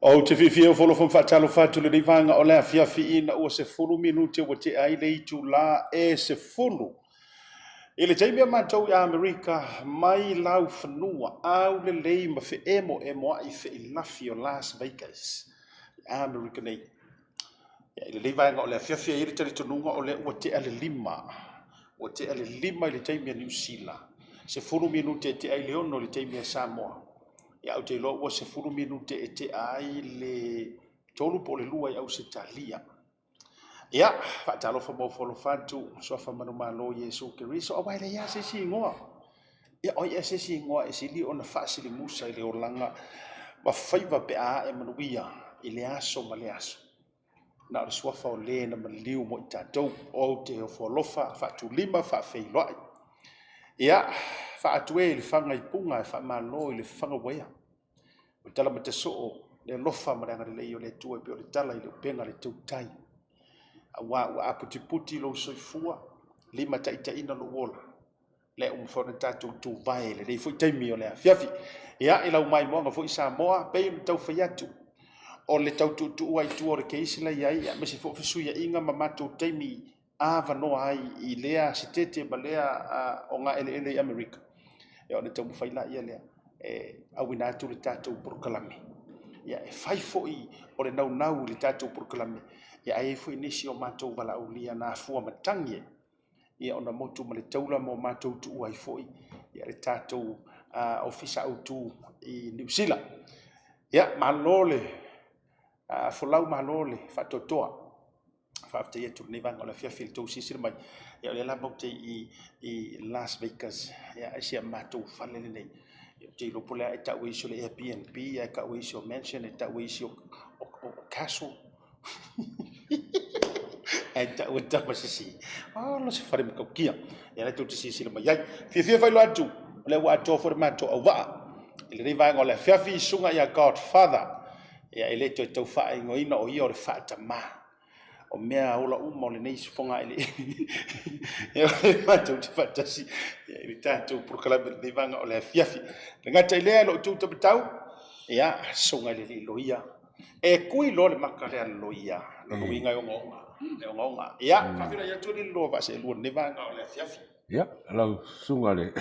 Ou te fiafia e ofo alofa ma faatalofa atu i lenei vaega o le afiafi ina ua 10 minute ua tea ai le itula e 10. I le taimi a matou i Amerika mai laufanua aulelei ma feemoemoai feilafi o Las Vegas i Amerika nei. I lenei vaega o le afiafi e i ai le talitonuga o lea ua tea le 5. Ua tea le 5 i le taimi a Niu Sila, 10 minute e tea ai le 6 i le taimi a Samoa. Ia ou te iloa ua 10 minute e tea ai le 3 po o le 2 i Ausetalia. Ia, faatalofa ma ofo alofa atu, suafa manumalo Iesu Keriso, aua e leai lava se isi igoa. Ia, o ai ea se isi igoa e sili ona faasilimusa i le olaga ma faiva pe a ae manuia i le aso ma le aso. Na o le suafa o le na maliu mo i tatou. Ou te ofo alofa, faatulima, faafeiloai. Ia, faatu e i le faga i puga e faamalo i le faga uaea. O le tala matasoo, le alofa ma le agalelei o le Atua e pei o le tala i le upega a le tautai. Aua ua aputiputi lou soifua, limataitaiina lou ola. Lea ua mafai ona tatou tuvae i lenei foi taimi o le afiafi. Ia, i lau maimoaga foi Samoa, pei ona tau fai atu, o le tau tuutuu ai tua o le case la i ai, aemaise foi o fesuiaiga ma matou taimi avanoa ai i lea sitete ma lea ogaeleele i Amerika, ia ona taumafai laia lea e auina atu le tatou polokalame. Ia, e fai foi o le naunau i le tatou polokalame, ia ae i ai foi nisi o matou valaaulia na afua matagi ai ia ona motu ma le taula ma o matou tuua ai foi ia le tatou ofisa autu i Niu Sila. Ia, malo le folau, malo le faatoatoa. Faafetai atu i lenei vaega o le afiafi i le tou silasila mai. Ia o lea la matou te i Las Vegas, ia i si a matou fale lenei. Ou te iloa po o le a e tau e isi o le Airbnb, ae tau e isi o mansion, e tau e isi o castle. Ae tau e tama sisi. Ola se fale matautia. Ia lea tou te silasila mai ai. Fiafia faailoa atu, o lea ua atoa foi le matou auvaa i lenei vaega o le afiafi, susuga ia Godfather. Ia e le toe tau faaigoaina o ia o le faatama. O mea ola uma o lenei fogaeleele. Ia matou te faatasi i le tatou polokalame i lenei vaega o le afiafi. E le gata i lea, i lou itu taumatau, ia, susuga i le alii loia. E kui loa le maka lea a le loia, lona uiga e ogaoga, e ogaoga. Ia, faafeiloai atu alii loa vaaseelua i lenei vaega o le afiafi. Ia, lau susuga i le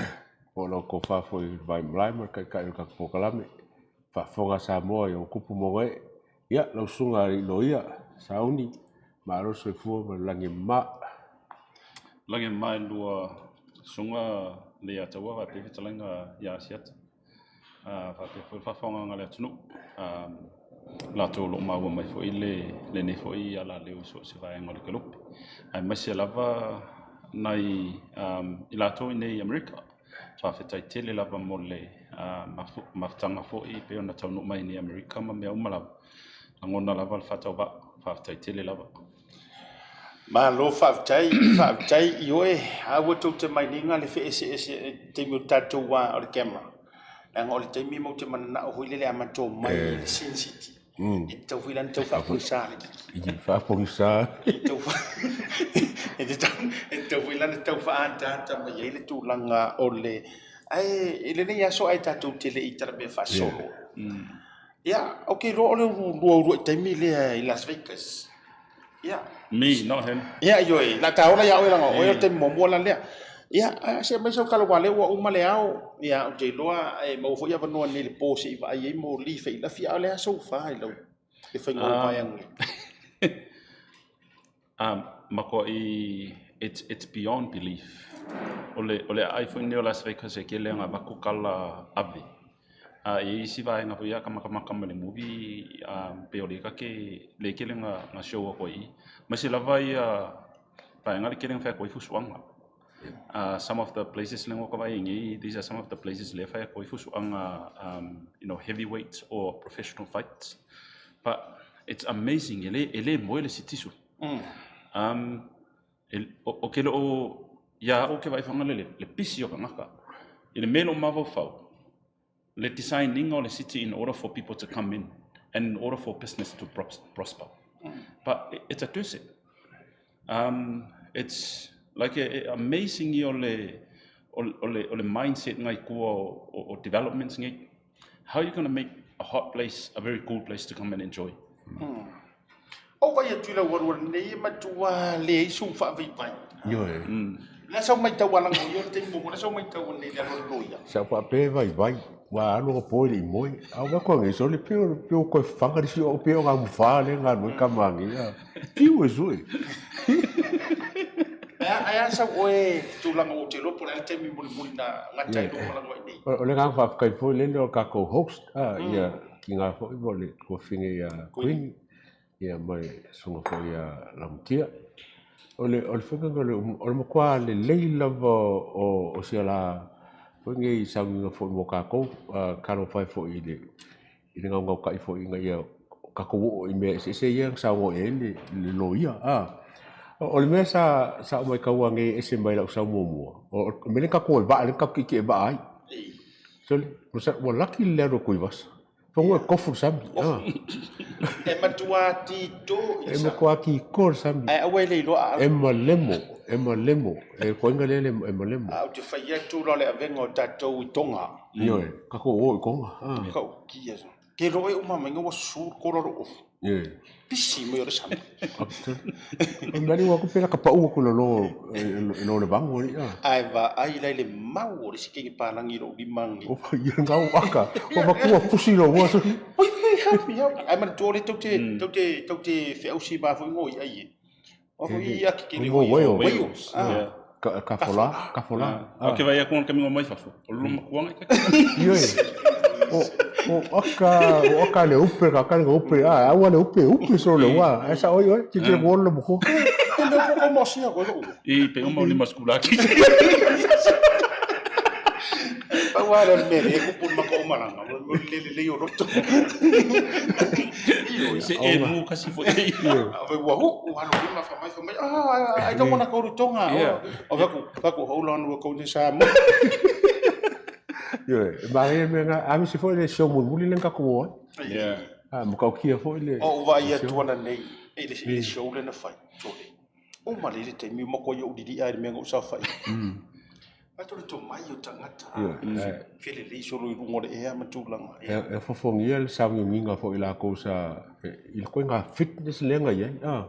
po o lau tofa foi i le Vaimalae ma le Taitai o le tatou polokalame, faafofoga a Samoa i ona tupu ma ona ee. Ia, lau susuga i le Loia Sauni, malo le soifua ma le lagi e mama. Lagi e mama i le lua susuga Leiataua faapea fetalaiga ia Asiata. Faapea foi le faafofogaaga a le atunuu, latou o lo o maua mai foi lenei foi alaleo i so o se vaega o le kelope, aemaise lava nai i latou i inei i Amerika. Faafetai tele lava mo le mafutaga foi e pei ona taunuu mai i Amerika ma mea uma lava. E lagona lava le faatauvaa. Faafetai tele lava. Malo faafetai, faafetai ioe, a ua tou te maniga le feeseeseai i le taimi o tatou o le camera, leaga o le taimi matou te mananao foi lele a matou omai i le Sin City, e tatau foi la ona tau faapogisa le kiki. Faapogisa. E tatau foi la ona tau faaataata mai ai le tulaga o le, ae i lenei aso ae tatou te le i talamea faasolo. Ia, ou te iloa o le lua uluai taimi lea i Las Vegas. Ia. Me, not him. Ia, ioe, o le a ta ola ia oe leaga o oe o le taimi muamua la lea. Ia, ae se i aumai sau tala aua o lea ua uma le ao, ia, ou te iloa e maua foi avanoa nei i le po se i vaai ai moli feilafi, a o le a sou fa i lau le faiga o vaega nei? Matuai it's it's beyond belief. O le o le aai foi lenei o Las Vegas e tele ana avatu tala ave. A e i ai isi vaega foi ia ka matamata ma le movie pei o lea ta te lea e tele na show atu ai i i. Aemaise lava ia vaega lea e tele na fai atu ai fusuaga. Some of the places lea na ou vaai ai nei, these are some of the places lea e fai atu ai fusuaga you know heavyweights or professional fights. But it's amazing e le e le moe le sitisu. Ou te le o ia au ou te vaai whangalele le pisi o tagata i le mea i lou mafaufau le design ina o le city in order for people to come in and in order for business to prosper. But it's a desert. It's like amazing ia o le o le mindset ngai tua o developments nei. How are you gonna make a hot place a very cool place to come and enjoy? Ou vaai atu i lau alualu nei e matua leai sou faavaivai. Ioe. Le sau matau a lago ia o le taimi muamua le sau matau nei i le alualu loia. Sa ou faapea e vaivai, ua alu ona po e le i moe. A ou vaai atu nei, sole pei o pei o toe faga le isi o pei o gamufa lea e galulue tama nei a. Fiu e sue. Ae a sau oe tulaga ua ou te iloa po o le a le taimi mulimuli na gata ai lou malaga i inei. O le agaga faafetai foi lele o le tatou host ia Tina foi po o le tuafafine ia Queen ia ma le susuga foi ia Laumatia. O le o le faiga lena o le matua lelei lava o si ala foi nei sauniga foi mo tatou, talofa e foi i le i le gaugautai foi ina ia tatou oo i mea eseese ia na saunoa i ai le loia. O le mea sa sa ou matauina nei e ese mai lau sau muamua, o le mea lea na tatou o ai i vaa lea na tatou tietie vaa ai. Sole, ua laki le alu a Tuivasa. Fanua e tofu le sami. E matua tito i le sami. E matua tito le sami. Ae aua e le iloa E malemo. E malemo, e koinga lele e malemo. A ou te fai atu la o le avega o tatou i Tonga. Ioe, tatou o i Tonga. Kau kia. Ke loa e uma mai ua susu le kola lou ofu. Ioe. Pisi mai o le sami. O mea ua kupe la ka pau aku lo lo le vango ni. Ae vaai la i le mau o le isi kenge palangi i lou lima nei. O ia ngau aka. O makua pusi lo ua. Oi, help me, help me. Ai manatua o le tau te, tau te, tau te feausi ma foi ngoi ai e. O foi ia ki kele hoi. Whales. Ah. Ka fola, ka fola. Ah. Ke vai aku ka mingo mai fafo. O lo makuanga ka. Ioe. O o aka, o aka le upe ka ka le upe. Ah, aua le upe, upe so le wa. Esa oi oi, ti te wolo mo ko. Ko ko mo sia ko lo. I pe uma o lima skula ki. Pau lava lea o le mea e kupu i le maka o malaga, o le lelei o loto. Se e mu kasi foi e. Ua hu, ua alo lima fa mai fa mai, ah, I don't wanna go to Tonga. O faku, faku, hold on, ua go to Samoa. Ioe, e manaia mea na, a misi foi le show mulimuli lea na tatou o ai. Yeah. A, matautia foi le. O vaai atu ana nei i le show lea na fai, sole. Uma lelei le taimi, uma koe i ou lilia i le mea na ou saofai ai. Ai tole tomai o tagata. Felelei solo i luga o le ea ma tulaga. E fofogia le sauniuniga foi lakou sa i le koiga fitness lea na i ai.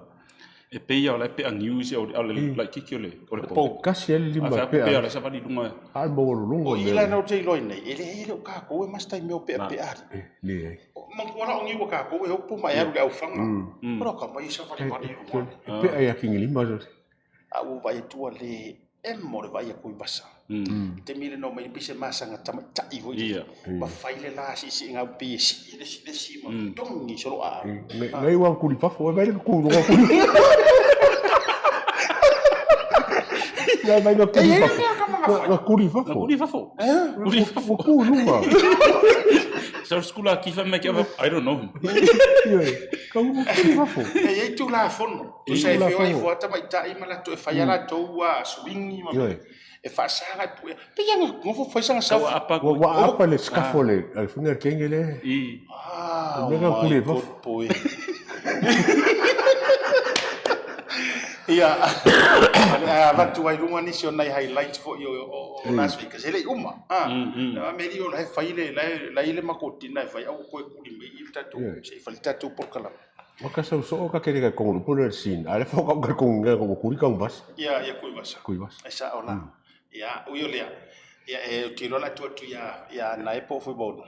E pei lava o la e pea niu isi a o le laitiiti o le pou. Kasi ai le lima e pea. A pea la e savali i luga. A o le maualuluga o mea. O i la na ou te iloa ai nei, e leai e le o kakou e masta i mea o peapea alii. Leai. Manatua la o niu a kakou e upu ma e alu i le aufaga. Ora ka mai e savalivali i luga. E pea i akigilima. A ua vaai atu ua le emo le vaai aku i vasa. Taimi le no mai pei se masaga tamaitai foi lea. Ma fai le la siisiiga au pei e sii le isi le isi ma togi solo a. Ngai ua kuli fafo e vai le ku luga kuli. Ngai vai na kuli fafo. Na kuli fafo. Na kuli fafo. Kuli fafo. Ua ku luga. So skula ki fa mai ki I don't know him. Ka ua kuli fafo. E iai tulafono. Tusa e feoai fua tamaitai ma latou e fai a latou swing ma e faasaga i puea. Pei a nofo fai sana selfie. Ua apa Ua apa le scaffold le le faiga le kenge le. Ah, Mea my kuli god boy. Ia, a avatu ai luga nisi o nai highlights foi o Las Vegas, e le i uma. Ah, a mea o la e fai le, la e i le makotina e fai, a ua toe kuli mai i le tatou, se i fai le tatou polokalame. Waka sau soo ka kere ka kongo lupo le sin. Ale fo ka ka kongo nga ko kuri ka bas. Ia, ia kui vasa. Kui vasa. E sao la. Ia, ui o lea. Ia, e te iloa la atu atu ia, ia nae po o foi maunu.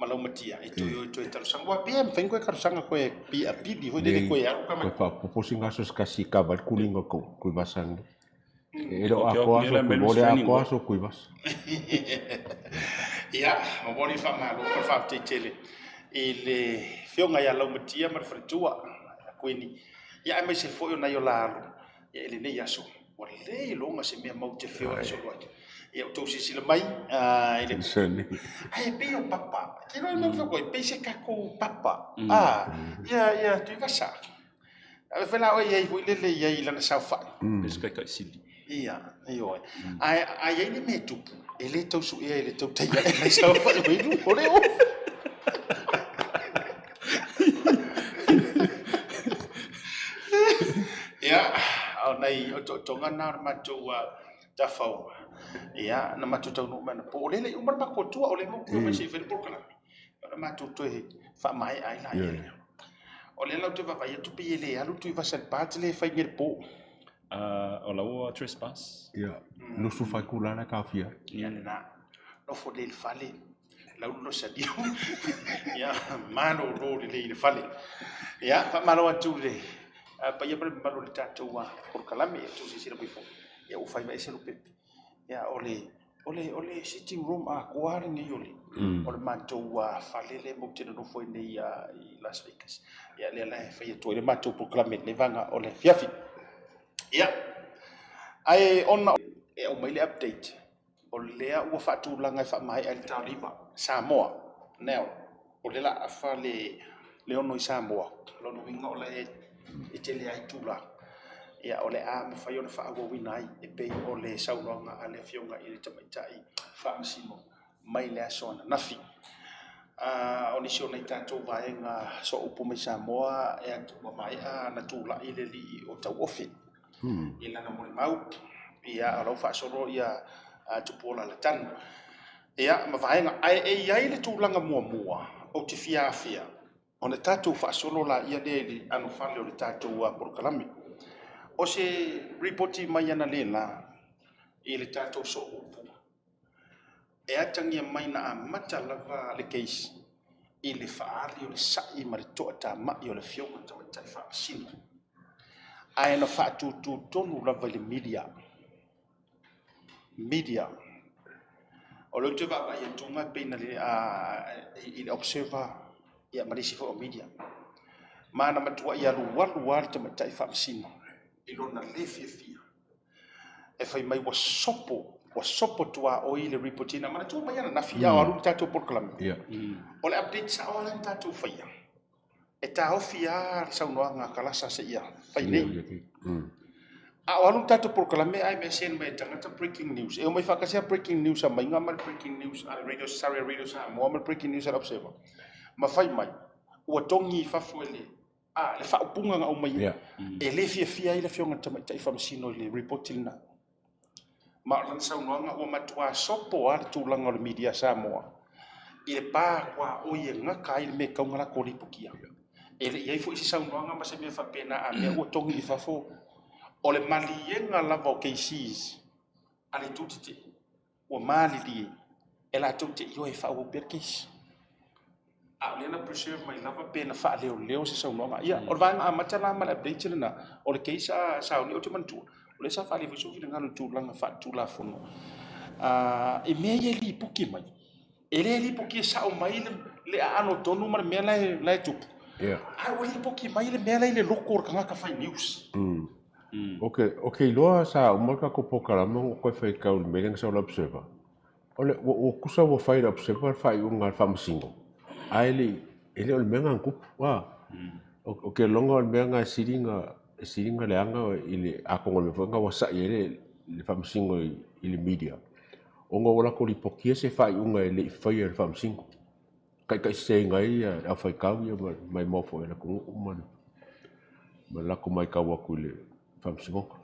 Ma lau matia, e toe o e toe talosaga. Ua pea e mawhai koe talosaga koe pi a pili foi lele koe alu ka mai. Koe whapopo si ngaso se kasi ka vai kulinga ko kui vasa ni. E lo akoa so kui mole akoa so kui vasa. Ia, momoli le faamalo ma le faafetai tele i le Afioga ia Laumatia ma le faletua ia Kuini, ia aemaise foi o nai o la alo ia i lenei aso. Ua le iloga se mea mau te feoai solo ai. Ia outou silasila mai i le Ae pei o papa, te iloa le mea ua fai pei se tatou papa, ia ia Tuivasa. Ae fai la oe i ai foi lele i ai i lana saofai. Le se kaikai sili. Ia, ioe. Ae a i ai le mea e tupu, e le tau suea e le tautai ae mai saofai mai luga o le ofu. Ia, o nai otootoga na o le matou tafaoga. Ia, na matou taunuu mai anapo. O lea e le i uma le matou atua, o lea e maua mai se i fai le polokalame. O le matou toe faamaea ai la ia. O lea la ou te vaavaai atu pei e le alu Tuivasa i le pa te le fai nei le po. O la ua trespass. Ia, lusu fai kula la kaofia. Ia lena, nofo lelei i le fale, laulu lo sadio. Ia, malolo lelei i le fale. Ia, faamalo atu i le paia ma le mamalu o le tatou polokalame, ia outou silasila mai foi, ia ua fai mai ese lopepe. Ia, o le O le, o le sitting room atoa lenei o le, o le matou fale lea matou te nonofo ai nei i Las Vegas. Ia, lea la e fai atu ai le matou polokalame i lenei vaega o le afiafi. Ia, ae ona e aumai le update, o lea ua faatulaga e faamaea ai le taoliva Samoa now, o lea o le a afa le 6 i Samoa, o lona uiga o la e tele ai itula. Ia, o le a mafai ona faaauauina ai e pei o le saunoaga a le Afioga i le Tamaitai Faamasino mai le aso ananafi. O nisi o nai tatou vaega sooupu mai Samoa, ua maea ona tulai le alii o Tauofe. i lana molimau, ia o la ua faasolo ia Tupuola Latanu. Ia ma vaega, ae e i ai le tulaga muamua ou te fia afea, ona tatou faasolo laia lea i le anofale o le tatou polokalame. O se lipoti mai analeila i le tatou sooupu e atagia mai na amata lava le case i le faaali o le sa'i ma le toatamai o le Afioga i le Tamaitai Faamasino, ae na faatututonu lava i le media. Media. O lea ou te vaavaai atu e pei na i le Observer ia ma nisi foi o media. Ma na matuai alualu lava le Tamaitai Faamasino i lona le fiafia e fai mai ua sopo, ua sopo tuaoi le ripotiina. Manatua mai ananafi a o alu le tatou polokalame. O le update sao lava lea na tatou faia, e taofi lava le saunoaga a Kalasa seia fai nei. A o alu le tatou polokalame ae message mai e tagata breaking news. E omai faatasi lava breaking news a Maiga ma le breaking news a le Radio Saria Radio Samoa ma le breaking news a le Observer. Ma fai mai, ua togi i fafo e le A, le faaupuga na aumaia, e le fiafia ai le Afioga i le Tamaitai Faamasino i le Lipoti lena. Ma o lana saunoaga ua matua sopo lava le tulaga o le media Samoa i le pa tuaoi e gata ai le mea e tatau ona latou lipotia. E le i i ai foi se saunoaga ma se mea faapena a mea ua togi i fafo. O le maliega lava o cases a le itu tetee ua malilie e latou te ioe e faaauau pea le case. A o lea na preserve mai lava pe na faaleoleo se saunoaga. Ia, o le vaega amata la ma le update lena, o le case a Sauni, ou te manatua, o lea sa faaalia foi sou finagalo i tulaga faaletulafono i mea ia e lipoki mai. E le lipokia sao mai le aano tonu ma le mea la e tupu, ae ua lipoki mai le mea la e i le loto o le tagata fai news. Ou te iloa sa uma le tatou polokalame ona toe faitau i le mea lea na sau i le Observer. O le, ua, ua tusa ua fai e le Observer le faaiuga a le Faamasino, ae le i, e le o le mea lena na tupu. A. Ou te lagona o le mea lena e sili ona, e sili ona leaga i le, atonu o le mea foi lena ua sa'i ai le, le Faamasino i, i le media, ona ua latou lipotia se faaiuga e le i faia e le Faamasino. Taitaiseseina ai le aufaitau ia ma le maimoa foi a le atunuu ma le ma le latou matau atu i le Faamasinoga.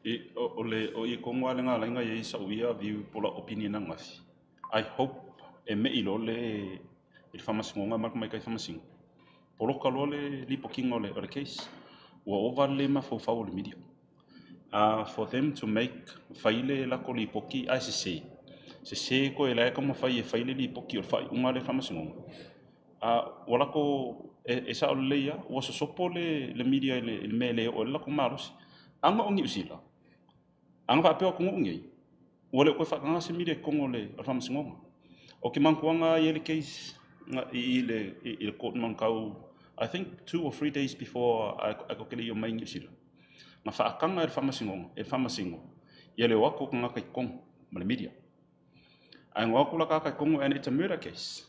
I, o, o le, o i tonu lava le galaina i ai sa'u ia view po o la'u opinion ananafi. I hope e me'i loa le, i le Faamasinoga ma le Tamaitai Faamasino, poloka loa le lipotiga o le, o le case. Ua ova le mafaufau o le media. For them to make, fai le latou lipoti ae sese, sese koe la e taumafai e fai le lipoti o le faaiuga a le Faamasinoga, ua latou, e sao lelei lava, ua sosopo le media i le mea e le oo ai le latou malosi. Aga o Niu Sila, aga faapea o atunuu nei, Ua le o toe faataga se media i totonu o le Faamasinoga. O ke manatuaga e i ai le case i le court Manukau, I think 2 or 3 days before ae tou te le i omai i Niu Sila, na faataga e le Faamasinoga, e le Faamasino ia le o atu o tagata i totonu ma le media. Ae na o atu la tagata i totonu and it's a murder case.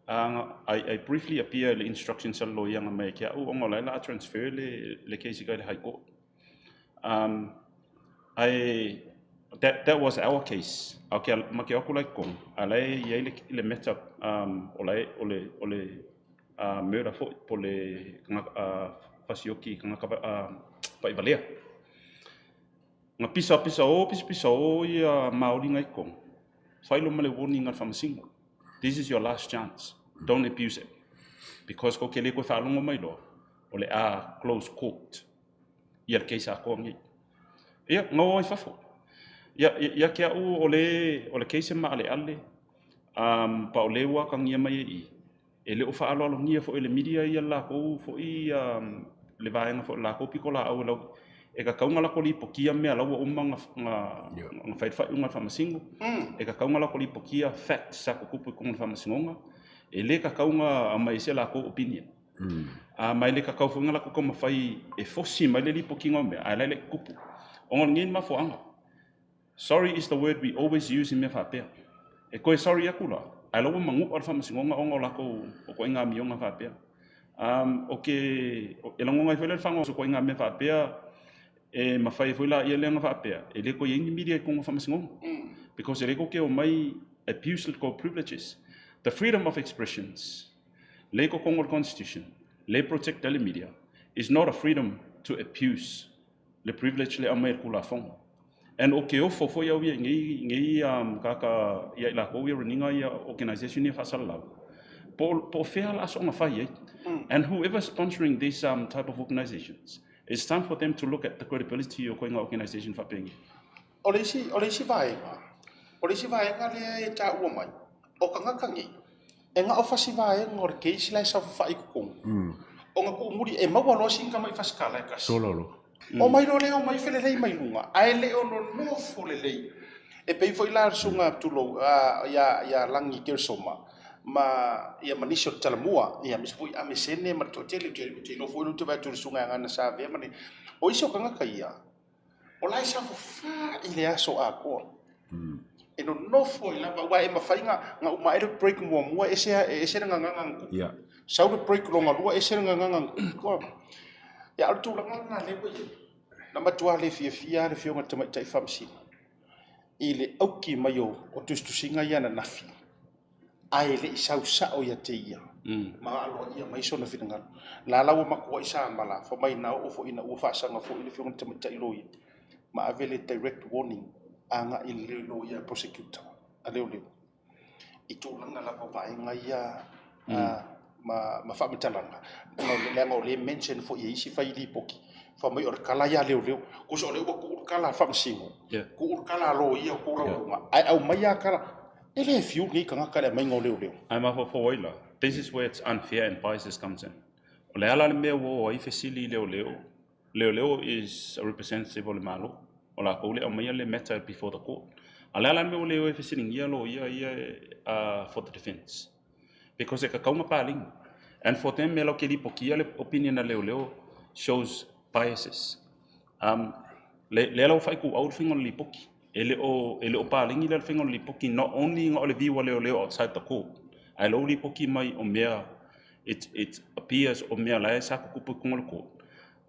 I briefly appear i le instructions a le loia na aumai ia te au ona o la e o le a transfer le case i kai le High Court. Ae that, that was our case. Okay, ma ke aku la i totonu, a la e i ai le, le matter o la e, o le, o le murder foi, po o le fasioki tagata pa'ivalea. Na pisa pisa o, pisa pisa o ia Māori nga i totonu, fai loa ma le warning a le Faamasino, this is your last chance, don't abuse it, because kou te le koe faalogo mai loa, o le a close court. Ia le case atoa nei. Ia, na o ai fafo. Ia, ia te au o le, o le case e maaleale, um, pa o le ua atagia mai e i, e le o faaaloalogia foi e le media ia le latou foi um, le vaega foi o le latou pitolaau e lau, e tatau ona latou lipotia mea la ua uma ona, ona, ona fai le faaiuga a le Faamasino, e tatau ona latou lipotia facts sa tutupu i totonu o le Faamasinoga, e le tatau ona aumai ai se latou opinion. A ma e le tatau foi ona latou taumafai e fosi mai le lipotiga o mea, ae la e le i tutupu. Ona o lenei mafuaaga, sorry is the word we always use i mea faapea. E toe sorry atu la, ae la ua manua le Faamasinoga ona o latou o ituaiga amioga faapea. O ke, e lagona ai foi la le fagoa o ituaiga mea faapea, e mafai ai foi laia lea ona faapea, e le toe i ai ni media i totonu o Faamasinoga. Because e le tou te omai abuse le tou privileges. The freedom of expressions Le i totonu o le Constitution, le protect ai le media, is not a freedom to abuse. le privilege lea e aumai e le Tulafono. And o ke ofo foi au ia i nei, nei um, kaka, ia i lakou ia runiga ia organization ia faasalalau, po, po o fea la soonga fai ai. And whoever sponsoring these um, type of organizations, it's time for them to look at the credibility o koinga organization faapenge. O le isi, o le isi vaega, o le isi vaega lea e taua mai, o tagata nei, e na o fasi vaega o le case la e saofafai i totonu. Ona tuumuli, e maua loa sina tamai fasikala e tasi. Sola loa. Omai loa lea, omai felelei mai luga, ae le o nonofo lelei. E pei foi la le susuga tulou, ia, ia Lagi Keresoma, ma, ia, ma nisi o le Talamua, ia, aemaise foi Amesene ma le toatele, ou te, ou te iloa foi o lea ou te vaai atu i le susuga ia Gana Savea ma le, o isi o tagata ia, o la e saofafai i le aso atoa. E nonofo ai lava, aua e mafai na, na uma ae le break muamua, ese, ese le gagana na tupu. Yeah. Sau le break lona lua, ese le gagana na tupu. Ia, a o le tulaga lena lea ua i ai. Na matua le fiafia lava le Afioga i le Tamaitai Faamasino i le auki mai o, o tusitusiga ia ananafi, ae le i sau sao ia te ia ma aloaia mai sona finagalo. La la ua matuai samala, fai mai na oo foi ina ua faasaga foi le Afioga i le Tamaitai Loia ma ave le direct warning agai i le loia prosecutor a leoleo i tulaga lava o vaega ia ma, ma faamatalaga, leaga o lea e mention foi e isi fai lipoti, fai mai o le tala ia a leoleo. Tusa o lea ua tuu le tala a le faamasino, tuu le tala a loia o tou lauga, ae aumai lava tala, e le fiu lenei tagata i le aumaiga o leoleo. Ae mafaufau ai la, this is where it's unfair and biases comes in. O le a la le mea ua oo ai fesili i leoleo, leoleo is a representative o le Malo, o lakou le aumaia le matter before the court. A o le a la le mea ua le o ai fesiligia loia ia for the defence? Because e tatau ona paleni. And for them e latou te lipotia le opinion a leoleo shows biases. Um, le, lea la ua faaituau le faiga o le lipoti. E le o, e le o paleni la le faiga o le lipoti not only na o le view a leoleo outside the court, ae lou lipoti mai o mea it, it appears o mea la e sa tutupu i totonu o le court.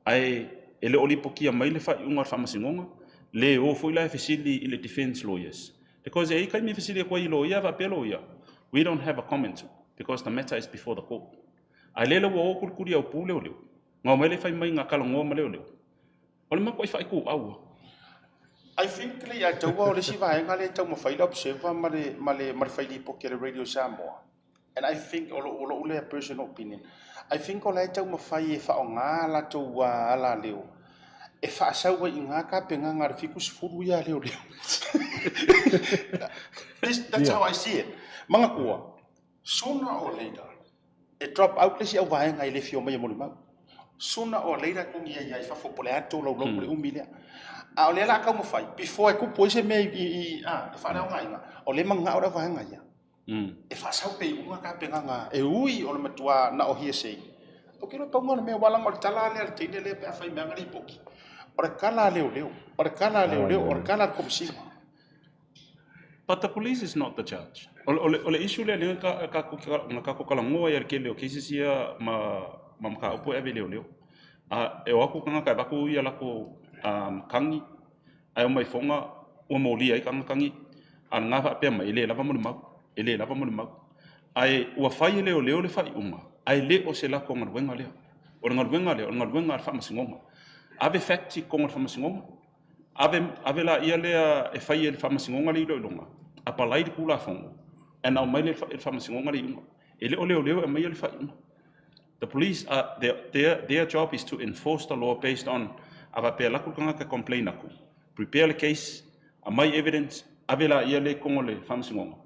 Ae e le o lipotia mai le faaiuga a le faamasinoga, le o foi la e fesili i le defence lawyers. Because e i ai taimi e fesili atu ai i loia faapea loia, we don't have a comment because the matter is before the court. Ae lele ua o kulikuli aupu leoleo, na omai lea fai mai na talanoa ma leoleo. O le matuai faaituau lava. I think le ia taua o le isi vaega lea e taumafai le Observer ma le, ma le, ma le fai lipoti a le Radio Samoa. And I think, o lou, o lou lea personal opinion, I think o la e taumafai e faaaoga a latou alaleo e faasau ai i gā tapenaga a le 70 ia leoleo. This, that's how I see it. Manatua, sooner or later, e drop out le isi auvaega e le fia omai e molimau. Sooner or later, togi ai lava i fafo po o le a le tolaulauga o le umi lea. A o lea o le a taumafai, before e tupu ai se mea i, i, i, a, e faaleaogaina, o lea e manao le auvaega ia. E faasau pea i luga tapenaga e ui o le matua na o hearsay. Ou te iloa pau o le mea aua leaga o le tala lea a le teine lea pe a fai mea ana lipoti. O le tala a leoleo, o le tala a leoleo, o le tala a le Komesina. But the police is not the judge. O, o, le, o le issue lea lea ka, ka, na kākou talanoa ai i le tele o cases ia ma, ma mataupu e ave i leoleo. A e o atu tagata e avatu ia latou um, kagi Ae omai foga ua molia ai kagakagi, a lena faapea mai, e le lava molimau, e le lava molimau. Ae ua fai e leoleo le faaiuga, ae le o se latou galuega lea. O le galuega lea, o le galuega a le Faamasinoga. Ave facts i totonu o le Faamasinoga, ave, ave laia lea e fai e le Faamasinoga le iloiloga, apalai le Tulafono, and aumai lea e le Faamasinoga le iuga. E le o leoleo e aumaia le faaiuga. The police are, their, their, their job is to enforce the law based on, a faapea alu atu le tagata e complain atu, prepare le case, aumai evidence, ave laia lea i totonu o le faamasinoga.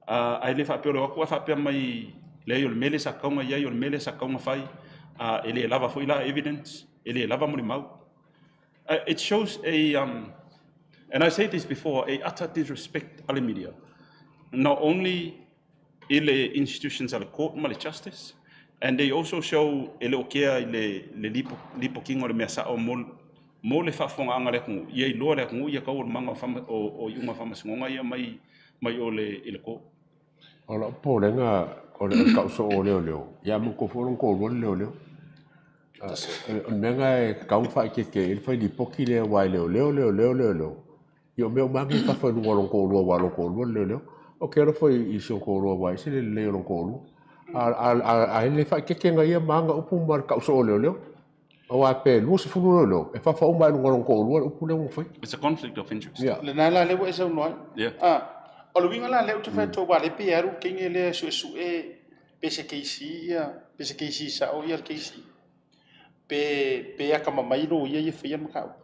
Uh, ae le faapea o le o atu ae faapea mai, leai o le mea lea sa tatau ona i ai, o le mea lea sa tatau ona fai, uh, e le lava foi la evidence, e le lava molimau. Uh, it shows a, um, and I say this before, a utter disrespect a le media. Not only i le institutions a le court ma le justice and they also show e le o kea i le, le lipo, lipotiga o le mea sao mo, mo le faafofogaaga a le atunuu, ia iloa le atunuu ia taualumaga o, fama, o, o iuga o faamasinoga ia mai, mai o le, i le court. O lau popolega o le tau soo o leoleo, ia manatua foi o lona toalua le leoleo. O le mea lena e tatau ona faaeteete i ai le fai lipoti lea aua e leoleo, leoleo, leoleo. Ia o mea uma lava nei i fafo i luga o lona toalua aua o lona toalua le leoleo. Ou te alofa i si ou toalua aua e ese le lelei o lona toalua. A, a, a, a le faaeteetega ia ma aga upu ma le tau soo o leoleo. Aua pe 20 leoleo, e fafa uma lava i luga o lona toalua le upu lea ua fai. It's a conflict of interest. Yeah. Lena la lea ua e saunoa ai. Yeah. Ah, o le uiga la lea ou te fai atu aua lea pei e alu le teine lea e suesue pe se KC ia, pe se KC sao ia le KC. Pe, pe akamamai loia ia e faia le mataupu.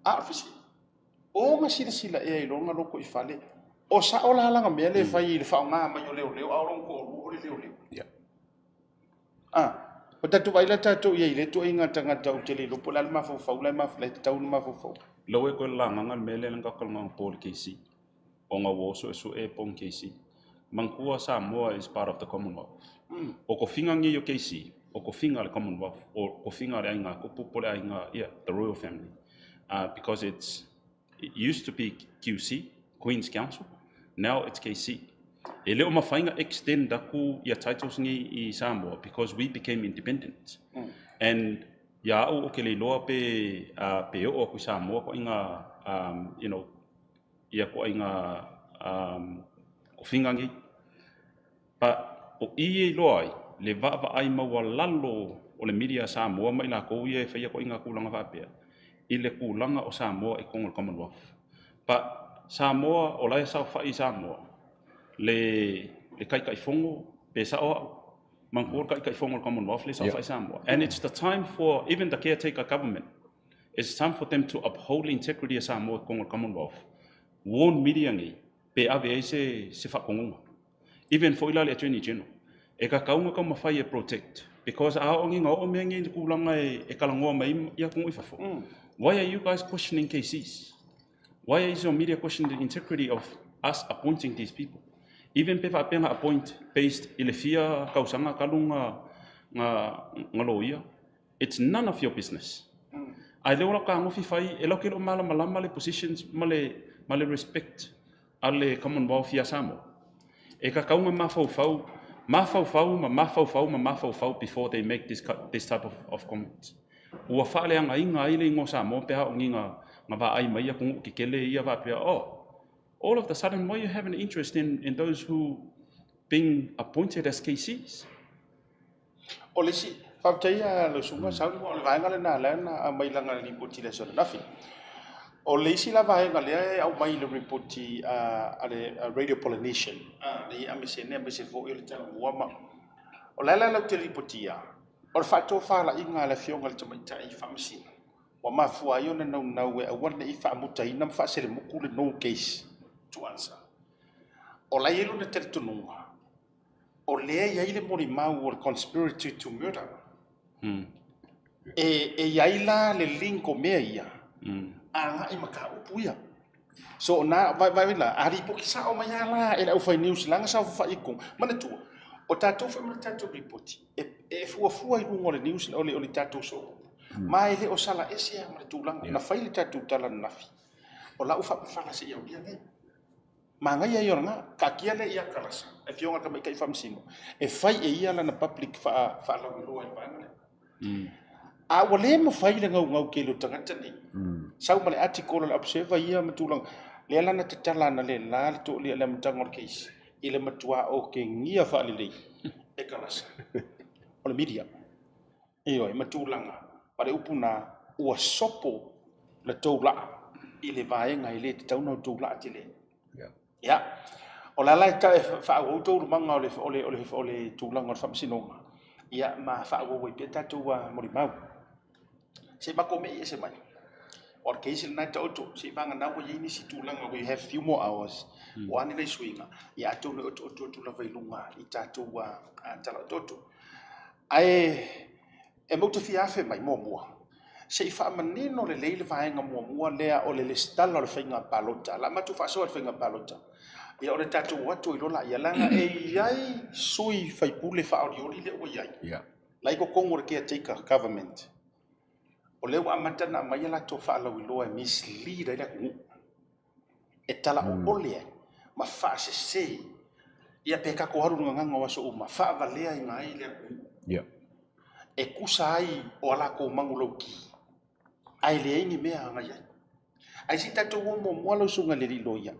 A o le fesili, o ga silasila ea i lona lotoifale, o sao la lana mea lea e fai i le faaaoga mai o leoleo a o lona toalua o le leoleo? Yeah. A, ua tatou vaai la tatou i ai i lea ituaiga tagata ou te le iloa po o le a le mafaufau la e tatau ona mafaufau. Lea ua e toe lagaga le mea lea na tatou talanoa anapo i le KC, ona ua o suesue po o ni KC. Manatua Samoa is part of the Commonwealth. O tofiga nei o KC, o tofiga a le Commonwealth, o tofiga a le aiga tupu po o le aiga, yeah, the Royal Family. Because it's It used to be QC, Queen's Counsel, now it's KC. E le o mafai na extend atu ia titles nei i Samoa because we became independent. And ia au ou te le iloa pe pe oo atu i Samoa toaiga you know ia toaiga tofiga nei. But o i e iloa ai le vaavaai maualalo o le media a Samoa ma i latou ia e faia toaiga tulaga faapea i le tulaga o Samoa i totonu o le Commonwealth. But Samoa, o la e saofai i Samoa le le Taitaifono, pe sao au, manatua le Taitaifono o le Commonwealth lea e saofai i Samoa. And it's the time for even the caretaker government, it's time for them to uphold le integrity a Samoa i totonu o le Commonwealth. Warn media nei pe ave ai se se faatonuga. Even foi la le Attorney General, e tatau ona taumafai e protect because a oo nei ina oo mea nei i le tulaga e talanoa mai ai i atunuu i fafo, why are you guys questioning KCs? Why is your media questioning the integrity of us appointing these people? Even pe faapea na appoint based i le fia tausaga talu na loia, it's none of your business. Ae lea ua lau fetagofi fai, e latou te le o malamalama le positions ma le respect a le Commonwealth ia Samoa. E tatau ona mafaufau, mafaufau ma mafaufau ma mafaufau before they make this, this type of, of comments. Ua faaleagaina ai le igoa Samoa pe a oo ni na, na vaai mai atunuu kekele ia faapea, oh, all of the sudden why you have an interest in, in those who being appointed as KCs? O le isi, faafetai a lau susuga Sauli, o le vaega lena lea na aumai lana lipoti i le aso ananafi. O le isi la vaega lea e aumai i le lipoti a le Radio Polynesian, le AMSN aemaise foi o le Talomua ma... O le a la latou te lipotia? O le faatofalaiga a le Afioga i le Tamaitai Faamasino, ua mafua ai ona naunau e aua ne i faamutaina ma faaselemutu le no case to answer. O la e i ai lona talitonuga, o lea e i ai le molimau o le conspiracy to murder. E, e i ai la le link o mea ia, agai mataupu ia. So na, vai, vai la, a lipoti sao mai lava la e le aufai news la na saofafai i totonu. Manatua, o tatou foi ma le tatou lipoti, e, e fuafua i luga o le news, o le, o le tatou sooupu. Ma e le o sala ese lava ma le tulaga. Na fai le tatou tala ananafi, o la ua faapafala seia aulia nei. Manaia ia o lena, taatia lea ia Kalasa, le afioga i le Tamaitai Faamasino, e fai e ia lana public faalauiloa i le vaega lea. A ua le mafai le naunau tele o tagata nei, sau ma le article a le Observer ia ma tulaga, lea la na tatala analeila le toalia i le amataga o le case, i le matua otegia faalelei e Kalasa, o le media. Ioe, ma tulaga, ma le upu na, ua sopo le tou laa i le vaega e le tatau ona outou laa tele. Ia. O la la e faaauau taualumaga o le, o le, o le, o le tulaga o le faamasinoga, ia, ma faaauau ai pea tatou molimau. Se i matou mei ese mai. O le case lena e taoto, se i vagana ua i ai nisi tulaga, we have few more hours, o a ni nai suiga, ia atonu e otooto atu lava i luga i tatou tala otooto. Ae e matou te fia afe mai muamua, se i faamanino lelei le vaega muamua lea o le lesitala o le faiga palota. O le a matou faasoa i le faiga palota, ia ona tatou o atu ai loa laia, leaga e i ai sui faipule faaolioli lea ua i ai, la e i totonu o le caretaker government, o lea ua amata ona aumai a latou faalauiloa e mislead ai le atunuu. e talaoole ai ma faasese ia pe tatou alu i le gagana o aso uma, faavaleaina ai le atunuu. Yeah. E tusa ai o a latou manulauti, ae leai ni mea agai ai. Ae se i tatou o muamua lau susuga i le alii loia.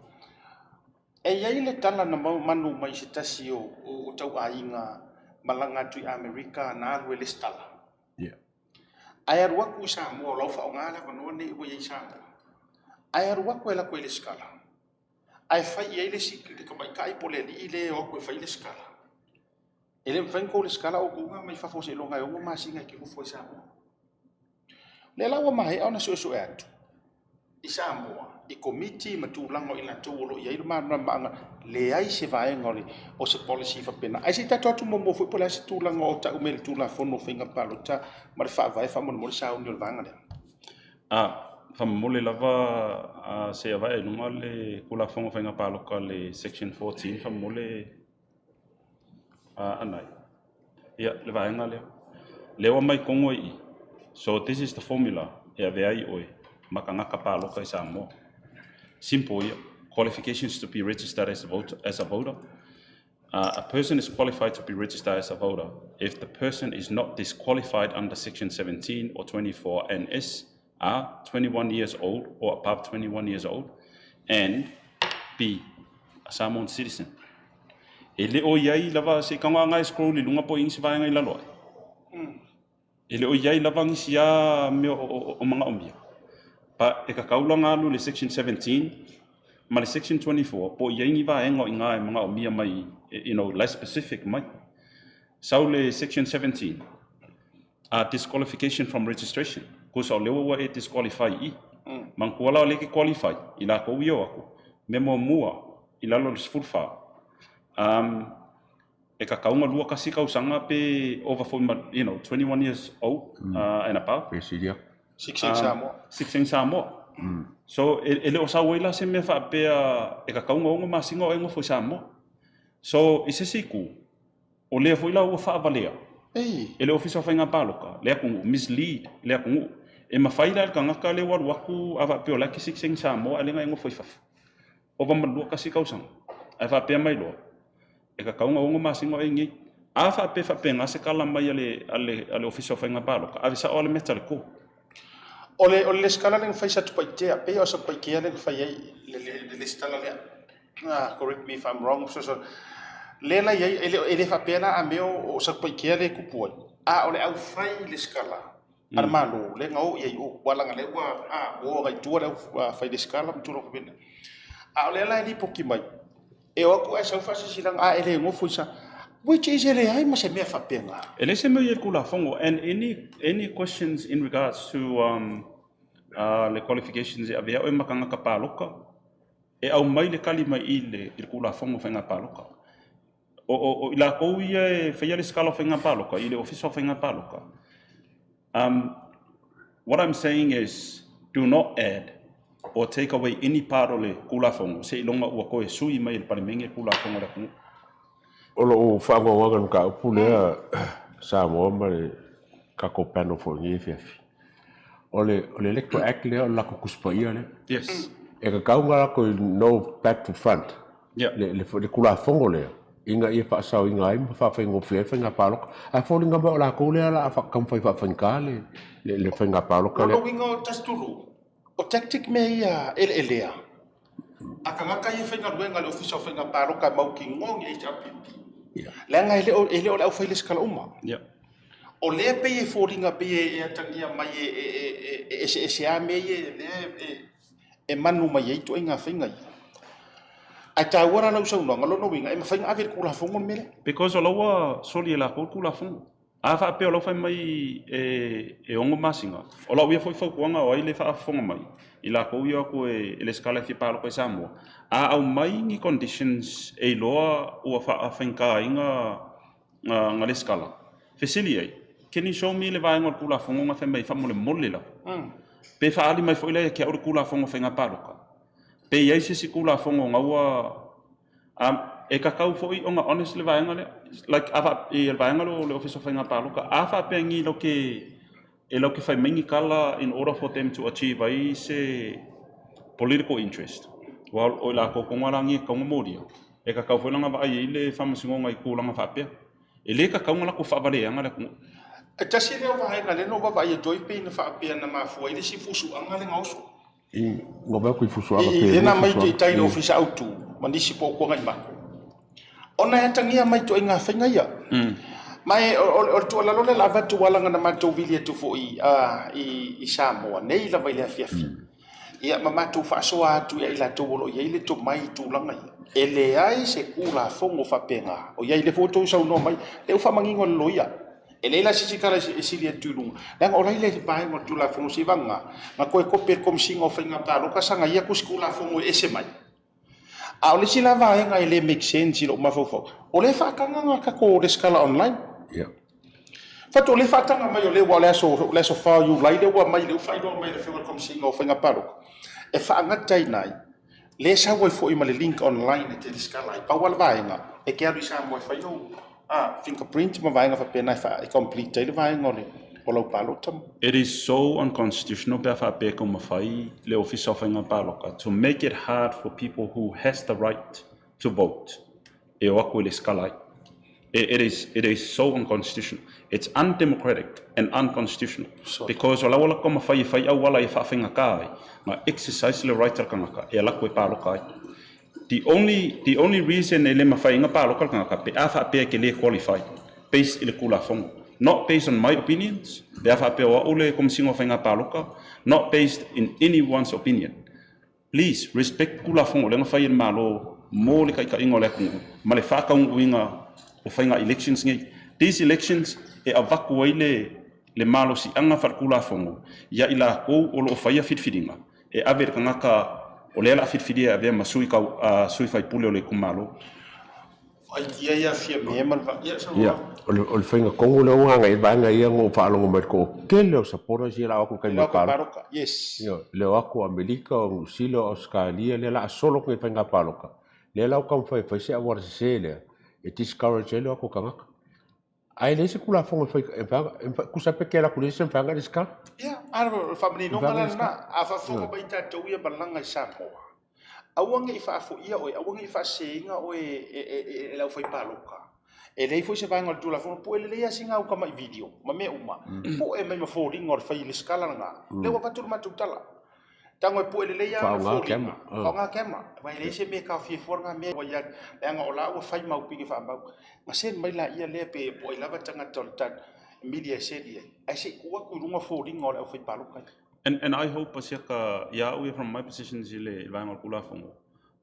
E i ai le tala na manu mai se tasi o, o tauaiga malaga atu i Amerika na alu e lesitala. Yeah. Ae alu atu i Samoa o la ua faaaoga le avanoa lenei ua i ai i Samoa, ae alu atu e alu atu e lesitala, ae fai i ai le isi le tamaitai po o le alii lea e o atu e fai le lesitala. E le mafai ona outou lesitala outou na mai fafo seiloga e 6 masina e te nofo ai i Samoa. O lea la ua maea ona suesue atu i Samoa i Komiti ma tulaga o i latou o lo o i ai le malamalamaaga, leai se vaega o se policy faapena. Ae se i tatou o atu muamua foi po o le a se tulaga o tau mai e le Tulafono o Faiga Palota ma le Faavae faamolemole sauni o le vaega lea. A, faamolemole lava se i avae i luga le Tulafono o Faiga Palota le Section 14 faamolemole Anai. Ia, le vaega lea. Lea ua aumai tonu ai i i. So this is the formula e avea ai oe ma tagata palota i Samoa. Simple ia. Qualifications to be registered as a voter. As a voter. A person is qualified to be registered as a voter if the person is not disqualified under section 17 or 24 and is A, 21 years old or above 21 years old, and B, a Samoan citizen. E le o i ai lava se ikaga aga e scroll i luga po o i nisi vaega i lalo ae. E le o i ai lava nisi a mea o manaomia. But e kakau la ona alu i le section 17 ma le section 24 po o i ai ni vaega o i ina e manaomia mai, you know, less specific mai. Sau le section 17, a disqualification from registration, kosa o lea ua e disqualify i i. Manatua la o lea e te qualify i latou ia o atu, mea muamua i lalo o le 14, um, e tatau ona 21 tausaga pe ova foi ma, you know, 21 years old and above. Pe sili atu. 16 Samoa. 16 Samoa. So, e le o sau ai la se mea faapea e tatau ona 6 masina o e nofo i Samoa. So, i se isi itu, O lea foi la ua faavalea e le Ofisa o Faiga Palota le atunuu, mislead le atunuu. E mafai la e le tagata lea ua alu atu a faapea o la e sitiseni Samoa ae lea na e nofo i fafo ova ma le 21 tausaga ae faapea mai loa e tatau ona 6 masina o e i inei. A faapea e faapena se tala mai a le Ofisa o Faiga Palota, ave sao lava le mea le court. O le o le lesitala lea na fai i Satupaitea, pei o Satupaitea lea na fai ai le lesitala lea. Ah, correct me if I'm wrong, so, so, lea la iai, e le, e le faapea la a mea o, o Satupaitea lea e tupu ai, a o le au fai lesitala a le Malo, lea na o i ai o, ua laga lea ua, a, ua o agai i tua le au fai lesitala ma tulaga faapena. A o lea la e lipoti mai, e o atu ae sau faasilasilaga, a e le nofo i sa, which is e leai ma se mea faapena. E leai se mea o i ai i le Tulafono and any, any questions in regards to um, uh, le qualifications e avea oe ma tagata palota, e aumai le tali mai i le, i le Tulafono o Faiga Palota. O, o, o i latou ia e faia le sikala o Faiga Palota i le Ofisa o Faiga Palota, um, what I'm saying is do not add or take away any part o le Tulafono seiloga ua toe sui mai e le Palemene le Tulafono a le atunuu. O lou faanoanoaga i le mataupu lea Samoa ma le tatou panel foi i lenei afiafi, o le Electoral Act lea o le latou Tusi Paia lea. Yes. E tatau ona latou no back to front le Tulafono lea ina ia faasaoina ai ma faafaigofie ai le faiga palota. Ae foliga mai o latou lea o le a taumafai e faafaigata le faiga palota lea. O lona uiga o Tasitulu, O tactic mea ia eleelea a tagata ia e faigaluega i le Ofisa o Faiga Palota e mautinoa ni HRPP. Leaga e le o, e le o le aufai lesitala uma. O lea pei e foliga pei e atagia mai e, e, e, e eseese lava mea ia lea e, e manu mai ai ituaiga faiga ia. Ae taua la lau saunoaga, lona uiga e mafai ona ave i le Tulafono le mea lea. Because o la ua soli e latou le Tulafono. A faapea o la ua fai mai e 6 masina, o lau ia foi fautuaga o ai le faafofoga mai i latou ia o atu e lesitala e fia palota i Samoa, a aumai ni conditions e iloa ua faafaigataina na lesitala, fesili ai, can you show me le vaega o le Tulafono na fai mai ai faamolemole lava? Pe faaali mai foi la ia te au le Tulafono o Faiga Palota, pe i ai se isi Tulafono na ua E tatau foi ona honest le vaega lea, like a faapea, i le vaega lea o le Ofisa o Faiga Palota, a faapea ni latou te, e latou te fai mai ni tala in order for them to achieve ai se political interest, aua o i latou tonu lava la e tatau ona molia, e tatau foi la ona vaai i ai le Faamasinoga i tulaga faapea. E le tatau ona latou faavaleaina le atunuu. E tasi lea o vaega lea na ou vaavaai atu ai pei na faapea na mafua ai le isi fusuaga lea na oso. I ngā mea koe fusuaga pe Lena mai te itai le ofisa autu ma nisi po o kuanga i mako. Ona e atagia mai ituaiga faiga ia. Ma e, o, o le tuualalo lea la avatu ua laga na matou vili atu foi i, i Samoa nei lava i le afiafi. Ia ma matou faasoa atu ia i latou o lo o i ai le tomai i tulaga ia. E leai se Tulafono faapena o i ai, lea foi ua outou saunoa mai, lea ua faamanino e le loia. E leai la se isi tala e sili atu i luga, leaga o la e i le vaega o le Tulafono seivagana na toe kope e le Komesina o Faiga Palota sana ia tusi Tulafono e ese mai. A o le isi la vaega e le make sense i lou mafaufau, o lea e faataga a tatou resitala online. Yeah. Faatu o lea e faataga mai o lea ua o le aso, le aso 4 o Iulai lea ua aumai, lea ua faailoa mai e le Afioga i le Komesina o Faiga Palota, e faagataina ai, lea e sau ai foi ma le link online e te resitala ai. Pau lava le vaega, e te alu i Samoa e fai lou fingerprint ma vaega faapena e complete ai le vaega o le o lau palota. It is so unconstitutional pe a faapea e taumafai le Ofisa o Faiga Palota to make it hard for people who has the right to vote e o atu e lesitala ai. It is, it is so unconstitutional. It's undemocratic and unconstitutional because o la ua latou taumafai e fai auala e faafaigata ai na exercise le right a le tagata e alu atu e palota ai. The only, the only reason e le mafai ai na palota le tagata pe a faapea e te le qualify based i le Tulafono, not based on my opinions, pe a faapea o au le Komesina o Faiga Palota, not based in anyone's opinion. Please respect Tulafono lea na fai e le Malo mo le taitaiga o le atunuu ma le faataunuuina o faiga elections nei. These elections e avatu ai le, le malosiaga faaletulafono ia i latou o lo o faia filifiliga e ave i le tagata o lea o le a filifilia e avea ma sui tau, sui faipule o le itumalo. Aikia ia Fiame ma le va. Ia, saunoa. Ia, o le, o le faiga tonu lea ua agai i vaega ia na ou faalogo mai i le toatele o supporters ia o le a o atu i le taimi o le palota. Yes. Ia, le o atu o Amerika, o Niu Sila, o Ausetalia, lea o le a solo atu nei i faiga palota, lea la ua taumafai e fai se auala sese lea e discourage ai le o atu o tagata. Ae leai se Tulafono e fai, e mafai, tusa pe te alu atu i le isi mafai ona resitala. Ia, a o le faamaninoga la lena, a faafofoga mai tatou ia malaga i Samoa, aua ne i faafoia oe, aua ne i faaseseina oe e le aufaipalota. E leai foi se vaega o le Tulafono, pue lelei lava sina au tamai video ma mea uma, pue mai ma foliga o le fai resitala lena, lea ua avatu le matou tala. Tago e pue lelei lava ona foliga, faaaoga camera, aua e leai se mea e taofia ai fua lena mea ua i ai, leaga o la ua fai mau pine faamau. Ona send mai laia lea pe po o ai lava tagata o le tatou media e send i ai, ae se i tuu atu i luga foliga o le aufaipalota ia. And I hope Pasiaka, ia au ia from my positions i le vaega o le Tulafono,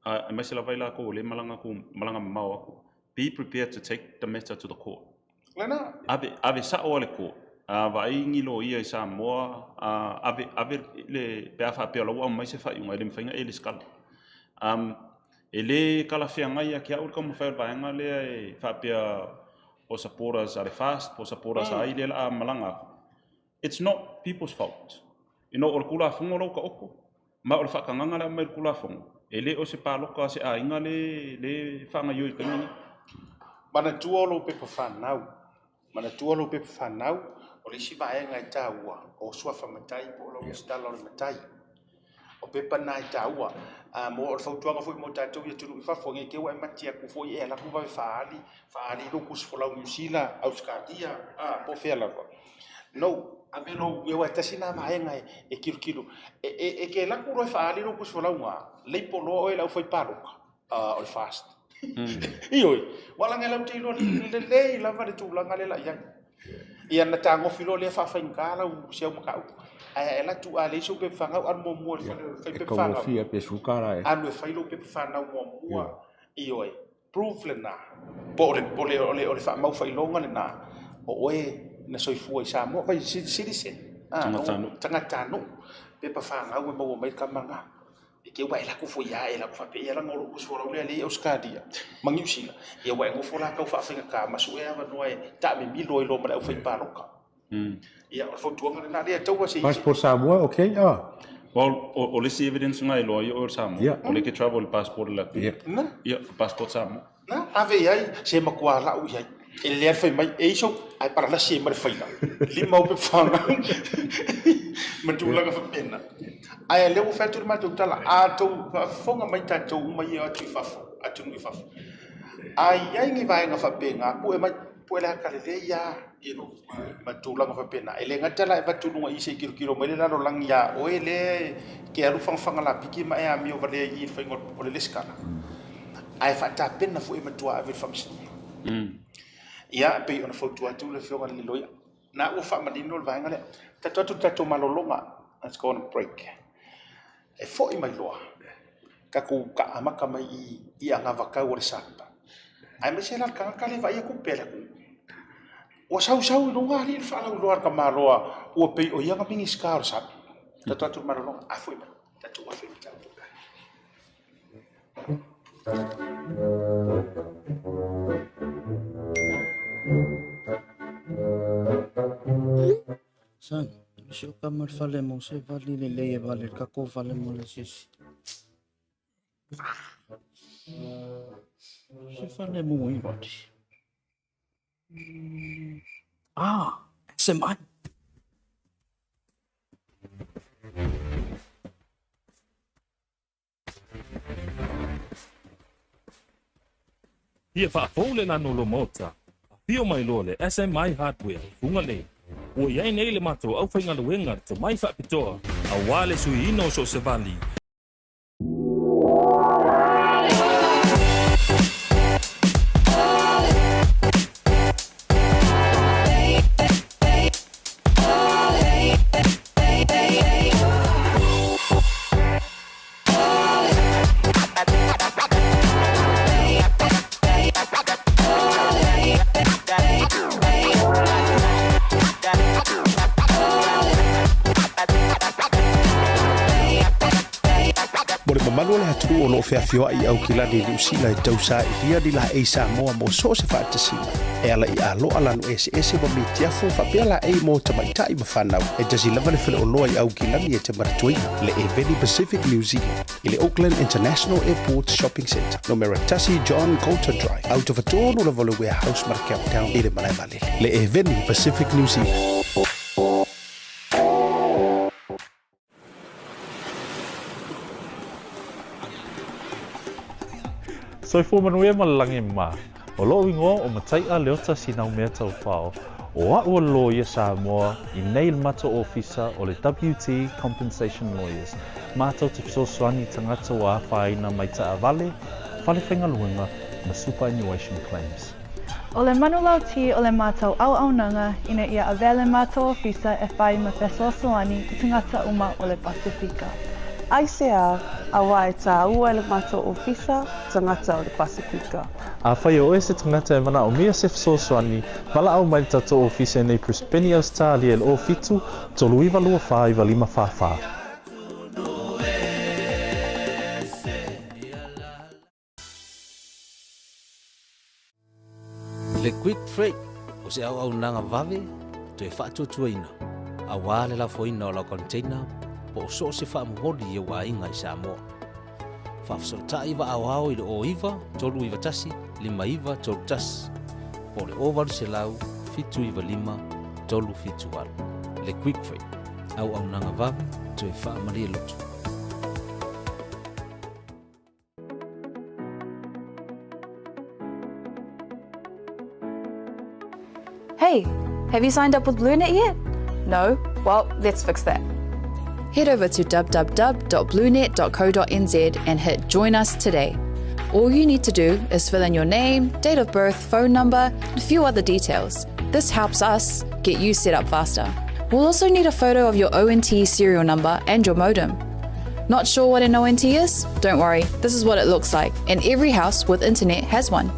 aemaise lava i latou o lea e malaga atu, malaga mamao atu, be prepared to take the matter to the court. Lena. Ave, ave sao a le court. A vaai ni loia i Samoa, a ave, ave le, pe a faapea o la ua aumai se faaiuga, e le mafai ona e lesitala. Um, e le talafeagai ia te au le taumafai o le vaega lea e faapea o supporters a le FAST po o supporters a ai lea o le a malaga atu. It's not people's fault. You know, o le Tulafono la ua taoto, ma o le faatagaga le aumai i le Tulafono, e le o se palota a se aiga le, le faagaioi i le taimi lenei. Manatua lou pepa fanau. Manatua lou pepa fanau, o le isi vaega e taua, o suafa matai po o lau resitala o le matai. O pepa na e taua. A mo, o le fautuaga foi mo tatou i atunuu i fafo, ne i te i ua e mati atu foi e alu atu vave faaali, faaali lou tusi folau i Niu Sila, Ausetalia, a, po o fea lava. No, ave lou, aua e tasi lena vaega e tilotilo. E, e, e te alu atu loa e faaali lou tusi folau na, leipo loa oe e le aufaipalota, o le FAST. Ioe, aua leaga e latou te iloa lelei lava le tulaga lea o le a i ai. Ia na tagofi loa lea faafaigata lau si au mataupu. Ae a alu atu a leai sou pepa fanau, alu muamua i le fale e fai pepa fanau. E taugofie pe suka la e. Alu e fai lou pepa fanau muamua. Ioe, proof lena, po o le, o le, o le, o le faamau faailoga lena, o oe na soifua i Samoa, vai citizen, Tagatanuu. Tagatanuu. Pepa fanau e maua mai le tama lena. E te ua e lako foi ia e lako faapea ia leaga o lou uso lau lea lea i Ausetalia ma Niu Sila, ia ua e nofo la tau faafaigata ma sue avanoa e taamimilo ai loa ma le aufaipaloka. Ia o le fautuaga lena lea e tau se Passport Samoa ok ah. Well, o le isi evidence lena e iloa ai oe o le Samoa, o lea e te travel i le passport a le atunuu. Na. Ia, passport Samoa. Na, ave i ai, se matua lau i ai. E lelei lava le fai mai, e i sou, ae palalasi ai ma le faila. Lima ou pepa fanau ma tulaga faapena. Ae o lea ua fai atu le matou tala, a outou faafofoga mai tatou uma ia o atu i fafo, atunuu i fafo, a i ai ni vaega faapena, pue mai, pue le ata lelei lava, you know, ma tulaga faapena. E le gata la e avatu i luga i i se i tilotilo mai le lalolagi ia oe lea e te alu fagafaga lapiki ma e amio valea i i i le faiga o le lesitala, ae faatapena foi e matua ave i le faamasinoga. Ia, e pei ona fautua atu le Afioga i le Loia, na ua faamanino le vaega lea. Tatou atu i le tatou malologa, let's go on a break. E foi mai loa, tatou amata mai i i anavatau a le SUPP, aemaise la le tagata lea e vaaia tupe a le atunuu. Ua sausau i luga alii le faalauiloa a le tamaloa ua pei o ia na Minisita o le SUPP. Tatou atu i le malologa, a foi mai, tatou afe i mataupu. Son, si o ka mo le fale mo se vali lelei e vale le kako vale mo le sisi. Se fale mo i vali. Ah, SMI. Fia faafou le lanu o lou maota, afio mai loa le SMI Hardware i Fugalei. Ua i ai nei le matou aufaigaluega le tomai faapitoa aua le suiina o so o se vali. Mo le mamalu o le atunuu o lo o feafioai i Aukilani i Niu Sila e tausailia ni laei Samoa mo so o se faatasiga e ala i aloa lanu eseese ma mitiafu faapea laei mo tamaitai ma fanau e tasi lava le faleoloa i Aukilani e te manatuaina le Eveni Pacific New Zealand i le Auckland International Airport Shopping Centre, numera 1 John Coulter Drive, autofa tonu lava o le Warehouse ma le Countdown i le malae vaalele. Le Eveni Pacific New Zealand. Soifua manuia ma le lagi ma. O lo'u igoa o Matai'a Leota Sinaumea Taufao, o a'u o le loia Samoa i nei le matou ofisa o le WT Compensation Lawyers, matou te fesoasoani i tagata ua afaina mai taavale, fale faigaluega ma superannuation claims. O le manulauti o le matou auaunaga ina ia avea le matou ofisa e whai ma fesoasoani i tagata uma o le Pasifika. Aisea, auā e tāua e le matou ofisa tagata o le Pasifika. Afai o oe se tagata e manaomia se fesoasoani, valaau mai le tatou ofisa i nei Brisbane, Ausetalia i le 07 39 24 95 44. Le Quick Freight o se auaunaga vave toe faatuatuaina aua le lafoina o lau container po o so o se faamomoli i ou aiga i Samoa. Faafesootai vaa aoao i le 09 391 5931 po o le 0800 795 378. Le Quick Freight, auaunaga vave toe faamalie loto. Hey, have you signed up with BlueNet yet? No? Well, let's fix that. Head over to www.bluenet.co.nz and hit Join Us Today. All you need to do is fill in your name, date of birth, phone number, and a few other details. This helps us get you set up faster. We'll also need a photo of your ONT serial number and your modem. Not sure what an ONT is? Don't worry, this is what it looks like, and every house with internet has one.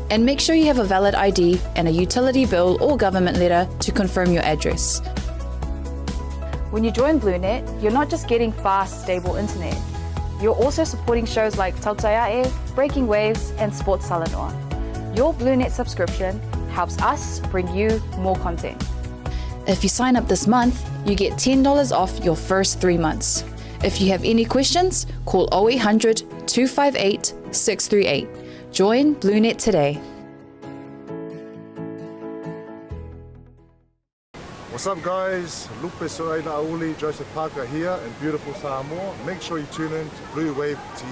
And make sure you have a valid ID and a utility bill or government letter to confirm your address. When you join BlueNet, you're not just getting fast, stable internet. You're also supporting shows like Tautaiae, Breaking Waves, and Sports Talanoa. Your BlueNet subscription helps us bring you more content. If you sign up this month, you get $10 off your first three months. If you have any questions, call 0800 258 638. Join BlueNet today. What's up guys, Lupe Soraila Auli, Joseph Parker here in beautiful Samoa. Make sure you tune in to Blue Wave TV.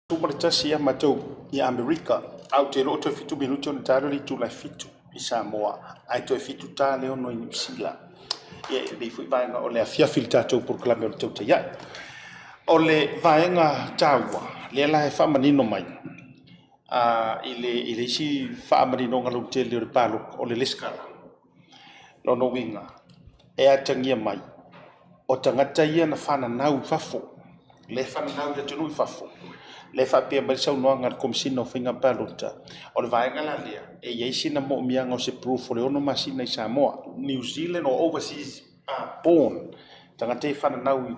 11 ia matou i Amerika, ae ou te iloa toe fitu minute ona ta alu le itula e fitu i Samoa, ae toe fitu ta le ono i Niu Sila. Ia, e lelei foi vaega o le afiafi i le tatou polokalame o le Tautai Ae. O le vaega taua, lea la e faamanino mai i le, i le isi faamaninoga lautele o le palota, o le resitala. Lona uiga, e atagia mai, o tagata ia na fananau i fafo, lea e fananau i atunuu i fafo, lea e faapea mai le saunoaga a le Komesina o Faiga Palota, o le vaega la lea, e i ai sina moomiaga o se proof o le 6 masina i Samoa, New Zealand or overseas born, tagata ia e fananau i...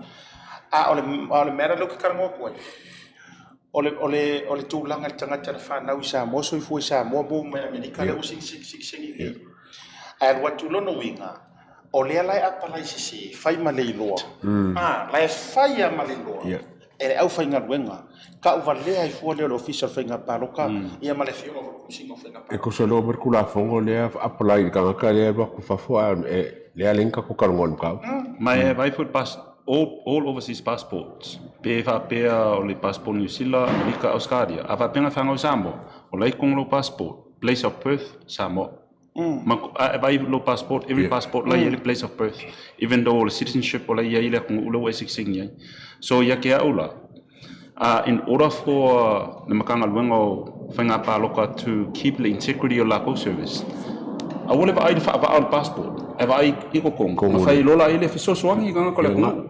A o le, a o le mea la lea ou te talanoa atu ai, o le, o le, o le tulaga i le tagata na fanau i Samoa, soifua i Samoa, maua mai Amerika, lea ua sigisigi i inei. Ae alu atu lona uiga, o lea la e apalai sese, fai ma le iloa. A, la e fai lava ma le iloa e le aufaigaluega, tauvalea ai fua lea o le Ofisa o le Faiga Palota ia ma le Afioga foi i le Komesina o Faiga Palota. E tusa loa ma le Tulafono lea apply i le tagata lea e alu atu i fafo ae lea a leai ni tatou talanoa i le mataupu. Ma e vaai foi le all overseas passports pe faapea o le passport Niu Sila, Amerika, Ausetalia, a faapea na fanau i Samoa, o la e i totonu o lou passport, place of birth, Samoa. Ma a e vaai i lou passport, every passport la e i ai le place of birth, even though o le citizenship o la e i ai le atunuu lea ua e sikisikini ai. So ia te au la, in order for le Matagaluega o Faiga Palota to keep le integrity o le latou service, aua le vaai i le faavaa o le passport, ae vaai i totonu, ona fai loa laia le fesoasoani i tagata o le atunuu.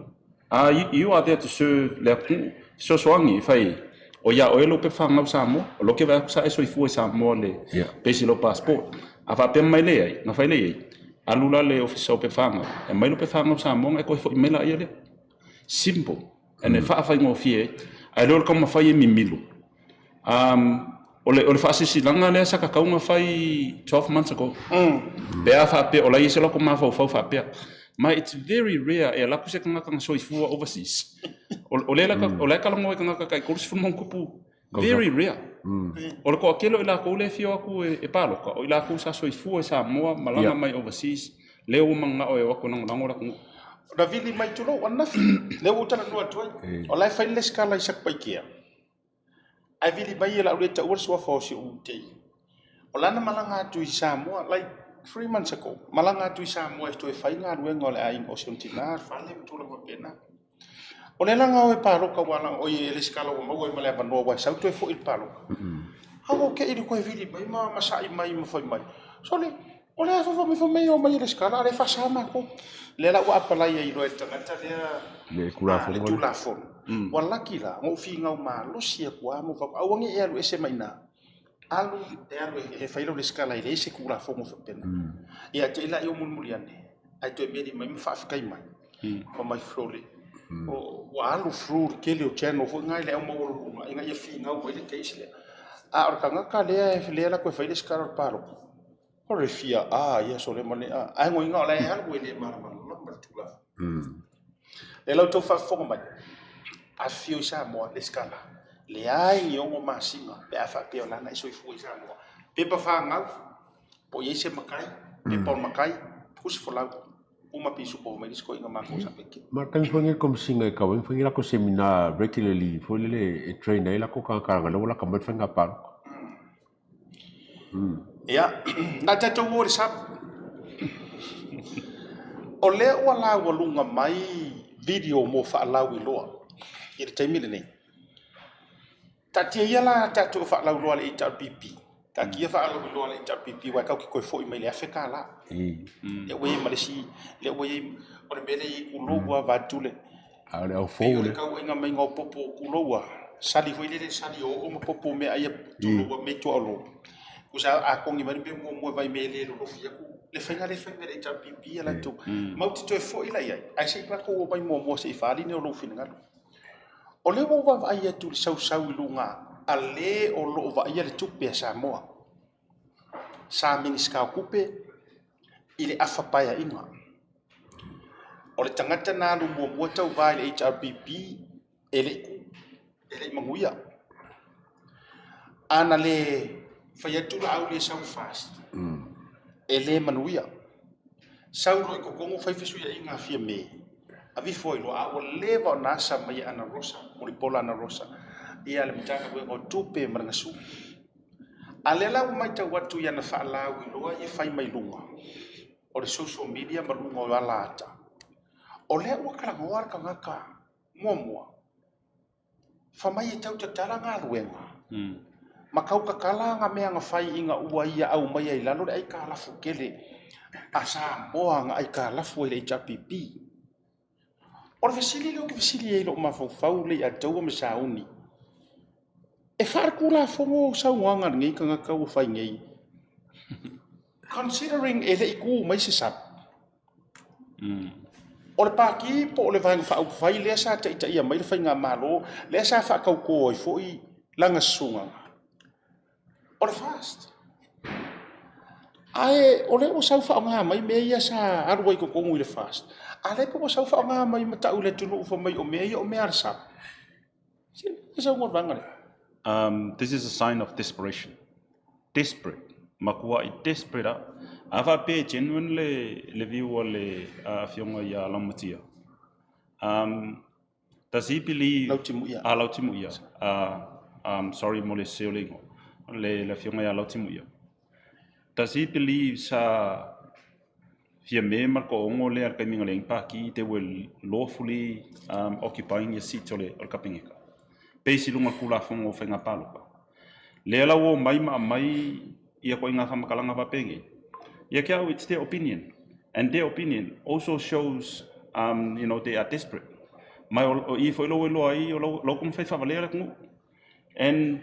You are there to serve le atunuu, fesoasoani e fai, o ia oe lou pepa fanau Samoa, o lea ou te vaai atu sa e soifua i Samoa i le base i lou passport. A faapea mai leai, na fai lea i ai, alu la le Ofisa o Pepa Fanau, e aumai lou pepa fanau Samoa ona e toe foi mai laia lea. Simple. And e faafaigofie ai. Ae le o le taumafai e mimilo. Um, o le, o le faasilasilaga lea sa tatau ona fai 12 months ago. Pe a faapea, o la e i ai se latou mafaufau faapea. Ma it's very rare e alu atu se tagata na soifua overseas. O, o lea, o la e talanoa i tagata tai 30 ma ono tupu. Very rare. O le toatele o i latou lea e afio atu e palota, o i latou sa soifua i Samoa, malaga mai overseas, lea ua mananao e o atu e lagolago le atunuu. Na vili mai tulou ananafi, lea ua ou talanoa atu ai. O la e fai le lesitala i Satupaitea. Ae vili mai e lau le taua le suafa o si ou tei. O lana malaga atu i Samoa, like 3 months ago, malaga atu i Samoa e toe fai galuega o le aiga o si ona tina, fale ma tulaga faapena. O lea la na o e palota ua ala oi e lesitala ua maua ai ma le avanoa ua e sau toe foi i le palota. A ua te i le toe vili mai ma masa'i mai ma fai mai, sole, o lea e fai mai fai mai e omai e lesitala a o lea e faasa matou. Lea la ua apalai ai loa e le tagata lea Le Tulafono. Le Tulafono. Ua laki la, na ou finau malosi atu lava ma ou fai atu, aua ne i e alu ese mai i ina. Alu e alu e fai lau lesitala e leai se Tulafono faapena. Ia te i laia o mulimuli ane, ae toe meli mai ma faafetai mai. Fai mai sole, ua alu through le tele o channel foi na i le au maualuluga ina ia finau mai le case lea. A o le tagata lea lea la toe fai le resitala o le palota, o le fia a ia sole ma le a. Ae goiga o la e alu e le malamalama le tulaga. Lea la ua outou faafofoga mai, afifio i Samoa resitala, leai ni 6 masina pe a faapea o la na e soifua i Samoa. Pepa fanau, po o i ai se matai, pepa o le matai, tusi folau. Uma pisupo mai le isi toeaina matou sa peke. Ma le taimi foi lenei le Komesina e tau ai, fai ni latou seminar regularly foi lele e train ai latou tagata leaga o lea ua lata mai le faiga palota. Ia, na tatou o i le sami. O lea ua laualuga mai video mo faalauiloa i le taimi lenei. Taatia ia la tatou faalauiloa a le HRPP, taatia faalauiloa a le HRPP aua e tatou te toe foi mai i le $1,000. Lea ua i ai ma le isi, lea ua i ai, o le mea lea e i ai tulou lava vaeatu le, A o le au fou lea. Pei o le tauaiga maiga o popo tulou lava, sali foi lele sali o oo ma popo meaai ia tulou lava mea i tuaolo. Tusa a togi mai le mea muamua e vaimea e le lolofi atu le faiga lea e fai mai e le HRPP ia latou. Matou te toe foi la i ai, ae se i matou omai muamua se i faaali ni o lou finagalo. O lea ua ou vaavaai atu i le sausau i luga a le o lo o vaaia le tupe a Samoa. Sa Minisita o Tupe i le afa paeaiga. O le tagata na alu muamua tauva i le HRPP e le i ku, e le i manuia. A na le fai atu Laauli e sau i le FAST, e le manuia. Sau loa i totonu fai fesuiaiga a Fiame, aveifo ai loa, a ua leva ona asa mai e Ana Rosa, Mulipola Ana Rosa, ia le Matagaluega o Tupe ma le Gasu. A lea la ua matau atu i ana faalauiloa ia fai mai luga o le social media ma luga o ala ata, o lea ua talanoa le tagata muamua. Fa mai e tau tatala galuega, ma kau kakala nga mea nga fai ina ua ia aumaia i lalo le aikalafu tele a Samoa nga aikalafu ai le HRPP. O le fesili lea ou te fesili ai i lou mafaufau lea ia taua ma sauni, e faaletulafono saunoaga a lenei tagata ua fai nei, considering e le i tu mai se SUPP? O le Pati po o le Vaega Faaupufai lea sa taitaia mai le Faigamalo, lea sa faatauto ai foi lana susuga, o le FAST. Ae o lea ua sau faaaoga mai mea ia sa alu ai i totonu i le FAST, a o lea pei ua sau faaaoga mai ma tau i le atunuu fai mai o mea ia o mea a le SUPP. This is a sign of desperation. Desperate. Makuai desperate a. A faapea e genuine le, le view a le afioga ia Laumatia. Um, does he believe... Lautimuia. Ah, Lautimuia. Uh, um, sorry mo le sese o le ingoa. Le, le afioga ia Lautimuia. Does he believe sa Fiame ma le toaono lea i le taimi na leai ni pākī, they were lawfully um, occupying ia seats o le, o le kapeneta. Base i luga o le Tulafono o Faiga Palota. Lea la ua omai ma aumai ia koiga faamatalaga faapenei. Ia ke au, it's their opinion. And their opinion also shows, um, you know, they are desperate. Mai o, o i foi lou iloa ai, o lau, lau taumafai faavalea le atunuu. And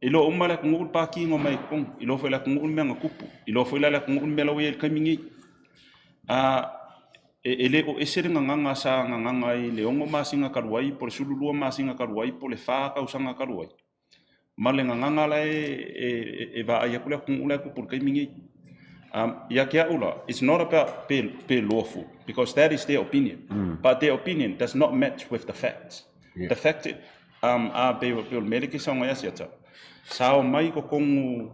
Iloa uma e le atunuu le pākī na omai i totonu. Iloa foi e le atunuu le mea na tupu. Iloa foi la e le atunuu le mea la ua i ai i le taimi nei. A, e, e le o ese le gagana sa gagana ai i le 6 masina talu ai po o le 12 masina talu ai po o le 4 tausaga talu ai, ma le gagana la e, e, e vaai atu le atunuu la e tupu i le taimi nei. Um, ia te au la, it's not about pe, pe lawful, because that is their opinion. Mm. But their opinion does not match with the facts. Yeah. The fact um, a pei o le mea lea ke saoga ia siata, sa omai totonu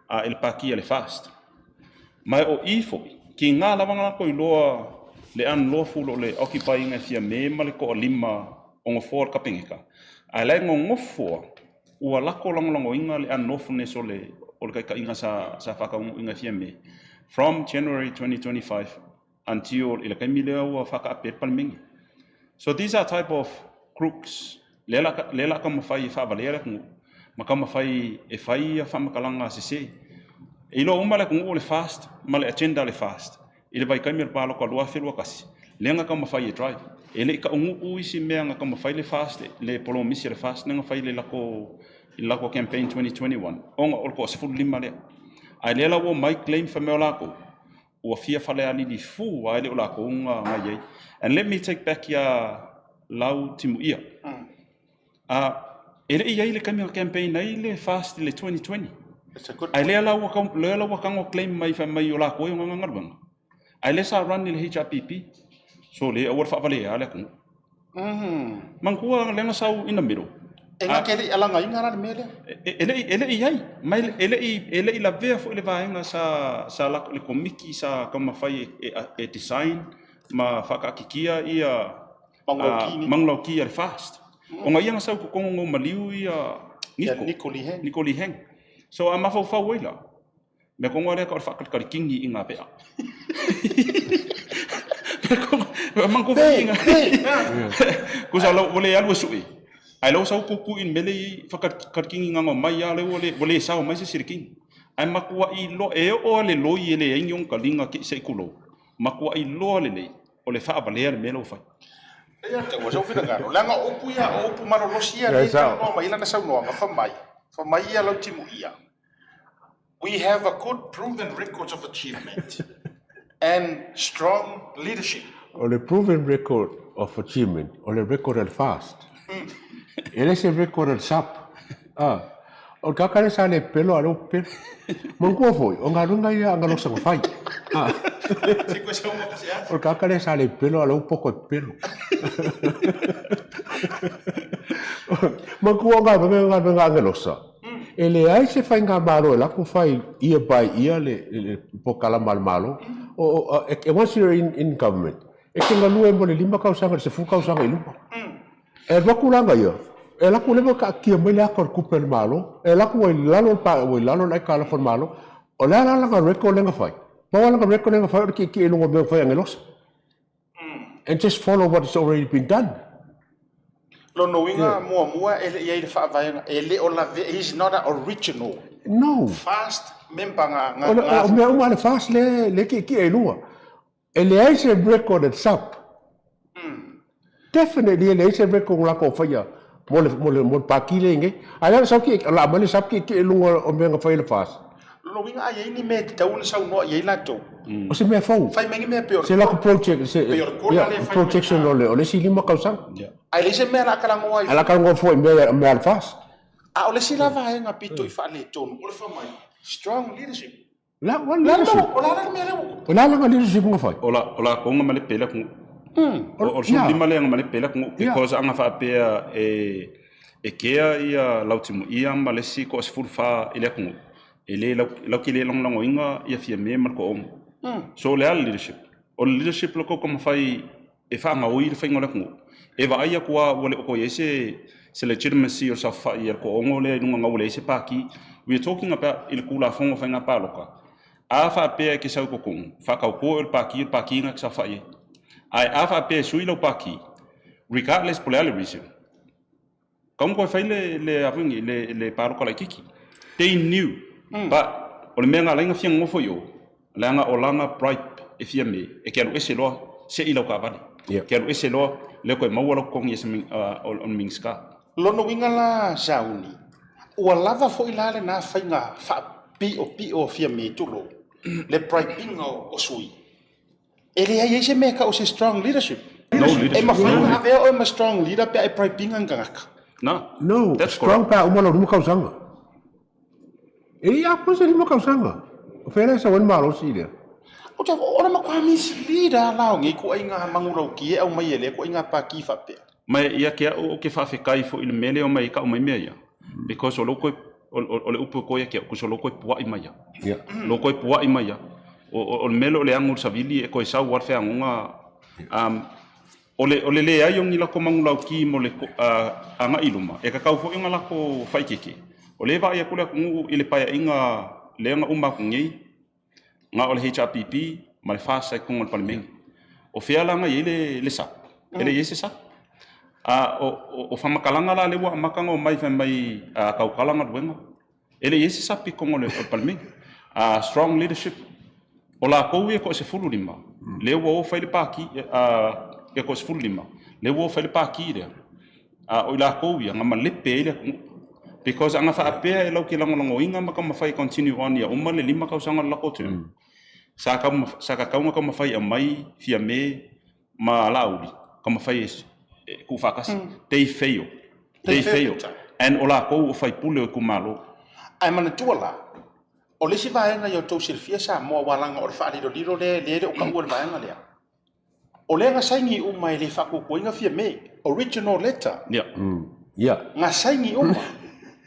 a e le pākī a le FAST. Ma o i foi, ki ngā lava nga latou iloa le unlawful o le occupying e Fiame ma le toalima o nofoa o le Kapeneta, ae la e nonofo ua lako lagolagoina le unlawfulness o le, o le taitaiga sa, sa faataunuuina e Fiame from January 2025 until i le taimi lea ua faataape ai le Palemene. So these are type of crooks lea la, lea la taumafai e faavalea le atunuu ma taumafai e fai ia faamatalaga sese. E iloa uma le atunuu o le FAST ma le agenda a le FAST i le vaitaimi o le palota 2021 lea na taumafai e drive. E le i taunuu isi mea na taumafai le FAST, le polomisi a le FAST lea na fai i le latou i le latou campaign 2021 ona o le toa-15 lea. Ae lea la ua omai claim fai mai o latou ua fia falealili fu a e le o latou na na i ai. And let me take back ia Lau Timuia. Uh, e le i ai le taimi na campaign ai le FAST i le 2020. Ae lea la ua lea la ua tago claim mai fai mai o latou e ona galuega. Ae lea sa run i le HRPP. So le aua le faavalea le atunuu. Manatua lea na sau in the middle. E na te le i alagaina la le mea lea. E le i e le i ai, ma e le i e le i lavea foi le vaega sa sa lako le komiti sa taumafai e, e design ma faakaatitia ia manulauki a le FAST. Ona ia na sau i totonu no maliu ia Niko. Niko Lee Hang. Niko Lee Hang. So a mafaufau ai la, Mea kongoa lea ka o le whakalikalikingi i ngā pea. Mea kongoa, i ngā... Kusa lau, ua le alu e sui. Ai lau sau kuku i mele i whakalikingi ngā mai a leu ua le sao mai se sirikingi. Ai makua i loa, e o a le loi e le aingi ong ka linga ki se i kulou. Makua i loa le nei, o le whaavalea le mea lau whai. Ia te ua sau finagalo. Leaga o upu ia, o upu malolosi ia, lea e talanoa mai ai lana saunoaga, fai mai, fai mai ia Lautimuia, We have a good proven records of achievement and strong leadership. O le proven record of achievement, o le record a le FAST. E le se record a le SUPP. Ah, o le tagata lea sa le pepelo a o lea ua pepelo. Manatua foi, o galuega ia a galosa na fai. Ah. O le tagata lea sa le pepelo a o lea ua poto e pepelo. Manatua o galuega ia o galuega a galosa. E leai se faigamalo e lako fai year by year le, le polokalama a le Malo. O, o, e, once you're in, in government, e te galue mo le lima tausaga, le sefulu tausaga i luma. E alu atu la ia, e alu atu leva taatia mai le ata o le tupe a le Malo, e alu atu ua i lalo le pa, ua i lalo le aitalafu a le Malo. O le a la lana record lea na fai? Pau lava lana record lea na fai o le tietie i luga o mea na fai e Agelosa. And just follow what has already been done. Lona uiga muamua e le i ai le faavaega, e le o lavea, he is not a original No. FAST member nga, nga, O, le, nga o mea uma a le FAST le, le tietie i luga. E leai se record e le SAP. Definitely e leai se record o latou faia mo le, mo le, mo le Pati lea i nei. A o le a le sau tietie, o le a aumai le SAP tietie i luga o mea na fai e le FAST. Lona uiga a i ai ni mea e tatau ona saunoa i ai latou. O se mea fou. Fai mai ni mea pei o le Se latou project, se, Pei o le kola lea e fai mai projection o le, o le isi 5 tausaga. Ae leai se mea o le a talanoa ai A o le a talanoa fua i mea, mea a le FAST. A o le isi la vaega pito i faaletonu, o le fai mai, strong leadership. La, what leadership? O le a la le mea lea ua tupu? O le a lana leadership na fai? O la, o lakou na malepe le atunuu. O le 15 lea na malepe le atunuu because ana faapea e e kea ia Lautimuia ma le isi toa-14 i le atunuu, e le latou te le lagolagoina ia Fiame ma le toa-6. So o le a le leadership? O le leadership la tou taumafai e faagaoi le faiga o le atunuu. E vaai atu lava ua le o toe i ai se se legitimacy o le saofafai a le toaono lea i luga ina ua leai se pati. We are talking about i le Tulafono o Faiga Palota, a faapea e te sau i totonu, faatauto oe o le pati, o le pati lena e te saofai ai. Ae a faapea e sui lau pati, regardless po o le a le reason, Kau koe fai le le a foi le le palota laititi. They knew. But o le mea na alai na fia nonofo i o, leaga o lana bribe e fia me, e te alu ese loa sei lau taavale. Yeah. Te alu ese loa, lea koe maua lau totogi as a o le Minista. Lona uiga la Sauni, ua lava foi la lena faiga faapiopio a Fiame tulou, le bribe-iga o sui. E leai ai se mea e tau o se strong leadership. No leadership. E mafai ona avea oe ma strong leader pe a e bribing-a ni tagata. No. No, That's strong correct. pe a uma lou 5 tausaga. E le i apoa se 5 tausaga. O fea la e sau ai le malosi lea? O te, o le matua mislead lava la o nei ituaiga manulauti e aumai e lea ituaiga pati faapea. Ma ia te au ou te faafetai foi i le mea lea e omai ai tau mai mea ia, because o lou toe, o le upu e toe ia te au, because o lou toe puai mai ia. Lou toe puai mai ia. O le mea lea o le ago i le savili e toe sau lava le feagoga. O le, o le leai o ni latou manulauti mo le agai i luma, e tatau foi ona latou faaeteete. O lea e vaai atu le atunuu i le paeaiga lea na uma atu nei, Na o le HRPP ma le FAST i totonu o le Palemene. O fea la na i ai le, le SAP? E le i ai se SAP. A, o, o, o faamatalaga la lea ua amata ona omai fai mai a, tautala galuega. E le i ai se SAP i totonu o le, o le Palemene. A, strong leadership. O latou ia e toa-15, lea ua o fai le pati, a, e toa-15, lea ua o fai le pati lea. A o i latou ia, na malepe ai le atunuu. Because ana faapea e latou te lagolagoina ma taumafai e continue on ia uma le 5 tausaga o le latou term, sa sa tatau ona taumafai e aumai Fiame ma Laauli taumafai e tuufaatasi. They fail. They fail. And o latou o faipule o itumalo. Ae manatua la, o le isi vaega ia outou silafia Samoa aua leaga o le faalilolilo lea e le o taua le vaega lea. O lea na saini uma e le faakuakuaina Fiame, original letter. Ia. Ia. Na saini uma.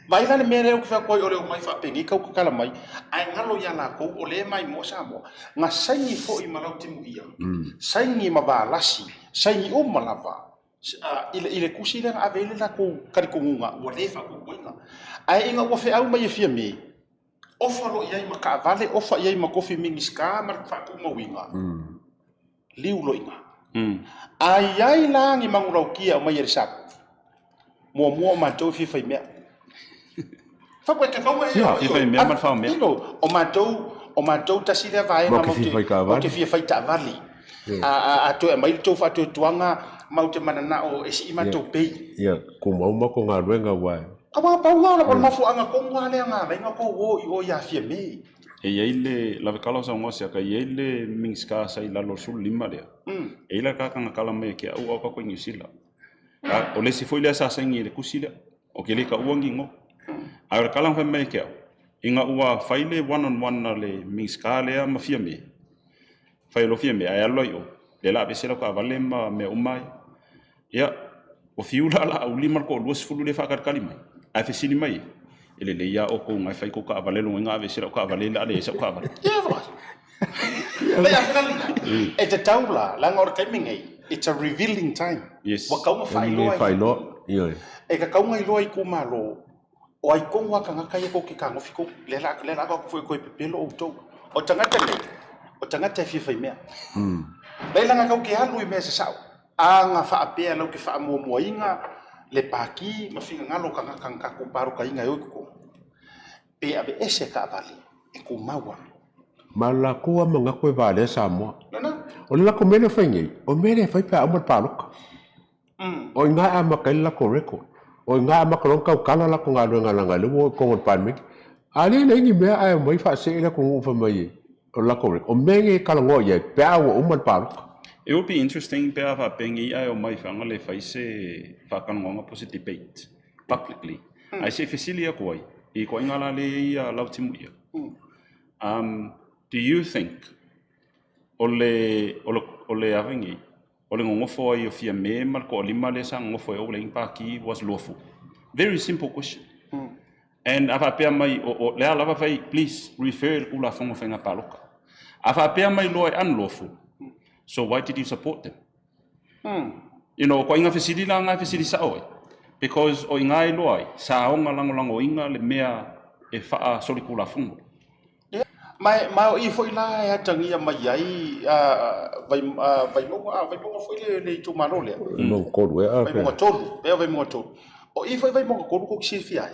Vaai la le mea lea ou te fai atu ai o le omai faapenei tau tatala mai, ae galo ia latou o lea e maimoa Samoa. Na saini foi ma Lautimuia, saini ma Valasi, saini uma lava i le, i le tusi lea na ave ai le latou talitonuga ua le faakuakuaina. Ae ina ua feau mai e Fiame, Ofa loa i ai ma taavale, ofa i ai ma tofi Minisita ma le faatumauina, liu loa i ina. A i ai la ni manulauti e aumai e le SAP, muamua o matou e fia fai mea. Fai e tatau e Fia fai mea ma le faomea. Ilo, o matou, o matou tasi lea vaega Matou te fia fai taavale. Matou te fia fai taavale. A, a, a toe aumai le tou faatuatuaga, matou te mananao e sii matou pay. Ia, tumau matou galuega aua e. Aua pau lava o le mafuaaga tonu lava lea na ala ai ona tou o i o ia Fiame. E i ai le lavekala o saunoa siaka, e i ai le Minisita sa i lalo o le 15 lea, e i ai la tagata na tala mai e ke au a o tatou i Niu Sila. A, o le isi foi lea sa saini i le tusi lea, o ke le taua ni igoa. Ae o le tala na fai mai e ke au, ina ua fai le one on one a le Minisita lea ma Fiame, fai loa Fiame, ae alu la i o, lea la aveese lau taavale ma mea uma ai. Ia, ua fiu la Laauli ma le toalua sefulu lea e faatalitali mai, ae fesili mai, E lelei lava outou na e fai tou taavale lona uiga aveese lau taavale o le a leai sau taavale. E tatau la, leaga o le taimi nei, it's a revealing time. Yes. Ua tatau ona faailoa i, e tatau ona iloa i itumalo, o ai tonu lava tagata ia tou te fetagofi tou, lea la, lea la avatu foi e toe pepelo outou. O tagata nei, o tagata e fia fai mea. Leai leaga tou te alu i mea e sasao. A na faapea lau te faamuamuaina Le pākī ma finagalo o kangaka na kakou palokaina e o i totonu, pe aveese kaavale e tumau ana. Ma lo lakou lava manatu e valea Samoa. Lena. O le lakou mea lea e fai nei, o mea lea e fai pe a uma le paloka. O i ina e amata ai le latou record. O i ina e amata loa ona tautala latou galuega leaga o lea ua o i totonu o le Palemene. A lea e leai ni mea ae omai faasee le atunuu fai mai o le latou record. O mea nei e talanoa i ai pe a ua uma le paloka. It would be interesting pe a faapea nei ae omai i Fagalii e fai se faatalanoaga po o se debate publicly ae se i fesili atu ai i ituaiga la lea e i ai Lautimuia. Do you think o le, o le, o le ave nei, o le nonofo ai o Fiame ma le toalima lea sa nonofo ai o Ulaini Pākī was lawful? Very simple question. And a faapea mai, o, o le a lava fai, please refer i le Tulafono Faiga Palota. A faapea mai loa e unlawful, so why did you support them? You know, o ituaiga fesili la na e fesili sao ai, because o i ina e iloa ai, sa ona lagolagoina le mea e faasolitulafono. Ma, ma o i foi la e atagia mai ai a, vai, a, Vaimauga, a, Vaimauga foi le, le itumalo lea. Vaimauga 3 ea. Vaimauga 3, ea Vaimauga 3. O i foi Vaimauga 3 kou te silafia ai.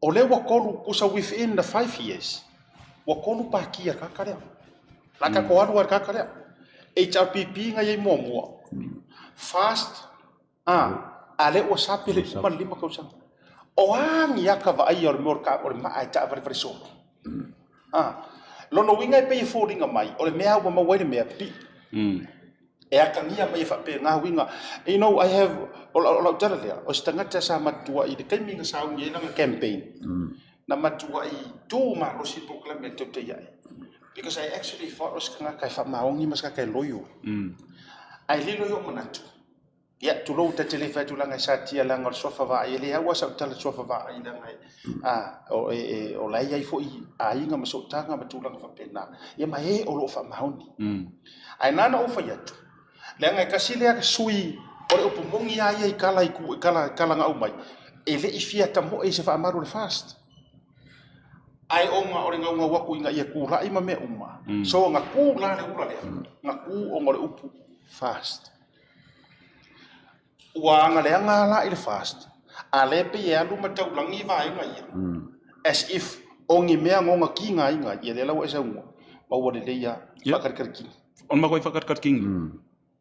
O lea ua tolu, tusa within the 5 years, ua tolu pāti a le tagata lea. La tatou alu lava i le tagata lea. HRPP na i ai muamua. First, a, a lea ua sapi le uma le 5 tausaga. O a ni ata vaaia o le mea o le maa e taavalevale solo. A, lona uiga e pei e foliga mai, o le mea ua maua ai le mea, pipii. E atagia mai e faapena uiga. You know, I have, o lau tala lea, o se tagata sa matuai i le taimi na sauni ai lana campaign, na matuai tu malosi le polokalame a le Tautai Ae. Because I actually thought o se tagata e faamaoni ma se tagata e loyal. Ae lilo i ou manatu, Ia, tulou, ta te le fai atu leaga e satia leaga o le suafa vaai, e le au lava sau tala suafa vaai leaga e, a, o, e, e, o la e i ai foi aiga ma sootaga ma tulaga faapena, ia ma e o lo o faamaoni. Ae na ona ou fai atu, leaga e tasi lea sui o le upu moni lava ia i tala i ku, tala, tala na aumai, e le i fia tamoe i se faamalu o le FAST. Ae ona o le naunau atu ina ia tulai ma mea uma, so na tu la le ula lea, na tu ona o le upu FAST. Ua agaleaga la i le FAST, a lea pei e alu ma taulagi vaega ia, as if o ni mea nona tigaina ia lea la ua e saunoa, ma ua lelei lava, faakalikalitini. O le matou faakalikalitini.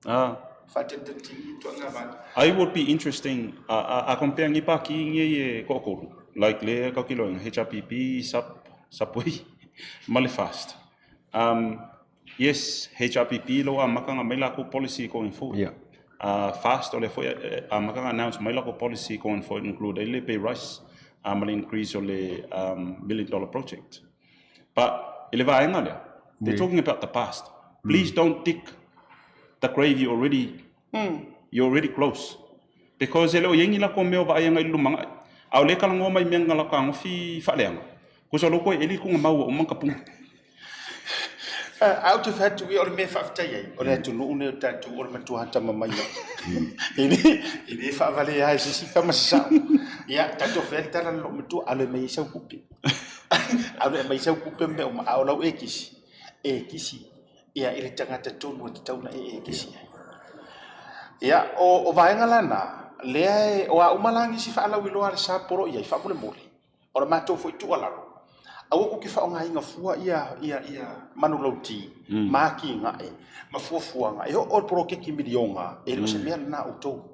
Ah. Faatalitalitini ituaiga vaega. I would be interesting, a compare ni pākī nei e toatolu, like lea e tautilo ina HRPP, sap, Subway, ma le FAST. Um, Yes, HRPP lou amataga mai lakou policy going forward. Yeah. Fast o lea foi amataga announce mai lakou policy going forward include ai le pay rice ma le increase o le million dollar project. But i le vaega lea, they're talking about the past. Please don't dig the grave you already you're already close. Because e le o i ai ni lakou mea o vaai agai i le lumanai. A o lea e talanoa mai i mea na latou fetagofi faaleaga, Kosa loko e eli kuga mau ua uma ka puna. Ae ou te fai atu ia o le mea e faafetai ai, o le atunuu lenei o tatou o le matua atamamai lava. E le, e le faavalea e se isi tama se sao. Ia, tatou fai le tala a le loomatua, alu e aumai ai sau tupe. Alu e aumai sau tupe ma mea uma, a o lau e kisi, e kisi ia i le tagata tonu e tatau ona e e kisi ai. Ia, o, o vaega la na, lea e, o a uma la nisi faalauiloa a le SAP o lo o i ai, faamolemole, O le matou foi tuualalo, aua kou te faaaogaina fua ia, ia, ia manulauti ma atinae ma fuafuaga e oo i le poloketi miliona, e le o se mea lena a outou.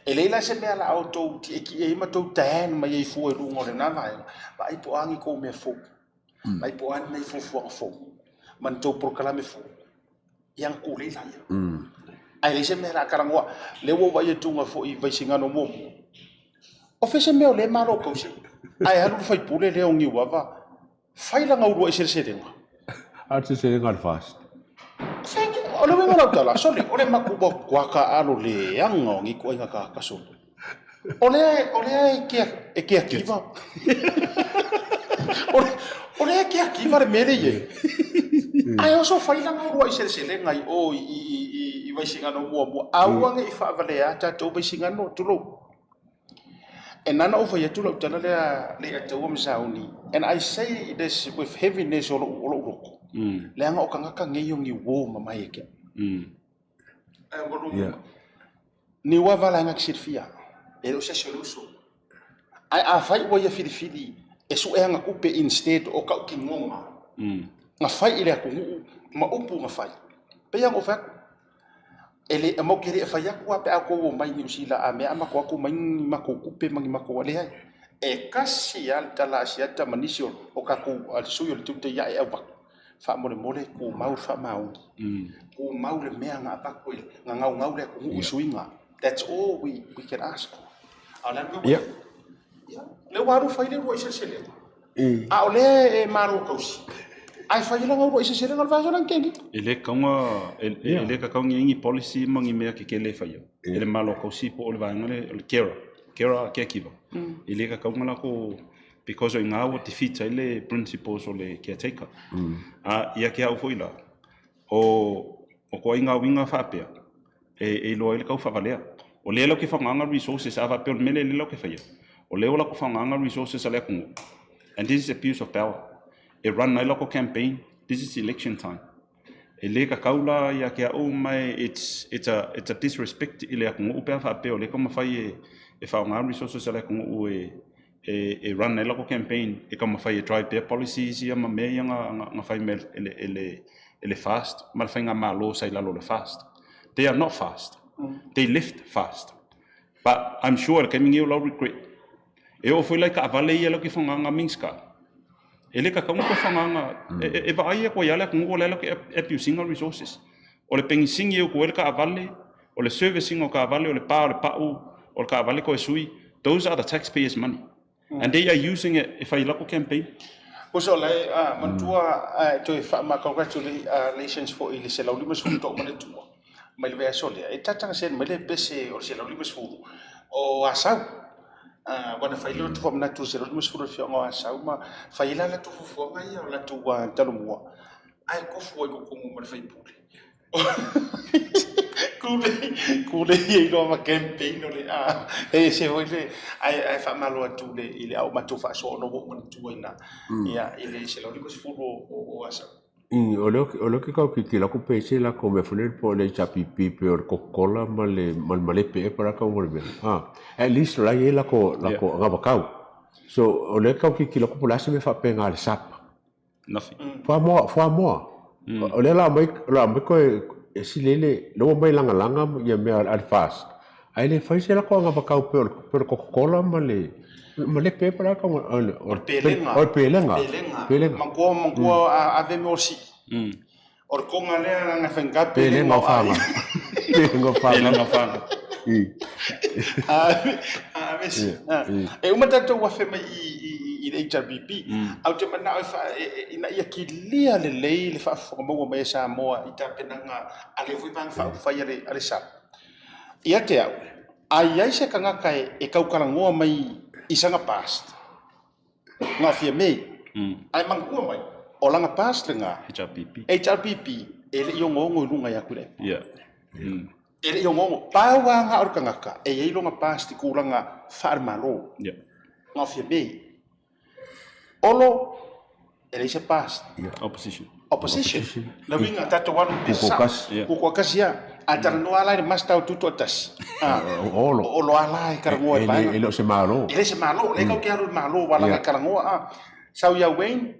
E leai la se mea la a outou tietie ai ma tou tan mai ai fua i luga o lena vaega, vaai po o a ni tou mea fou, vaai po o a ni nai fuafuaga fou ma ni tou polokalame fou. Ia ona tulei laia. Ae leai se mea o le a talanoa. Lea ua ou vaai atu foi i Vaisigano muamua. O fea se mea o lea e malo tausi ae alu le faipule lea o Niuava fai lana uluai seleselega. A o le seleselega a le FAST. O le uiga o lau tala, sole, o le matua taaalo leaga o nei ituaiga tagata sole. O lea, o lea e kea, e keakiva. O, o lea e keakiva le mea lea e i ai. Ae oso fai lana uluai seleselega i o i, i, i, i Vaisigano muamua. Aua ne i faavalea tatou Vaisigano, tulou. E na ona ou fai atu lau tala lea Leiataua ma Sauni, and I say this with heaviness o lou, o lou loto, leaga o tagata nei o ni uo mamae ia te au. Ae ua lou. Yeah. Niu ava la nga silafia e le o se isi o le uso. Ae afai ua ia filifili e sue ana tupe instead o kau tinoga na fai i le atunuu ma upu na fai, pei lava ona ou fai atu, e le, matou te le fai atu lava pe a outou omai i Niu Sila a mea a matou o atu aumai ni matou tupe ma ni matou, leai. E tasi lava le tala a Asiata ma nisi o tatou sui o le tiute ia e avatu, faamolemole tumau le faamaoni, tumau le mea na avatu e, na naunau le atunuu i suiga. That's all we, we can ask for. A o le a le mea ua i ai? Ia, lea ua alu fai le uluai seleselega. A o lea e malo tausi. Ae fai lana uluai seleselega o le vaiaso lea na tea nei. E le tatau ona, e le tatau ona i ai ni policy ma ni mea tetele e faia e le Malo tausi po o le vaega lea o le carer, carer caregiver. E le tatau ona latou, because o i ina ua defeat ai le principles o le caretaker. A ia te au foi la, o ituaiga uiga faapea, e iloa ai le tau faavalea. O lea latou te faaaogaina resources, a faapea o le mea lea lea latou te faia, o lea ua latou faaaogaina resources a le atunuu, and this is abuse of power, e run ai latou campaign, this is election time. E le tatau la ia te au ma it's, it's a, it's a disrespect i le atunuu pe a faapea o lea e taumafai e, e faaaoga resources a le atunuu e, e, e run ai latou campaign, e taumafai e drive pea policies ia ma mea ia na, na, na fai mai e le, e le, e le fast ma le faigamalo sa i lalo o le fast. They are not fast. They left fast. But I'm sure i le taimi nei o lau regret. E oo foi la i taavale ia lau ke whanganga Minska. E le tatau ona toe whanganga, e, e, e vaai atu ai lava le atunuu o lea lau ke abusing resources. O le pegisini e utu ai le taavale, o le servicing o taavale, o le pa o le pau, o le taavale toe sui, those are the taxpayers money. And they are using it e fai lako campaign. Uso la e manatua e toe faama congratulations foi i le 150 toa uma le tua mai le vaiaso lea. E tataga send mai le pese o le 150 o Asau. Ua na fai le latou faamanatu i le 150 o le afioaga o Asau ma fai ai la latou fuafuaga ia o latou talomua ae tofu ai i totonu ma le faipule. Kulei ai loa ma campaign o le a e ese foi le ae ae faamalo atu le i le au matou faasoa ona ua ou manatua i ina ia i le 150 o o Asau. O lea o lea ke kau kikila aku pe se la ko me fune po le HRPP pe o le Coca-Cola ma le ma le malepe e para kau le mea. Ah, at least la ye la ko la ko ngawakau. So o lea kau kikila aku po la se me whapenga le sap. Nothing. Fuamoa, fuamoa. O lea la aumai, la aumai koe e silele, lea ua aumai lagalaga ia mea a le FAST, ae le fai se lako agavakau pei o le, pei o le Coca-Cola ma le, ma le pepa la kau, o le, o le pelega. O le pelega. Pelega. Pelega. Matua, matua ave mea o sii. O le konga lea leaga e faigata pelega o faga. Pelega o faga. Pelega o faga. Ave si. E uma tatou afe mai i le HRPP, ae ou te manao ina ia kilia lelei le faafofoga maua mai a Samoa i tapenaga a lea foi Vaega Faaupufai a le SAP. Ia te au, a i ai se tagata e tautalanoa mai i sana past, Na o Fiamē. Ae manatua mai, o lana past lena, HRPP, HRPP, e le i ogoogo i luga ia Tuilaepa. Yeah. E le i ogoogo. Pau lava na o le tagata e i ai lona past i tulaga faale-Malo. Yeah. Na o Fiamē. Olo, e leai se past. Yeah. Opposition. Opposition. Le uiga, tatou alu pea sao. Kukuakasi. Kukuakasi lava. A talanoa lava la i le master o Tutoatasi. O Olo. O Olo lava la e talanoa i vaega. E le o se Malo. E le se Malo. Lea tatou te alu i le Malo aua leaga e talanoa a. Sau ia Wayne,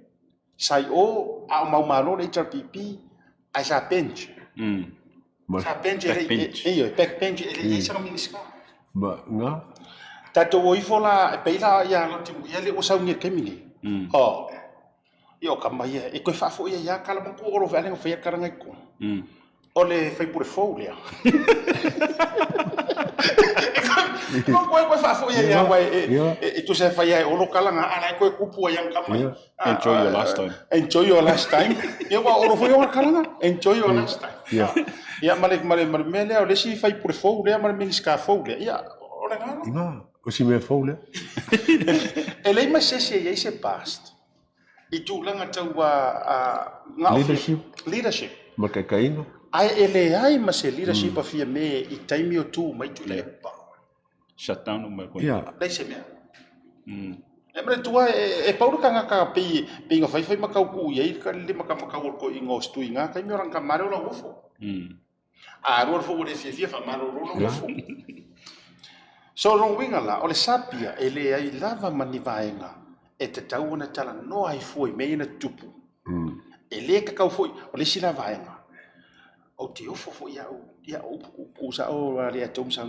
sa i o, a o mau Malo le HRPP, ae sa bench. Sa bench e le i, ioe, back bench e le i i ai sana Minisita. Ma, nga. Tatou o ifo la, e pei la ia Loti Muia lea ua sau nei i le taimi nei. Oh. Ia o tama ia, e toe faafoi ai lava tala matua o lo fealega faia tala ngai tonu. O le faipule fou lea. No koe koe faafoi ai lava e tusa e faia e Olo tala na, a la e toe tupu ai lava tama ia. Enjoy your last time. Enjoy your last time. Ia ua Olo foi ona tala na. Enjoy your last time. Ia ma le ma le ma le mea lea o le isi faipule fou lea ma le Minisita fou lea. Ia o le galo. Ina, o si mea fou lea. E leai ma se isi e i ai se past. I tulaga tau a Leadership. Leadership. Ma taitaiga. Ae e leai ma se leadership a Fiamē i taimi o tu mai Tuilaepa. Shut down uma e koe. Yeah. Leai se mea. E manatua e pau le tagata pei pei na faifai ma tau tuu i ai le matamatau o le toeaina o Situiga taimi o lana tama lea o Lauofo. A alu alu foi ua le fiafia faamalolo lou nofo. So o lona uiga la, o le sapia e leai lava ma ni vaega e tatau ona talanoa ai fua i mea ia na tutupu. E le tatau foi, o le isi la vaega, ou te ofo foi au, ia o upu puupuu sao a le tou ma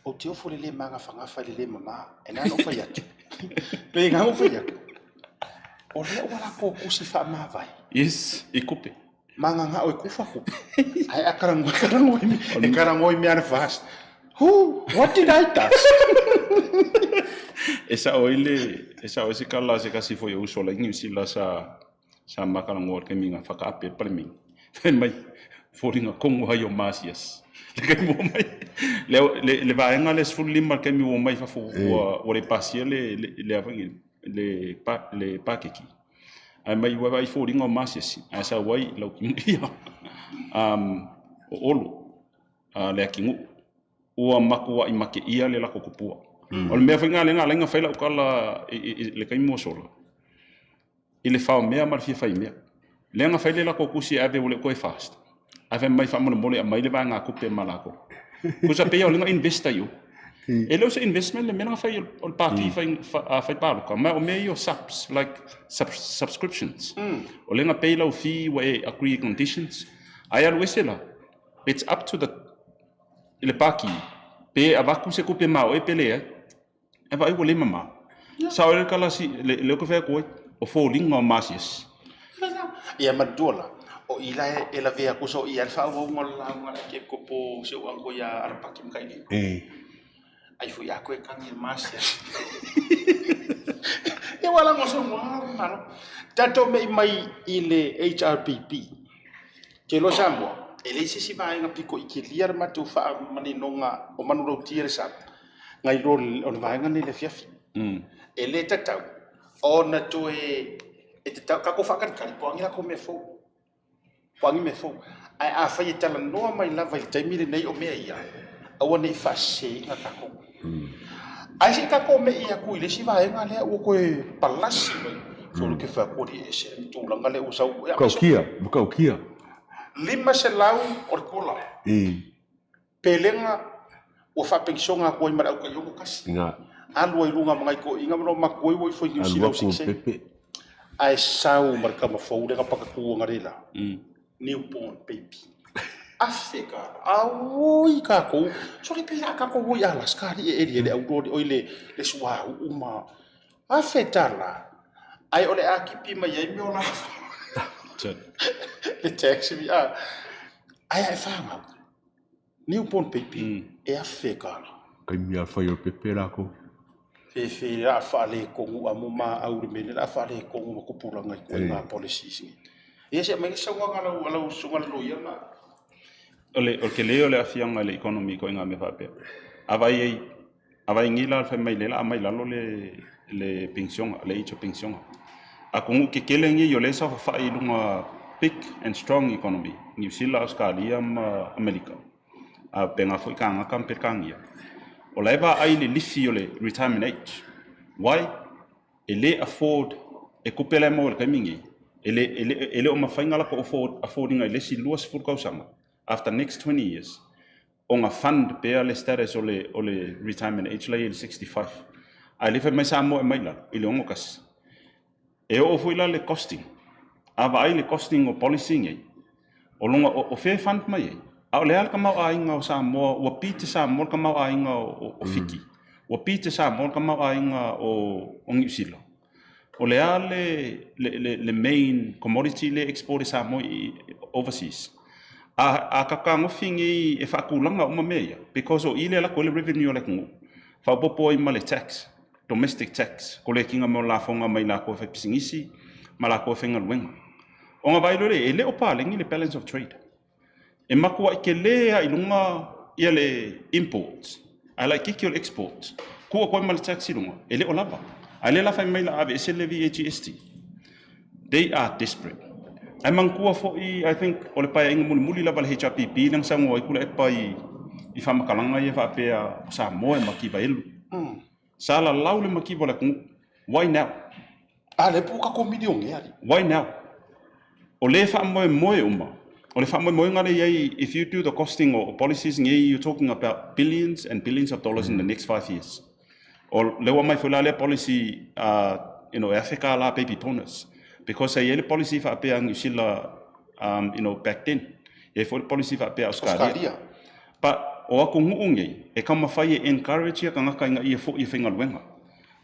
ou te ofo i le le magafagafa i le le mama. E na ona ou fai atu. E na ona ou fai atu. O lea ua latou tusi faamavae. Yes, i kupe. Magagao e kufa kupe. Ae a karango karango e karango i mea na fast. Who? What did I touch? E sao ai le e sao ai se kala se kasi foi o uso la i Niu Sila sa sa makalagoa i le taimi na whakaape le Palemene. Fai mai, foliga kongo hai o Masias. Le kaimi ua mai, le, le, le vaega le 15 le kaimi ua mai fafo ua, ua le pasia le, le, le, le, le, pa, le pakeki. Ae mai ua vaai foliga o Masias, ae sau ai lau ia, um, o Olo, uh, le akinuu. Ua matuai make ia le lako kupua. Mm. O le mea foi ngā le ngā lainga whai lau kala i, i, i, le kaimi ua sola. I le whao mea ma le fia whai mea. Lea na fai le lako kusi e ave ua le o toe fast. Ae fai mai faamolemole aumai le vaegatupe ma latou. Tusa pei o le na invest ai o. E le o se investment le mea na fai o le pati fai fai paloka. Ma o mea ia o subs like subscriptions. O lea na pay lau fee ua e agree conditions. Ae alu ese la, it's up to the i le paki pe avatu se tupe ma oe pe leai. E vaai ua le mamao. Sao ai le kalasi, le, le ka fai atu ai, o foliga o masiasi. Ia manatua la, o i la e lavea atu so i a le faaauauga o le lauga a le Epikopo si ou uncle ia Alapaki Makailima. Ai foi a koe kagi e masiasi. Ia ua lago so mua malo. Tatou mei mai i le HRPP. Te iloa Samoa, e leai se isi vaega pito i kelia le matou faamaninoga o manulauti a le SAP. Nai lo o le vaega lenei i le afiafi. E le tatau ona toe e tatau tatou faatalitali po o a ni latou mea fou. Po o a ni mea fou. Ae afai e talanoa mai lava i le taimi lenei o mea ia, aua ne i faaseseina tatou. Ae se i tatou me'i atu i le isi vaega lea ua toe palasi mai. Solo ke fai atu e ese le tulaga lea ua sau. Matautia, matautia. 500 o le kola. Pelega ua faapenisiona atu ai ma le au tai 61. Alu ai i luga ma nai toeaiina ma lou matua ua ifo i Niu Sila o sikiseine. Ae sau ma le tama fou lea na pakatu analeila. New born baby. Afe tala. Auoi tatou. Sole pei a tatou o i Alaska alii e eli ai le auro oi le suauu ma afe tala. Ae o le a kipi mai ai mea o la le tax ae a e fanau. Newborn baby, e $1,000. Taimi a fai o pepe lakou. Fefe le a faaletonu a mo maau le mea lea, le a faaletonu ma tupulaga i ituaiga policies nei. Ia se aumai le saunoaga a lau a lau susuga i le loia lena. O le o le tele o le aafiaga i le economy i ituaiga mea faapea. A vaai ai A vaai nei la fai mai lea o le a aumai i lalo le le penisiona, le age o penisiona. Atunuu tetele nei o lea e saofafai i luga big and strong economy, Niu Sila, Ausetalia ma Amerika, a faapena foi Kanata ma Peretania. O la e vaai i le lifi o le retirement age. Why? E le afford e tupe la e maua i le taimi nei, e le e le e le o mafai ona latou afford afford ina i le isi 20 tausaga after next 20 years ona fund pea le status o le o le retirement age la e i ai le 65. Ae le fai mai Samoa e aumai i lalo i le 61. E oo foi la le costing, a vaai le costing o policy nei, o lona o fea e fund mai ai? A o le a le tamaoaiga o Samoa, ua beat e Samoa le tamaoaiga o Fiti, ua beat e Samoa le tamaoaiga o Niu Sila. O le a le, le, le, le main commodity lea e export e Samoa i overseas? A, a tatagofi nei e faatulaga uma mea ia, because o i lea e lako ai le revenue a le atunuu, faaopoopo ai ma le tax, domestic tax, kolekina mai o lafoga mai latou e faipisinisi ma latou e faigaluega. Ona vaai loa lea, e le o paleni le balance of trade. E matuai tele lava i luga ia le imports ae laitiiti o le exports. Tuu atu ai ma le tax i luga, e le o lava. A o lea la fai mai la aveese le VAGST. They are desperate. Ae manatua foi, I think, o le paeaiga mulimuli lava a le HRPP lea na saunoa ai Tuilaepa i faamatalaga ia faapea o Samoa e mativa elu. Sa lalau le mativa o le atunuu. Why now? A lea po o tatou milionea. Why now? O lea e faamoemoe uma. O le faamoemoega lea e i ai, if you do the costing o policies nei, you're talking about billions and billions of dollars in the next five years. O lea ua aumai foi la lea policy, uh, you know, e $1,000 baby bonus. Because e i ai le policy faapea a Niu Sila, um, you know, back then. E i ai foi le policy faapea a Australia. Australia. But o atunuu nei, e taumafai e encourage ia tagata ina ia foi e faigaluega.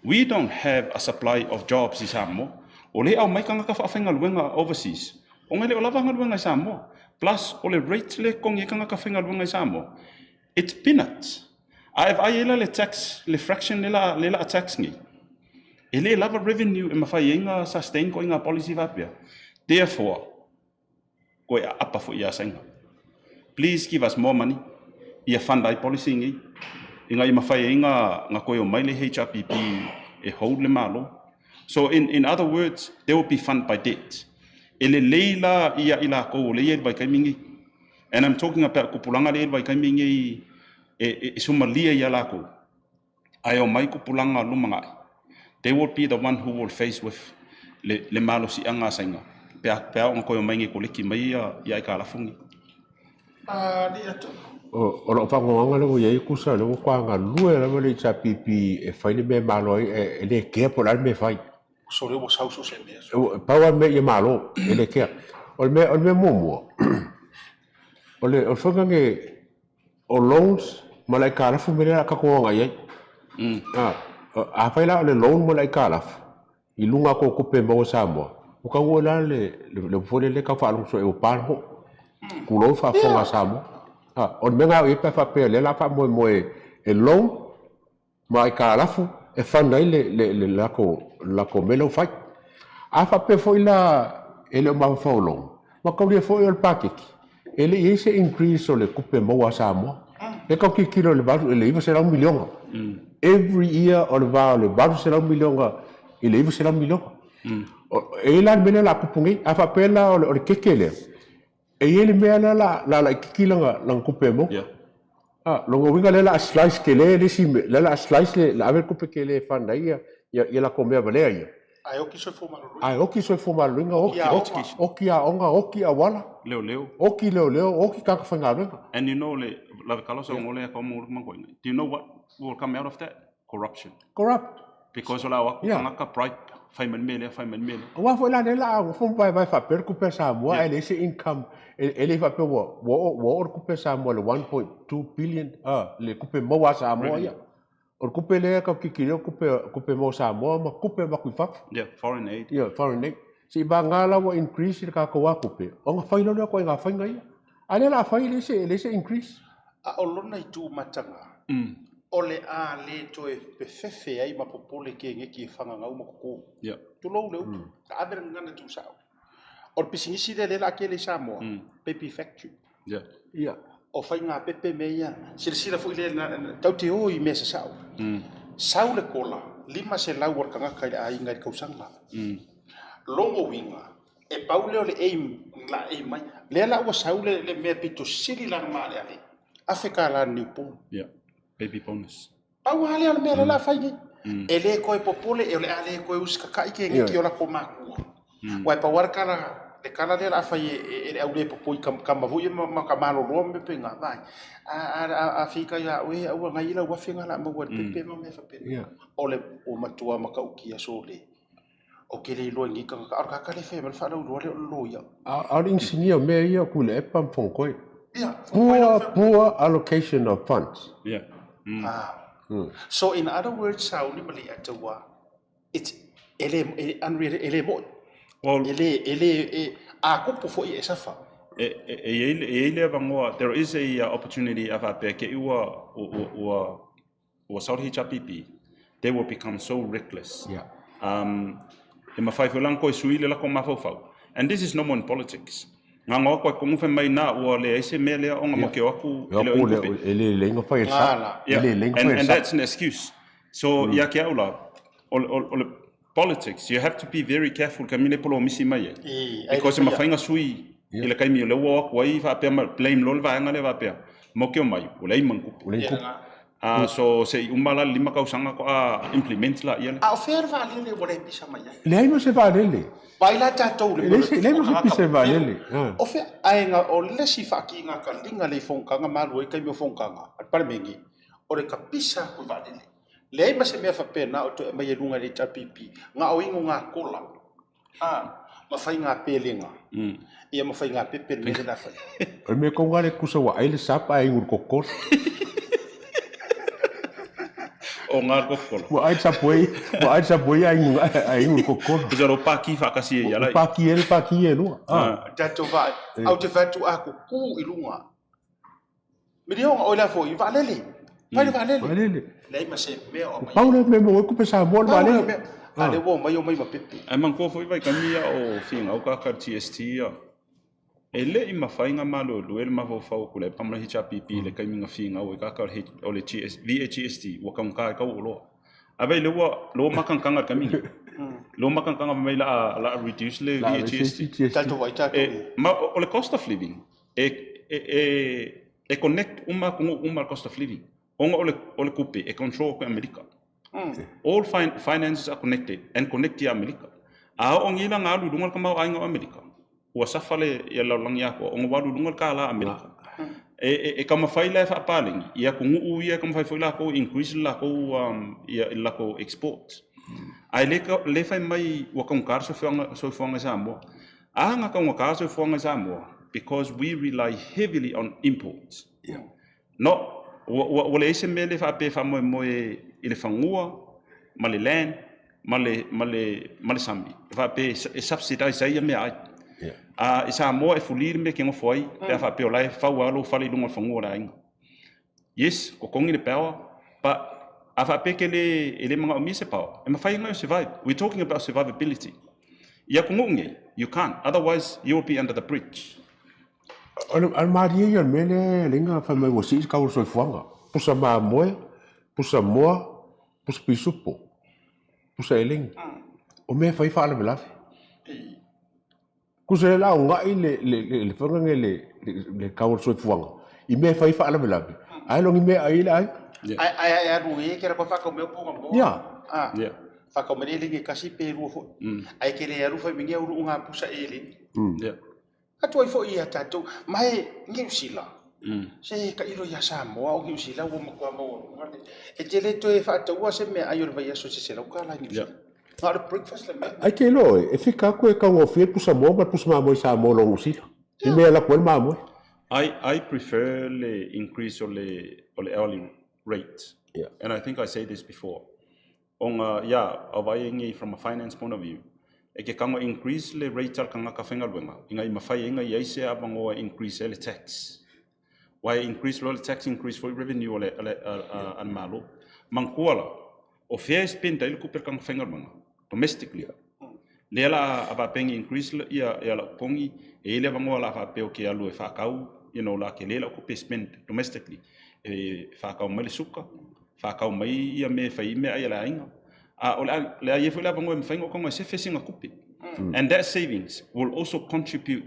We don't have a supply of jobs i Samoa. O lea e aumai tagata faafaigaluega overseas, ona e le o lava galuega i Samoa. Plus, o le rate lea e totogi ai tagata faigaluega i Samoa, it's peanuts. A e vaai ai la le tax, le fraction lea la, lea la a tax nei, e le lava revenue e mafai ai ona sustain ituaiga policy faapea. Therefore, koe aapa foi ia Saina. Please give us more money ia fund ai policy nei ina ia mafai ai na na toe omai le HRPP e hold le Malo. So in in other words, they will be fund by debt. E lelei la ia i lakou o lea ia i le vaitaimi nei. And I'm talking about tupulaga lea i le vaitaimi nei e e e sumalia ia lakou. Ae omai tupulaga lumanai, they will be the one who will face with le, le malosiaga a Saina, pe a, pe a oo ina toe omai nei e koleki mai ia, ia aikalafu nei. O, o lou faanoanoa lea ua i ai kusa, lea ua toa galue lava le HRPP e fai le mea e malo ai, e, e le kea po o le a le mea e fai. So lea ua sau so se mea. E pau lava le mea ia malo, e le kea. O le mea, o le mea muamua, o le, o le faiga nei, O loans ma le aikalafu mea lea o le a tatou agai ai. Afai la o le loan ma le aikalafu i luga atu o tupe e maua i Samoa, ua taunuu ai la le le upu foi lele tau faalogo soo ua pa le nuu. Tulou le faafofoga a Samoa. O le mea lena o i ai pe a faapea o lea o le a faamoemoe e loan ma aikalafu e fund ai le, le, le latou, le latou mea lea ua fai. A faapea foi la e le o mafaufau loan, mataulia foi o le paketi, e le i i ai se increase o le tupe maua a Samoa. Lea tau tilotilo i le valu, i le $900 miliona. Every year o le va o le $800 miliona i le $900 miliona. E i ai la le mea lea o le a tupu nei. A faapea la o le, o le keke lea, E i ai le mea lea la la laitiiti lana lana tupe e maua. Yeah. Ah, lona uiga lea la a slice tele le isi mea, lea la a slice le la ave le tupe tele e fund ai ia ia ia latou mea valea ia. Ae oki soifua maloloina. Ae oki soifua maloloina, oki Oki aoga. oki aoga, oki auala. Leoleo. Oki leoleo, oki tagata faigaluega. And you know le lavekala o sa ongo lea ka mo le mangoina. Do you know what will come out of that? Corruption. Corrupt. Because o le a o atu Yeah. tagata bribe, fai mai le mea lea, fai mai le mea lea. Aua foi la lea la a nofo ma vaevae faapea le tupe a Samoa ae leai se income e e le faapea ua ua oo ua oo le tupe a Samoa i le 1.2 billion a le tupe maua a Samoa ia. O le tupe lea tau tilotilo o tupe tupe maua a Samoa ma tupe avatu i fafo. Yeah, foreign aid. Yeah, foreign aid. Se i vagana la ua increase le tatou a tupe, ona fai loa lea o ituaiga faiga ia. A lea la a fai e leai se e leai se increase. A o lona itu mataga, o le a le toe pefefe ai ma popole keneki e fagagau ma koko. Tulou le upu, ta ave le gagana tuusao. O le pisinisi lea lea la a kele i Samoa, Pepe Factory. O faiga pepe mea ia, silasila foi lea, tau te o i mea sasao. Sau le kola, 500 o le tagata i le aiga i le kausaga. Logo uiga, e pau lea o le aim la aim mai. Lea la ua sau le, le mea pito sili la na maaleale. $1,000 le newborn. Yeah. Baby bonus. Pau lava lea o le mea lea la fai nei. E le toe popole, e o le a le toe usikatai ke ngiki o lako makua. Ua e pau lava le kala, le kala lea la fai e, e, e le au le popo i ka, ka mavui ma, ma ka maloloa ma pe ngā vai. A, a, a, a fika ia oe, aua ngai ila uafe ngā la maua le pepe ma mea whapena. Yeah. O le, o matua makaukia so le. Ou te le iloa i nei tagata, a o le tagata lea e fai mai le faalauiloa lea o le loia. A o le inisinia o mea ia o Tuilaepa ma Fonotoe. Ia, Poor, poor allocation of funds. Yeah. Ah. So in other words, Sauni ma Leiataua, it's, e le, e unreal, e le mo'i. Well, E le, e le, e, a kupu foi e safa. E, e, e i ai, e i ai le avanoa, there is a opportunity a faapea ke i ua, ua, ua, ua sau le HRPP, they will become so reckless. Yeah. Um, e mawhai foi lana koe sui le lako mafaufau. And this is normal in politics. Ngā ngā koe kongu whai mai nā ua le aise mea lea onga yeah. mo aku e le o inkupe. E le le inga whai e sa. Yeah. E le le inga And, whai e and sa. that's an excuse. So ia ke au la, o, o, o le politics, you have to be very careful ka mile polo misi mai e. Because e mawhainga sui i le kaimi o le ua aku ai whaapea ma blame lo le vaenga le whaapea. Mo ke o mai, o le ai mankupu. O le inkupu. Ah, so se i uma la le 5 tausaga faatoa implement laia le. A o fea le vaalele ua le pisa mai ai? Leai ma se vaalele. Vaai la tatou i le Leai se, leai ma se pisa i vaalele. O fea, ae o le isi faakigakaliga le i fonotaga ma alu ai taimi o fonotaga a le Palemene, o le tapisa atu i vaalele. Leai ma se mea faapena o toe aumai i luga i le HRPP, na o inugakola ma faiga pelega, ia ma faiga pepe le mea lea na fai. O le mea tonu lava lea tusa ua ai le sap ae inu i le coca-cola. O ngā le coca-cola. Ua ai le Subway, ua ai le Subway ae inu, ae inu i le coca-cola. Tusa o paki faatasi ai ala. O paki e le paki e lua. Tatou vaai, ae ou te fai atu a tutu i luga Miliona, oi la foi, vaalele. Fai le vaalele. Vaalele. Leai ma se mea o aumai. Pau le mea maua ai kupe Samoa le vaalele. Pau le mea. A lea ua omai, omai ma pepe. Ae manatua foi vaitaimi ia o finau kaka le GST ia. E le i mafai ona maluelue le mafaufau o Tuilaepa ma le HRPP i le taimi na finau ai kaka o le VAGST ua taugata ai tau o oloa. Ae vaai lea ua lea ua makanakana i le taimi lenei. Lea ua makanakana fai mai o le a reduce le VAGST. Tatou vaai tatou i. Ma o le cost of living e, e, e, e connect uma atunuu uma le cost of living. Ona o le, o le tupe e control atu e Amerika. All fin finances are connected and connect ia Amerika. A oo nei la na alu i luga le tamaoaiga o Amerika, ua safa le ia lalolagi atoa ona ua alu i luga le kālā Amerika. E, e, e taumafai la e faapaleni i atunuu ia e taumafai foi latou e increase le latou um, ia, le latou export. Ae le, le fai mai ua taugata le soifuaga, soifuaga i Samoa. A na taugata le soifuaga i Samoa because we rely heavily on imports. Yeah. No, ua, ua, ua leai se mea le faapea e faamoemoe i le fanua ma le land ma le, ma le, ma le sami. E faapea e subsidize ai ia meaai. Yeah. A i Samoa e fuli le mea e te nofo ai, pe a faapea o la e fau lava lou fale i luga o le fanua o le aiga. Yes, totogi le power, but a faapea ke le, e le manaomia se power, e mafai ona e survive. We're talking about survivability. I atunuu nei, you can't, otherwise you will be under the bridge. O le, o le malie ia o le mea lea e alai ona fai mai ua sii le tau o le soifuaga. Pusa mamoe, pusa moa, pusa pisupo, pusa elegi. O mea e fai faalavelave. Tusa lea la ogai le, le, le, le faiga lenei le, le, le tau o le soifuaga i mea e fai faalavelave, ae le o ni mea e ai le aiga. Yeah. Ae, ae, ae alu e ke la koe whakau mea ponga moa. Yeah. Ah. Yeah. Whakau mea le lingi kasi pe rua foi. Ae ke le alu whai mingi uru unga pusa e lingi. Yeah. Atu ai foi ia tatou, ma e Niu Sila, se tailo ia Samoa o Niu Sila ua matua maualuga le, e te le toe faataua se meaai o le vaiaso i se $100 i Niu Sila. Na o le breakfast le mea. Ai te iloa oe, e fika atu e taugofie le pusa moa ma le pusa mamoe i Samoa i lo Niu Sila. I mea e alu atu ai le mamoe. I prefer le increase o le, o le hourly rate. Yeah. And I think I say this before. Ona, yeah, a vaai ai nei from a finance point of view, e ke kanga increase le rate a le kangaka faigaluega, ina i mafai ai ona i ai se avanoa e increase ai le tax. Aua e increase loa le tax, increase foi revenue a le, a le, a, a, a le Malo. Manatua la, o fea e spend ai le tupe a le kanga faigaluega? Domestically. Lea la a faapea ina increase ia, ia lau totogi, e i ai le avanoa la a faapea ou te alu e faatau, you know, la tele lau tupe e spend domestically. E faatau mai le suka, faatau mai ia mea e fai ai meaai a le aiga. A o le a, le a i ai foi le avanoa e mafai ona ou tago e sefe sina tupe. And that savings will also contribute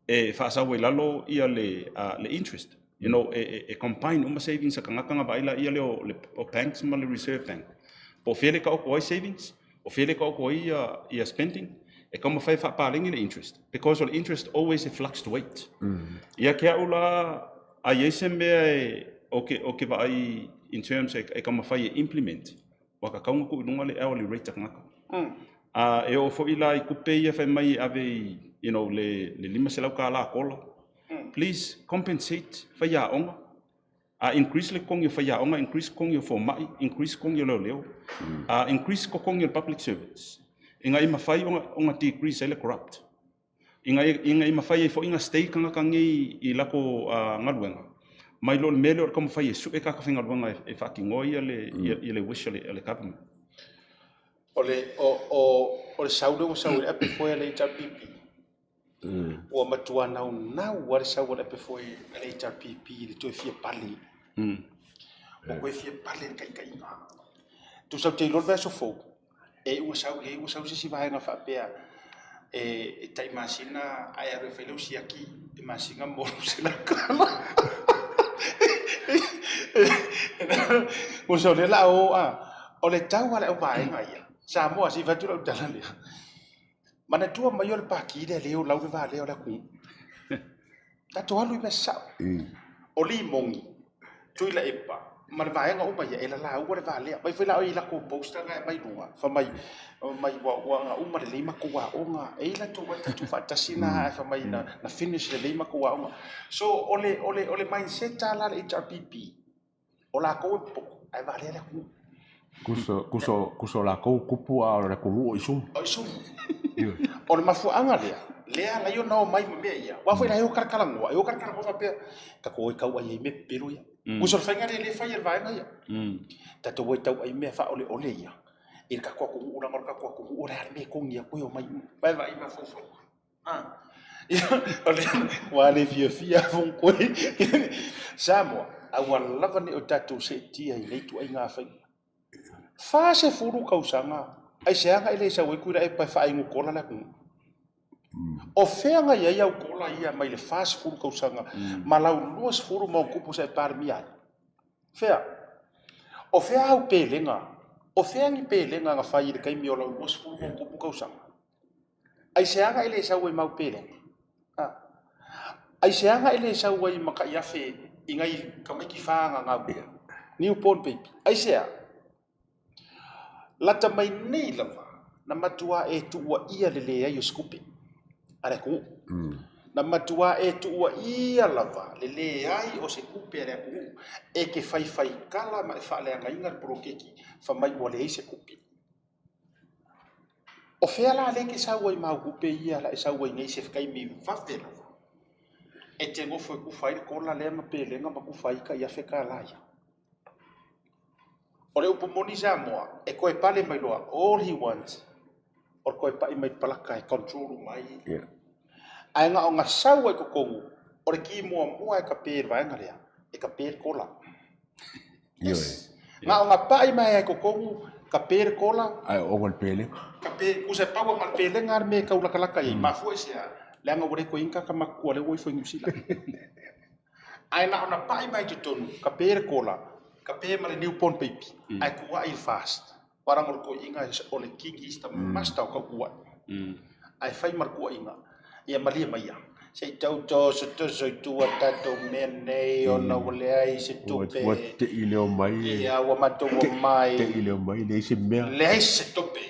e faasau ai lalo ia le, le interest. You know, e, e, e combine uma savings a tagata ona vaai laia lea o, le, o banks ma le Reserve Bank. Po o fea le taoto ai savings, o fea le taoto ai ia, ia spending, e taumafai e faapaleni le interest. Because o le interest always e fluctuate. Ia ke au la, a i ai se mea e, o ke, o ke vaai in terms e, e taumafai e implement, ua tatau ona tuu i luga le hourly rate a tagata. A e oo foi la i tupe ia fai mai e ave i, you know, le, le $500 a kola, please compensate faiaoga, a increase le totogi o faiaoga, increase totogi o fomai, increase totogi o leoleo, a increase totogi o le public servants, ina ia mafai ona, ona decrease ai le corrupt. Ina ia, ina ia mafai ai foi ona stay tagata nei i lako uh, galuega, mai lo le mea lea o le taumafai e sue tagata faigaluega e, e faatinoa ia le, ia, ia le wish a le, a le government. O le, o, o, o le sau lea ua sau i le ape foe a le HRPP. Ua matua naunau lava le sau a le ape foe a le HRPP i le toe fia pale. Ua toe fia pale le taitaiga. Tusa ou te iloa le vaiaso fou, e ua sau e ua sau se isi vaega faapea e tai masina ae alu e fai lau siaki e masina mo lou $100. Uso o lea la o a, o le tau a le auvaega ia. Samoa, se i fai atu lau tala lea. Manatua mai o le paki lea leo lau le valea o le atunuu. Tatou alu i mea sao. O Limogi, Tuilaepa, ma le vaega uma ia, e lalaua le valea. Vaai foi la oe i latou poster na e aumai i luga, fai mai, mai ua, ua na uma lelei matou aoga. E i ai latou ata tuufaatasi na, ae fai mai na, na finish lelei matou aoga. So, o le, o le, o le mindset lava la a le HRPP, o latou e popoto, ae valea le atunuu. Kuso, kuso, kuso lakou kupu a o le atunuu o isumu. O isumu. O le mafuaaga lea, lea ala ai ona omai ma mea ia. Aua foi la e o kalakalanoa, e o kalakalanoa faapea, tatou o e tau ai i mea pepelo ia. Uso o le faiga lea lea e fai e le vaega ia. Tatou o e tau ai mea faaoleole ia i le tatou atunuu, leaga o le tatou atunuu o le a le mea e togi atu ai omai uma. Vaai vaai mafaufau. Ua le fiafia Fonotoe Samoa, aua lava ne i o tatou seetia i nei ituaiga faiga. 40 tausaga, aisea na e le sau ai Tuilaepa e faainu kola le atunuu? O fea na i ai au kola ia mai le 40 tausaga ma lau 20 ma ona tupu sa e Palemia ai? Fea? O fea au pelega? O fea ni pelega na fai i le taimi o lau 20 ma ona tupu tausaga? Aisea na e le sau ai ma au pelega? A. Aisea na e le sau ai ma tai afe i nai tamaiti fananau, new born baby? Aisea? Lata mai nei lava na matua e tuuaia le leai o se tupe a le atunuu. Na matua e tuuaia lava le leai o se tupe a le atunuu e te faifaitala ma e faaleagaina le poloketi fai mai ua leai se tupe. O fea la lea e te sau ai ma au tupe ia la e sau ai nei i se taimi vave lava e te nofo e tufa ai le kola lea ma pelega ma tufa ai tai $1000 ia? O le upu moni Samoa, e toe pale mai loa, all he wants o le toe pai mai le palaka e control uma ai. Ae na ona sau ai totonu, o le ki muamua e kape i le vaega lea, e kape le kola. Yes. Na ona pai mai ai totonu, kape le kola. Ae oga le pelega. Kape, kusa e pau ma le pelega le mea e taulakalaka i ai. Mafua i se a? Leaga ua le toe i ai ni tagata matutua lea ua ifo i Niu Sila. Ae na ona pai mai totonu, kape le kola, kape ma le new born baby, ae kuai le fast. Aua leaga o le toeaina o le king, he is the master o tau kuai. Ae fai ma le kuaiga, ia malie maia, se i tau tosotoso i tua tatou mea nei ona ua leai se tupe. Ua tei leo mai. Ia, ua matou omai. Tei leo mai, leai se mea. Leai se tupe.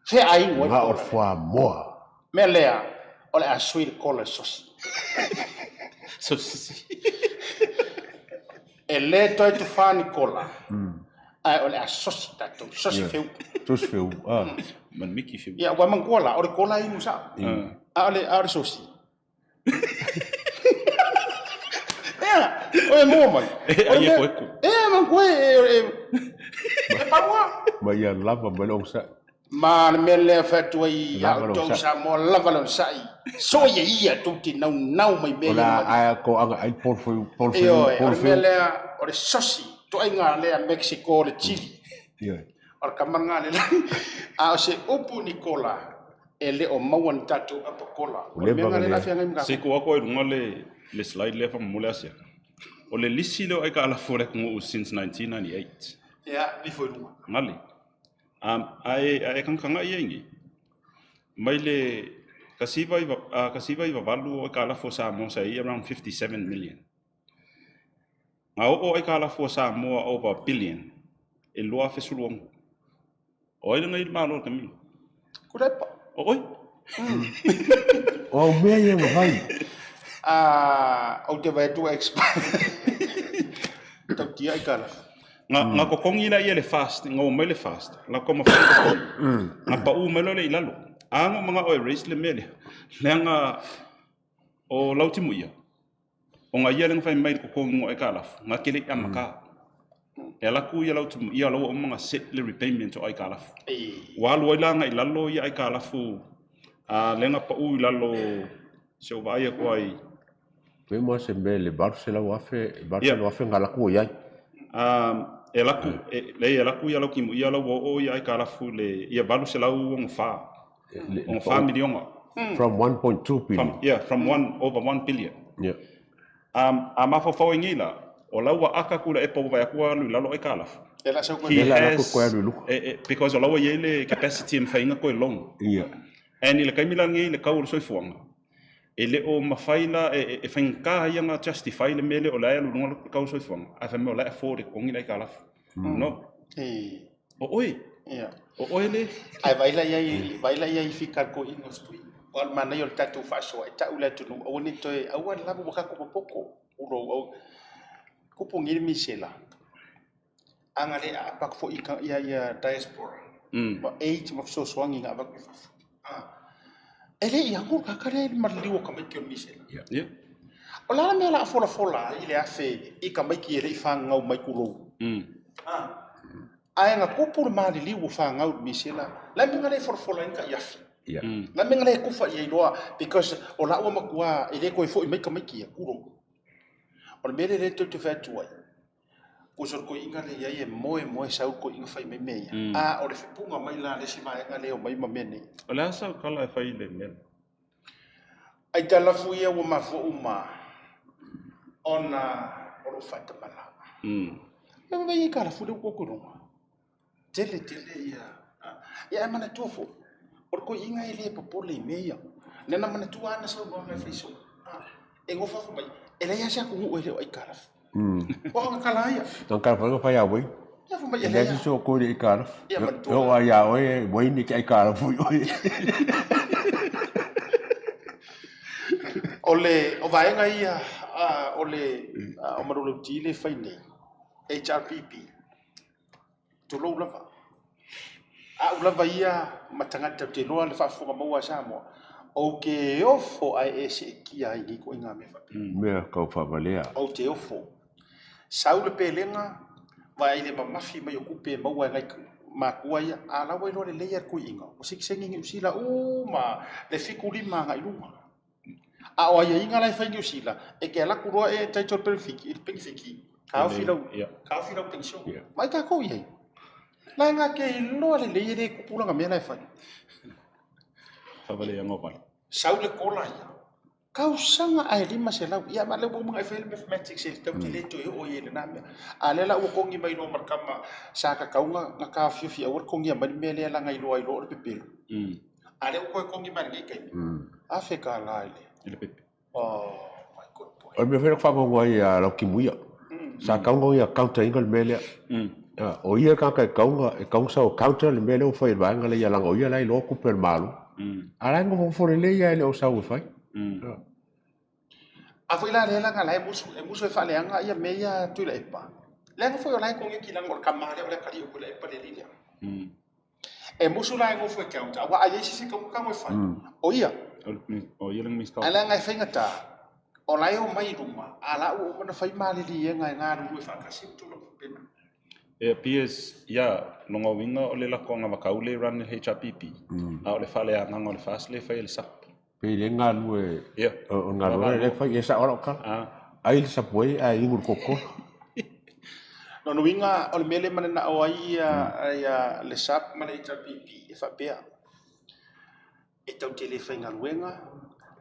Fea ai ua Na o le fuamoa. Mea lea, o le a sui le kola i le sosi. Sosi. E le toe tufa ni kola, ae o le a sosi tatou, sosi feu. Sosi feu, ah. Ma le miki feu. Ia, ua manatua la, o le kola e inu sao. A o le, a o le sosi. Ea, o e mua mai. E, ai e koe ku. Ea, manatua e, e, e, e paua. Ma ia lava mai le onosai. Ma le mea lea fai atu ai ia outou Samoa, lava le onosai. Soia ia tou te naunau mai mea ia. O le a ko anga ai pol feu, pol feu, Ioe, o le mea lea, o le sosi, toaiga lea Mexico, le chili. Ioe. O le kama lena le A o se upu ni kola, e le o maua ni tatou apa kola. O le mea lena lea feagai ma Se ko ako ai lunga le le slide lea faamolemole asia. O le lisi lea o aitalafu a le atunuu since 1998. Ia, nifo i luga. Gali. Um, ae, ae kagakagaʻi ai nei, mai le 1998 o aitalafu a Samoa sa i ai around 57 million. Na oo aitalafu a Samoa over a billion i le 2016. O ai lena i le Malo i le taimi lena? Kulepa. O oe? O au mea ia na fai. Ah, ou te vaai atu ua expire. Tautia aitalafu. Na, na totogi laia le fast, na omai le fast, la tou mafai ona totogi. Na pau mai loa lea i lalo. A na ou manao e raise le mea lea, leaga o lau timuia, ona ia lea na fai mai i le totogiga o aitalafu, na te le i amata. E alu atu ia lau timuia la ua uma ona set le repayment o aitalafu. Ua alu ai la agai i lalo ia aitalafu a lea na pau i lalo, se i ou vaai atu ai, Pei ma se mea i le $800,000, $800,000 na alu atu o i ai. E alu atu, leai e alu atu ia lau timuia la ua oo ia aitalafu i le, ia $864, 64 miliona. From 1.2 billion. From, yeah, from one, over 1 billion. Yeah. A mafaufau ai nei la, O la ua aka Tuilaepa ua vaai atu ua alu i lalo aikalafu. E la sau He Lea la has koe alu i luga. e, e, because o la ua i ai le capacity e mafai ai ona toe loan. Ia. And i le taimi la lenei i le tau o le soifuaga, e le o mafai la, e, e, e faigata ia ona justify le mea lea o la e alu i luga le tau o le soifuaga, ae fai mai o la e afford e totogi le aikalafu. No. E. O oe. Ia. O oe le. Ae vaai la i ai, vaai la i ai i fikakoiga o Stui. Aua o le manaia o le tatou faasoa e tau i le atunuu, aua ne i toe, aua lava ua tatou popoto. Pulou au. Kupu nei le misela. Aga le aapa atu foi i ia ia diaspora. Ma aids ma fesoasoani na avatu i fafo. Ah. E le i ago ka kare le maliliu o tamaiti o le misela. Yeah. Yeah. O le a le mea o le a folafola ai le afe i tamaiti e le i fagau mai kulou. Ah. Ae na kupu le maliliu ua fagau i le misela. Le a le mea na le folafola ai ni taʻiafi. Yeah. Le a le mea na le kufa i ai loa because o la ua matua e le toe foi mai tamaiti ia, kulou. O le mea lea lea tou te fai atu ai, pusa o le toeaina lea i ai e moe moe sau le toeaina fai mai mea ia. A o le fepuga mai la a le isi vaega lea e omai ma mea nei. O le a sau tala e fai i le mea lea? Aitalafu ia ua mafua uma ona o lou faatamala. Ia vaai i aitalafu lea ua tou iloga. Tele tele ia. Ia ae manatua foi, o le toeaina e le popole i mea ia. Na ona manatua lava ana saunoaga e fai soo. E nofo atu mai, e leai lava se atunuu e le o aitalafu. O ana tala ia. Na tala foi na fai a Wayne. Ia fai mai e E leai leai se isi o koe i le aitalafu. Ia manatua. E oo lava ia oe Wayne e te aitalafu i oe. O le o vaega ia o le o Manulauti lea e fai nei, HRPP, Tulou lava. A'u lava ia ma tagata ou te iloa le faafofoga maua a Samoa, ou te ofo ae e seetia ai nei ituaiga mea faapea. Mea tau faavalea. Ou te ofo. Sau le pelega, vaai le mamafi mai o tupe e maua e nai matua ia, a la ua iloa lelei lava le toeaina, ua sitiseni Niu Sila uma le 75 agai i luga. A o aiaiga la e fai i Niu Sila, e te alu atu loa e entitle i le penefiti, taofi lau, taofi lau penisione. Mai tatou i ai. La e gate iloa lelei e le tupu lana mea la e fai. Faavaleaga o vale. Sau le kola ia. Tausaga ae 500. Ia ma lea ua uma ona e fai le mathematics e tatou te le toe oo i ai i lena mea. A lea la ua kogi mai loa ma le tama sa tatau ona taofiofi aua le kogia mai le mea lea leaga e iloa ai loa o le pepelo. A lea ua toe kogi mai lenei taimi, $1000 i le. I le pepe. Oh my good boy. O le mea foi lea na faanoanoa ai ia Lautimuia. Sa tatau ona ia counter ina le mea lea. O ia le tagata e tatau ona, e tatau ona sau e counter le mea lea ua fai e le vaega lea, leaga o ia la e iloa tupe a le Malo. A o la e nofonofo lelei lava e le o sau e fai. A foi la lea leaga la e musu, e musu e faaleaga ia mea ia Tuilaepa. Leaga foi o la e koneti leaga o le tama lea o le atalii o Tuilaepa le alii lea. E musu la e nofo e counter, aua a i ai se isi taunotaga e fai, o ia. O ia le Minisita. Ae leaga e faigata, o la e omai i luma, a la ua uma ona fai maliliega e galulue faatasi ma tulaga faapena. E appears, ia, lona uiga o le lako agavakau lea e run e le HRPP, a o le faaleagaga o le FAST lea e fai e le SUP. Pei le galue, o le galuega lea e fai, e sao lau tala. Ai le Subway ae inu le Coca-Cola. Lona uiga o le mea lea e mananao ai ia le SUP ma le HRPP e faapea, e tatou te le faigaluega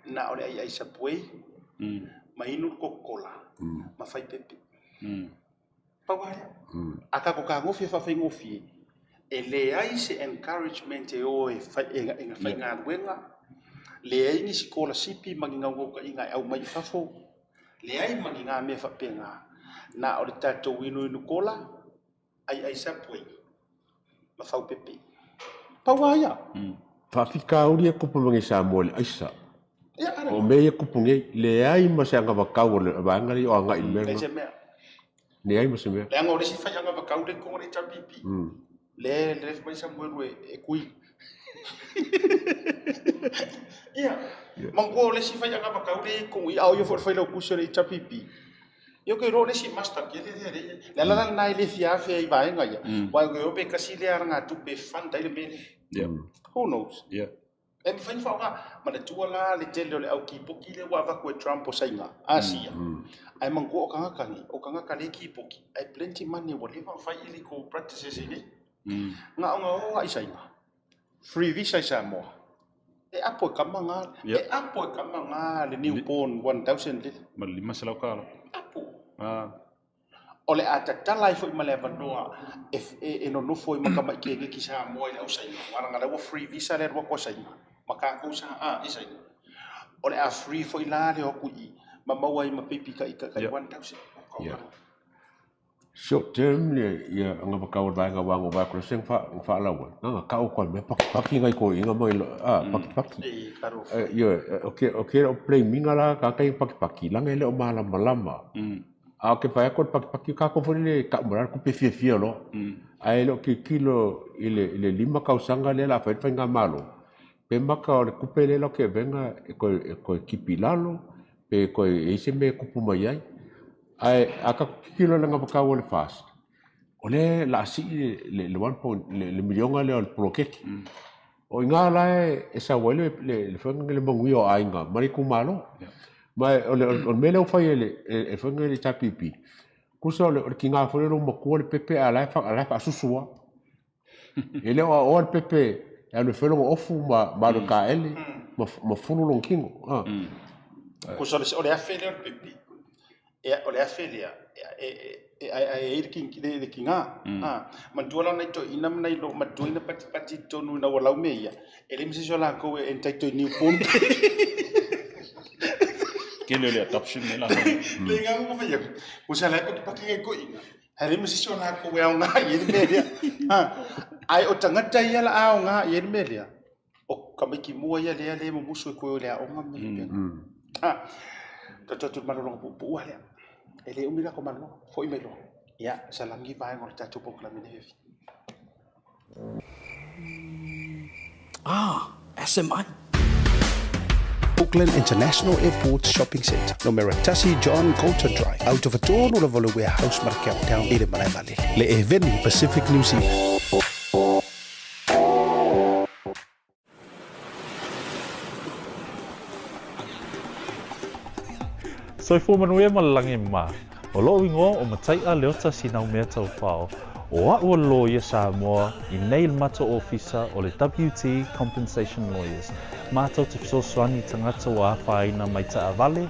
na o le aiai Subway ma inu le Coca-Cola ma fai pepe. Pau lava lea. A tatou fetagofi e faafaigofie, e leai se encouragement e o e faigaluega, leai ni sikolasipi ma ni naunautaiga e aumai i fafo, leai ma ni mea faapena, na o le tatou inuinu kola, aiai Subway ma fau pepe. Pau lava ia. Faafitauli e kupu mai nei Samoa i le aisa. O mea ia e kupu nei, leai ma se anavatau o le vaega lea o agai i le mea lena. Leai ma se mea. Leaga o le isi fai anavatau lea i totonu o le HRPP, lea e fai mai Samuelu e kui. Ia, manatua o le isi fai anavatau lea i totonu i i, a o ia foi o le failautusi o le HRPP, Ia ou te iloa o le isi mustard tele lea lea i ai. Le ala la lena e le fia afe ai i vaega ia, aua ou te iloa pe tasi lea alagatupe e fund ai le mea lea. Who knows? E mafai ona faaaoga. Manatua la le tele o le au kīpoki lea ua avatu e Trump o Saina, Asia. Ae manatua o tagata nei, o tagata le kīpoki, ae plenty money ua leva ona fai illegal practices i inei. Na ona o lava i Saina, free visa i Samoa. E apo e kama ngā, e apo e kama ngā le newborn 1000 lele. Ma le $500. Apo. Ah. O le a tatala ai foi ma le avanoa e, e, e nonofo ai ma tama'i keneki Samoa i le au Saina, aua leaga o la ua free visa le alu atu a Saina ma tatou sa, a, i Saina. O le a free foi la le o atu i i ma maua ai ma peipi tai, tai 1,000. Yeah. Short term le ia anga vakau le vaega aua na vaai atu se na faalau ai, na na tau atu lava i mea pakipaki nai toeaiina ma a pakipaki. Ioe, o ke o ke blame ina la tagata ia pakipaki leaga e le o malamalama. A o ke fai atu o le pakipaki tatou foi lele e tau mai lava le tupe fiafia loa. Ae le o tilotilo i le i le 5 tausaga lea o le a fai ai le faigamalo, pe mata o le tupe lea latou te avega e toe e toe tipi i lalo pe toe i ai se mea e tupu mai ai. Ae a tatou tilotilo i le anavatau a le FAST, o lea o le a sii le le one point le miliona lea o le poloketi. O i ina la e sau ai le le foi lea le manuia o aiga ma le itumalo. Ma o le o le mea lea ua fai e le e foi lea le HRPP, tusa o le tiga foi lea o lou matua le pepe a o la e faasusu lava. E le o aoa le pepe e alu e fai lona ofu ma ma alu e taele ma ma fulu lona tino. Ah. Tusa o le afe lea o le pepe, e o le afe lea e e aeae ai le le tiga. Ah, manatua la nai toeaiina ma nai matua ia na patipati i totonu ina ua lau mea ia, e leai ma se isi o latou e entitle i newborn. Tele o le adoption lea la. Le agaga ua fai atu, tusa la e patipati nai toeaiina, Ae leai ma se isi o latou e aoga i ai le mea lea. Ha. Ae o tagata ia la aoga i ai le mea lea, o tamaiti mua ia lea lea e mumusu e toe o i le aoga ma mea faapena. Ha. Tatou atu i le malologa puupuu lava lea. E le umi la tatou malologa, foi mai loa. Ia, salagi vaega o le tatou polokalame nei afiafi. Ah, SMI. Auckland International Airport Shopping Centre, nomera tasi John Colton Drive, autofatonu lava o le Warehouse ma le Camptown i le malae vaalele, le Eveni Pacific New Zealand. Soifua manuia ma le lagi ma. O lo'u igoa o Matai'a Leota Sinaumea Taufao, o a'u o le loia Samoa i nei le matou ofisa o le WT Compensation Lawyers, matou te fesoasoani i tagata ua afaina mai taavale,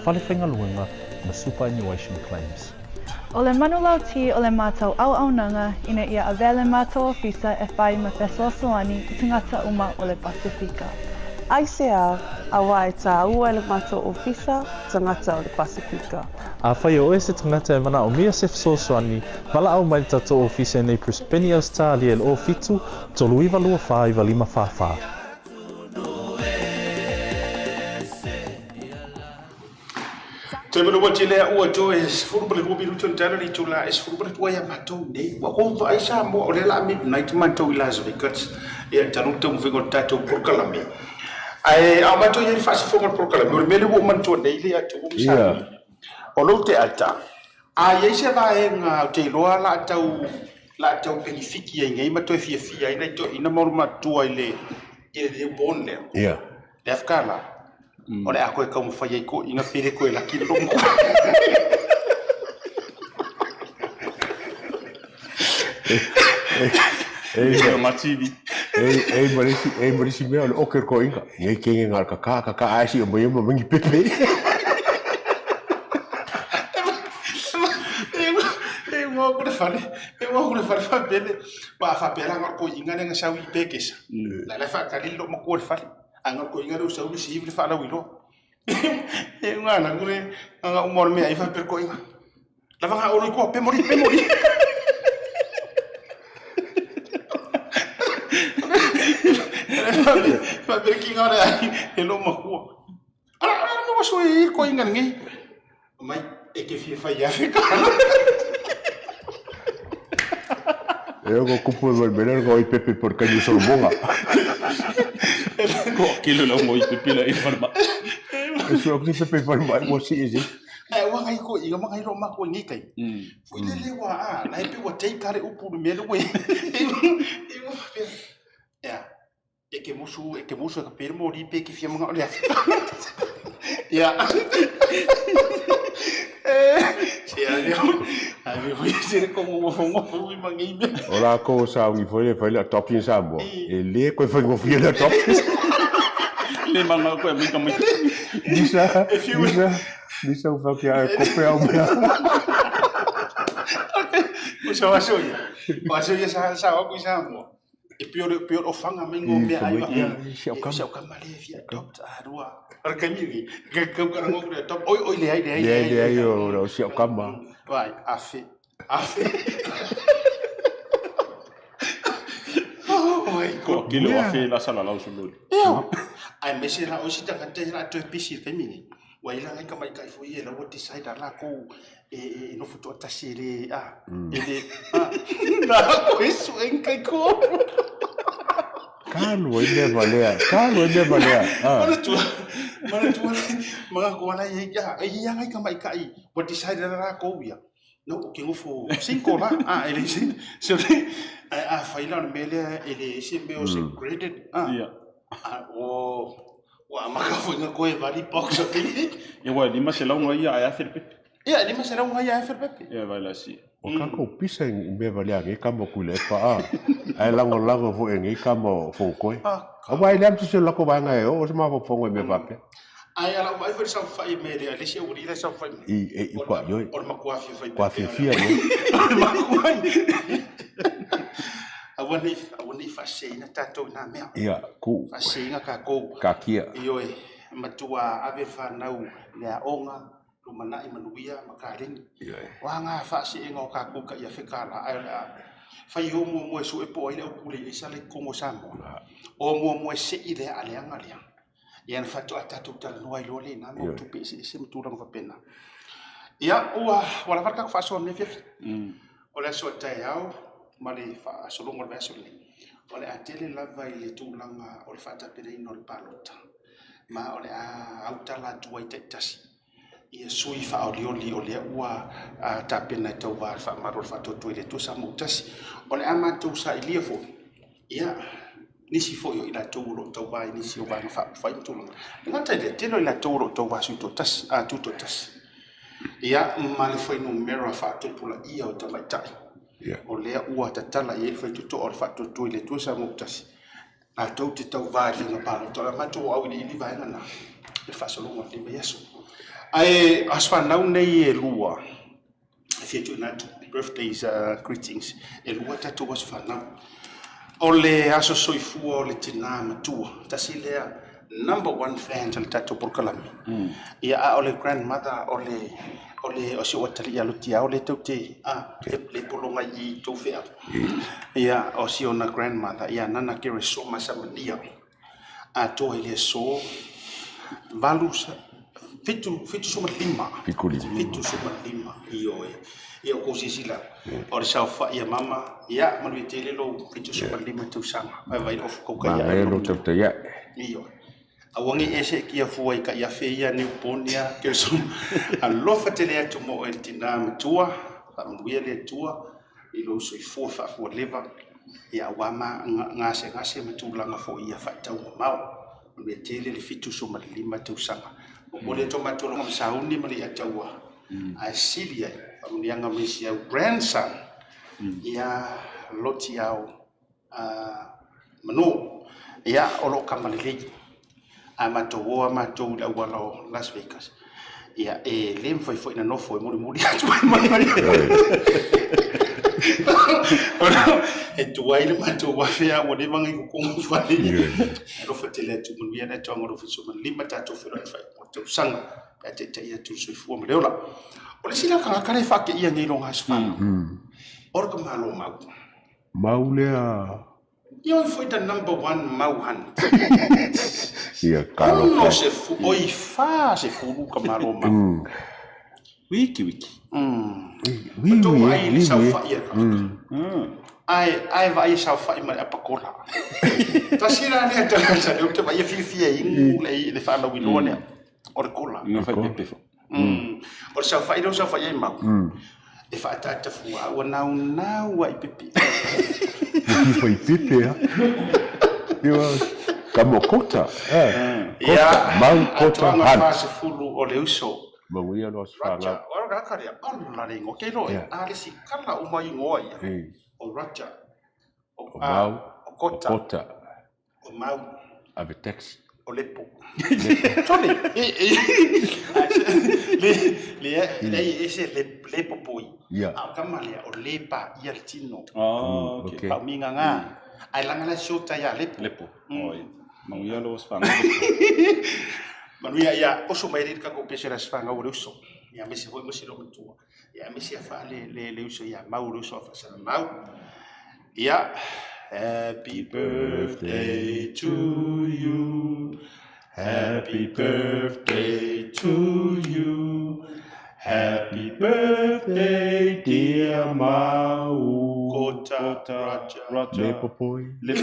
fale faigaluega ma superannuation claims. O le manulauti o le matou auaunaga ina ia avea le matou ofisa e whai ma fesoasoani i tagata uma o le Pasifika. Aisea, auā e tāua e le matou ofisa tagata o le Pasifika. Afai o oe se tagata e manaomia se fesoasoani, valaau mai le tatou ofisa i nei Brisbane Ausetalia i le 07 39 24 95 44. Toe malu atu lea ua toe 12 minuti ona tala le itula e 12 ia matou nei. Ua kou vaai Samoa o lea la midnight matou i Las Vegas. Ia talu le taumafaiga o le tatou polokalame. Ae a o matou i ai i le faasifoga o le polokalame, o le mea lea ua ou manatua nei le atu ua Samoa. O lou teata, a i ai se vaega ou te iloa la tau la tau penifiki ai nei ma toe fiafia ai nai toeaiina ma olomatua i le i le newborn lea. Ia. Le afkala, o le a koe taumafai ai toeaiina pe le toe laki le logo. E ma le isi, e ma le isi mea o le oke o le toeaina. Nei kenge ngā kaka, kaka ae si o mai ma mangi pepe. E ua ku le fale, e ua ku le fale faapea le, ma faapea la ngā toeaina lea na sau i Pekesa. La la whaakali lo makua le fale. A ngā toeaina lea ua sau le sivi le whaalauiloa. E ngā na kure, ngā uma o le mea i faapea le toeaina. Lava ngā olo i koa, pe mori, pe mori. Faapea ki ngā rea e lo makua. Ara, ara, no waso e i koe inga ngi. Mai, e ke fia whai afe ka. E o kupu e mai mele ko i pepe por kanyu solomonga. Ko kilo la mo i pepe la i whanma. E sua ki pepe whanma mo si e si. Ae ua ngai ko inga ma ngai ro ma ko ngi kai. Foi le le ua a, na e pe ua take kare upu le mea le ue. E ua whapea. Ea, e ke musu, e ke musu e ka pere mo ripe ke fia manga o le afi. Ia. Se a leo, a leo i se re kongo mo fongo ui mangi me. O la ko sa ngi foi le fai le adoption sa mo. E le koe faigofie le adoption. Le manga koe mai ka mai. Nisa, nisa, nisa u whakia e kope au mea. So aso ia. O aso ia sa sa o ku Samoa. E pio le pio o fanga mai ngo mea ai va. Si au kama. Si au kama le fia adopt a rua. Ara kai mi. Ka ka ka ngo le adopt. Oi oi le ai le ai. Le ai le ai o si au kama. Vai, afe. Afe. Oh my god. Kilo afe la sala lau sululi. Ia. Ai me se la o si tangata i la toe pisi kai mi. Ua i langa i ka maikai foi e la ua decide a lakou e e nofo toatasi e le a e le a na koe sueng kai ko. Kalu ai mea valea, kalu ai mea valea. Manatua, manatua mga koala i a e i anga i ka maikai ua decide la lakou ia. No, o ke ngofo single la, a e le se so a a fai la o le mea lea e le se mea o se credit a. Ia. A o Ua amaka foi nga koe vali box o te. Ia ua e 500 nga ia ae afe le pepe. Ia e 500 nga ia ae afe le pepe. Ia vai la si. O kakou pisa i mea valea nei kama o Tuilaepa a, ae lagolago foi e nei kama o Fonotoe. Aua e leai ma se isi o le latou vaega e oo se mafaufauga i mea faapea. Ae a lau vaai foi le saofai mai le le isi aualii la e saofai mai. I e i kua ioi. O le matua fiafia Kua fiafia nei. O le matua. Aua nei, aua nei faaseseina tatou i na mea. Ia, ku. Faaseseina tatou. Kakia. Ioe, matua ave fanau le aoga, lumanai manuia ma kaleni. Ioe. O a ngā faaseega o kakou ka ia fekala, ae o le a fai o muamua e sue po o ai le au pule i sala i totonu o Samoa. O muamua e sei le aleaga lea. Ia na faatoa tatou talanoa ai loa lena mau tupe eseese ma tulaga faapena. Ia, ua, ua lava le tatou faasoa i lenei afiafi. O le aso a taeao ma le faasologa o le vaiaso lenei, o le a tele lava i le tulaga o le faatapenaina o le palota, ma o le a autala atu ai taitasi ia sui faaolioli o lea ua tapena e tauva i le faamalo o le faatuatua i le Atua Samoa-tasi. O le a matou sailia foi, ia, nisi foi o i latou o lo o tauva i nisi o vaega faaupufai ma tulaga. E gata i lea, tele o i latou o lo o tauva sui toatasi, a tutoatasi. Ia, ma le fuainumera faatupulaia o tamaitai, o lea ua tatala i ai le faitotoa o le faatuatua i le Atua Samoa-tasi. Latou te tauva i le faiga palota. O le matou auiliili vaega na i le faasologa o lenei vaiaso. Ae aso fanau nei e lua, e fia tuuina atu birthdays uh, greetings, e lua tatou aso fanau. O le aso soifua o le tinā matua, tasi lea number one fan o le tatou polokalame. Mm. Ia, a o le grandmother o le o le o si o atalii a Lutiao le tou te a le, le pologa i tou feau. Ia, o si ona grandmother, ia Nana Keresoma Samalia, atoa i le aso valu, fitu, 75. 75, ioe. Ia, o kou silasila, o le saofai a mama, ia, manuia tele lou 75 tausaga. Vaivai ofu kau kai ae. Manaia lou tautai ae. Ioe. Aua ne i ese kia fua i kai afe ia Niuponia Keresoma. Alofa tele atu mo oe le tinā matua, faamanuia le Atua i lou soifua faafualeva, ia aua ma gasegase ma tulaga foi ia faatau mamao. Manuia tele le 75 tausaga. Momoli atu a matou alofa ma sauni ma le iataua ae sili ai faamanuiaga ma isi au grandson ia Lotiao Manu, ia, o lo o kama lelei. A matou o lava matou i le auala o Las Vegas, ia, e le mafai foi ona nofo e mulimuli atu ai mai. E tuai le matou afe a ua leva ona i totonu o fale. Alofa tele atu, manuia le atoaga o lou 75 tatou feiloai i le faaiuga o le tausaga pe a taitai atu le soifua ma le ola. O le isi la tagata lea e faateia nei i lona aso fanau, o le tamaloa Mau. Mau lea. Ioe foi the number one mau hunt. Ia kalo. Ono se fu, oi fa se fulu ka malo mau. Mm. Wiki wiki. Mm. Wi wi. Ai le sau fa ia ka. Mm. Ai ai va ai sau fa ma apa kola. Tasi la le ta ta le te va ia fi fi e ingu le le fa la wiloa le. O le kola. Nga fai pepe fo. Mm. O le saofai lea o saofai ai mau. E faaataata fua ua naunau ai i pepe. Ki whai pepe ha. Ia ka mo kota. Eh. Ia, Mau kota atoaga hunt. 40 o le uso. Manuia loa se Raja, whanau. o le aka lea, ola le ingoa. Kei loa, a le sikala uma ingoa ia. O Raja, o, O mau, o Kota, o Kota. o Mau. Ave taxi. O Lepo. Tony! Le, le, le, ese le, le popoi. Ia. A o tama lea, o le pa ia le tino. Oh, okay. Pa uminga ngā. Ai langa la shota ia Lepo. Lepo. Oi. Manuia lo sfanga. Manuia ia, oso mai le kako pese la sfanga o le uso. Ia mese hoi mose lo matua. Ia mese a fa le, le, le uso ia mau le uso a fa sala mau. Ia, happy birthday to you. Happy birthday to you. Happy birthday dear Mau. Kota, Roger. Roger. Le popoi. Le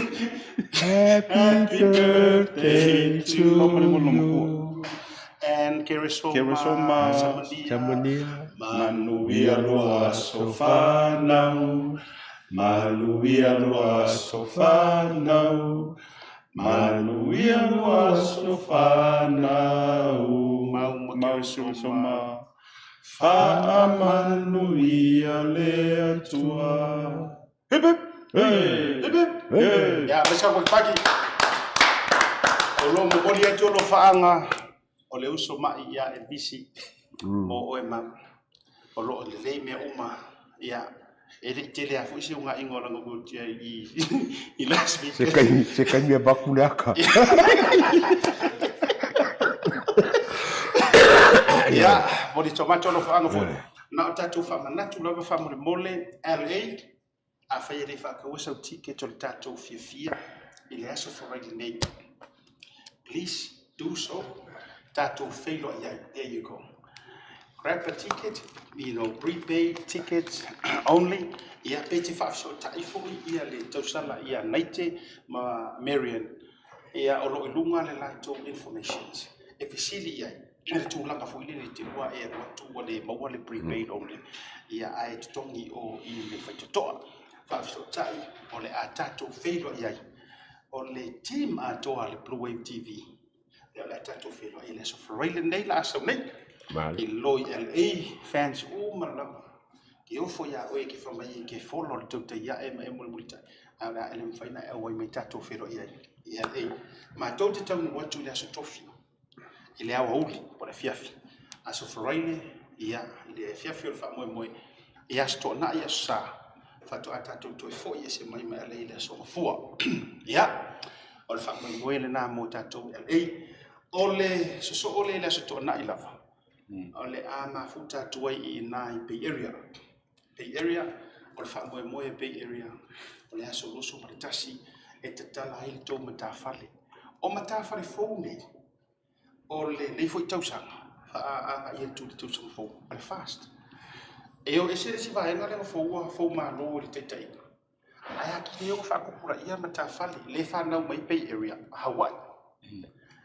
Happy birthday to you. And Keresoma. Keresoma. Samania. Samania. Manuia loa aso fanau. Manuia loa aso fanau. Manuia loa aso fanau. Mau ma Mau Keresoma. Keresoma. Faamanuia le Atua. Hip hip. Hey. Hip hip. Hey. Ia, maise ka paki. O lo momoli atu o lo faanga o le uso mai ia Elvisi mo oe ma o lo o lelei mea uma. Ia, e le i tele a foi se ugaiga o lana wheelchair i i last week. Se kaimi, se kaimi e vaku le aka. Ia, mo le tomato o lo faanga foi. Na o tatou faamanatu lava faamolemole LA, afai e le i faataua sau ticket o le tatou fiafia i le aso Friday nei. Please do so. Tatou feiloai ai. There you go. Grab a ticket, you know, prepaid tickets only. Ia, pe te faafesootai foi ia le tausala ia Naite ma Marion. Ia, o lo o i luga le latou informations e fesili i ai i le tulaga foi lele i te ua e alu atu ua le maua le prepaid only. Ia, ae totogi o i le faitotoa. Faafesootai o le a tatou feiloai ai o le team atoa a le Blue Wave TV. Ia, o le a tatou feiloai i le Aso Faraile lenei la a sau nei. I lo i LA fans uma lava. Ke ofo iā oe ke wha mai e ke follow le tautai ae ma e mulimulitai. A o le a ele mawhai na e auai mai tatou feiloai ai i LA. Matou te taunuu atu i le Aso Tofi i le aoauli po o le afiafi. Aso Faraile, ia, i le afiafi o le faamoemoe, i Aso Toonai, Aso Sa, faatoa tatou toe foi ese mai ma LA i le Aso Gafua. Ia, o le faamoemoe lena mo tatou i LA. O le sosoo lea i le Aso Toonai lava, o le a mafuta atu ai i ina i Bay Area. Bay Area, o le faamoemoe Bay Area, o le aso 21 e tatala ai le tou matafale. O matafale fou nei, o lenei foi tausaga, faaagaia atu i le tausaga fou, o le fast. E o ese le isi vaega lea ua foua, fou malo i le taitaiga. Ae atili ai ona faatupulaia matafale, le fanau mai Bay Area, Hawaii.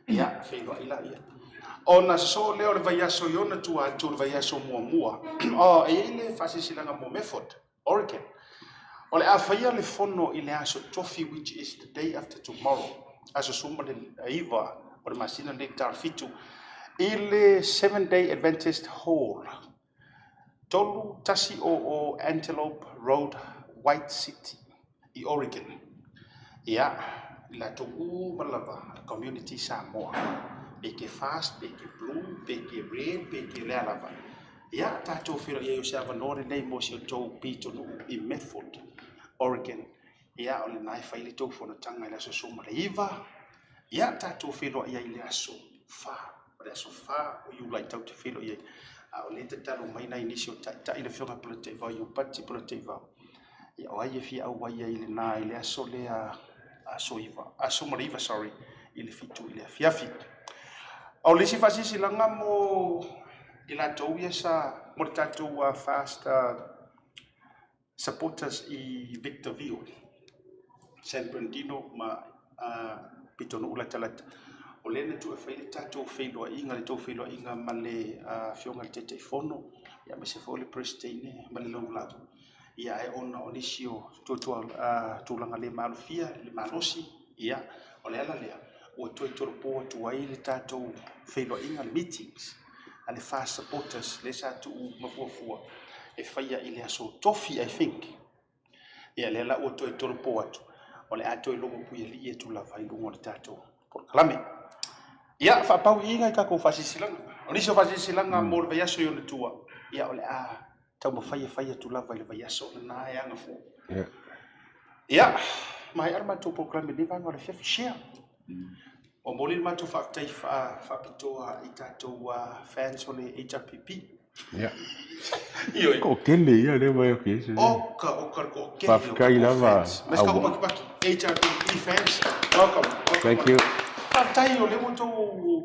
Ia, feiloai laia. Ona sosoo lea o le vaiaso i ona tua atu o le vaiaso muamua. Oh, e i ai le faasilasilaga mo Method, Oregon. O le a faia le fono i le aso Tofi which is the day after tomorrow, aso 19 o le masina lenei tala 7, i le Seven Day Adventist Hall, 3100 Antelope Road, White City, i Oregon. Ia, i latou uma lava community Samoa, pe ke fast, pe ke blue, pe ke red, pe ke lea lava. Ia, tatou feiloai ai o se avanoa lenei mo si outou pitonuu i Medford, Oregon. Ia, o lena e fai le tou fonotaga i le aso 19. Ia, tatou feiloai ai i le aso 4. O le aso 4 o Iulai tatou te feiloai ai. A o lea e tatalo mai nai nisi o taitai le Afioga Polataivao Iupati Polataivao. Ia, o ai e fia auai ai i lena i le aso lea, aso 9, aso 19, sorry, i le 7 i le afiafi. O le isi faasilasilaga mo i latou ia sa, mo le tatou fast supporters i Victorville, San Bernardino ma Pitonuu latalata, o lea na tuu e fai le tatou feiloaiga, le tou feiloaiga ma le Afioga i le Taitaifono, aemaise foi o le Peresetene ma le Lagolago. Ia ae ona o nisi o tulaga le maalofia i le malosi, ia, o le ala lea ua toe tolopo atu ai le tatou feiloaiga, le meetings a le FAST supporters lea sa tuu mafuafua e faia i le aso Tofi, I think. Ia, lea la ua toe tolopo atu, o le a toe logo puialii atu lava i luga o le tatou polokalame. Ia, faapauiina i tatou faasilasilaga. O nisi o faasilasilaga mo le vaiaso i ona tua, ia o le a taumafai e fai atu lava i le vaiaso lena e agafua. Ia, maea le matou polokalame i lenei vaega o le afiafi. Share. Ua momoli le matou faafetai faapitoa i tatou fans o le HRPP. Ia. Ioe. Toatele ia lea mai atu i ai. Oka, oka le toatele. Faafetai lava. Mas ka pakipaki. HRPP fans, welcome. Welcome. Thank you. Faafetai o lea ua outou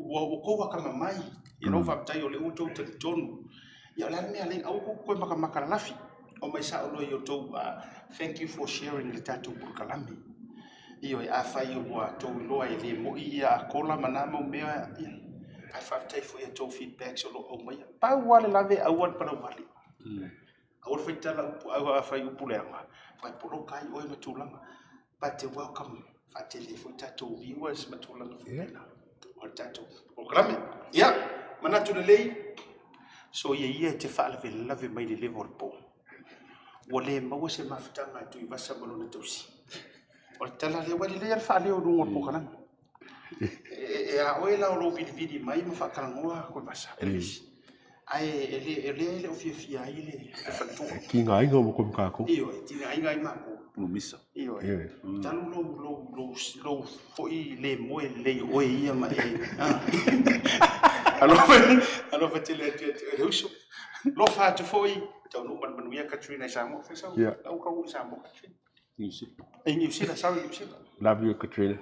ua outou atamamai. You know, faafetai o lea ua outou talitonu. Ia o le a le mea lea, aua tou te toe matamata lalafi. Omai sao loa i outou, thank you for sharing le tatou polokalame. Ioe, afai ua outou iloa e le moi ia Akola ma na mau mea, ia, ae faafetai foi i a outou feedbacks o lo o aumaia. Pau lava le lave, aua le palauvale. Aua le faitala upu, aua a fai upu leaga, fai poloka ai oe ma tulaga. But they welcome, faatele foi tatou viewers ma tulaga faapena. O le tatou polokalame. Ia, manatu lelei, soia ia e te faalavelave mai le level o le po. Ua le maua se mafutaga a Tuivasa ma lona tausi. O le tala lea, ua lelei lava le faaleo i luga o le polokalame. E a oe la o lou vilivili mai ma faatalanoa Tuivasa, Elvis. Ae o lea e le o fiafia ai le faletua. E tigaina uma koe ma tatou. Ioe, e tigaina ai matou. Pulumisa. Ioe. Talu lou, lou foi le moe lelei o oe ia ma e. Alofa tele atu ia te oe le uso. Alofa atu foi, taunuu ma le manuia Katrina i Samoa. Fai sau, Yeah. lau taunuu i Samoa Katrina. New Zealand. I New Zealand, sorry, New Zealand. Love you, Katrina.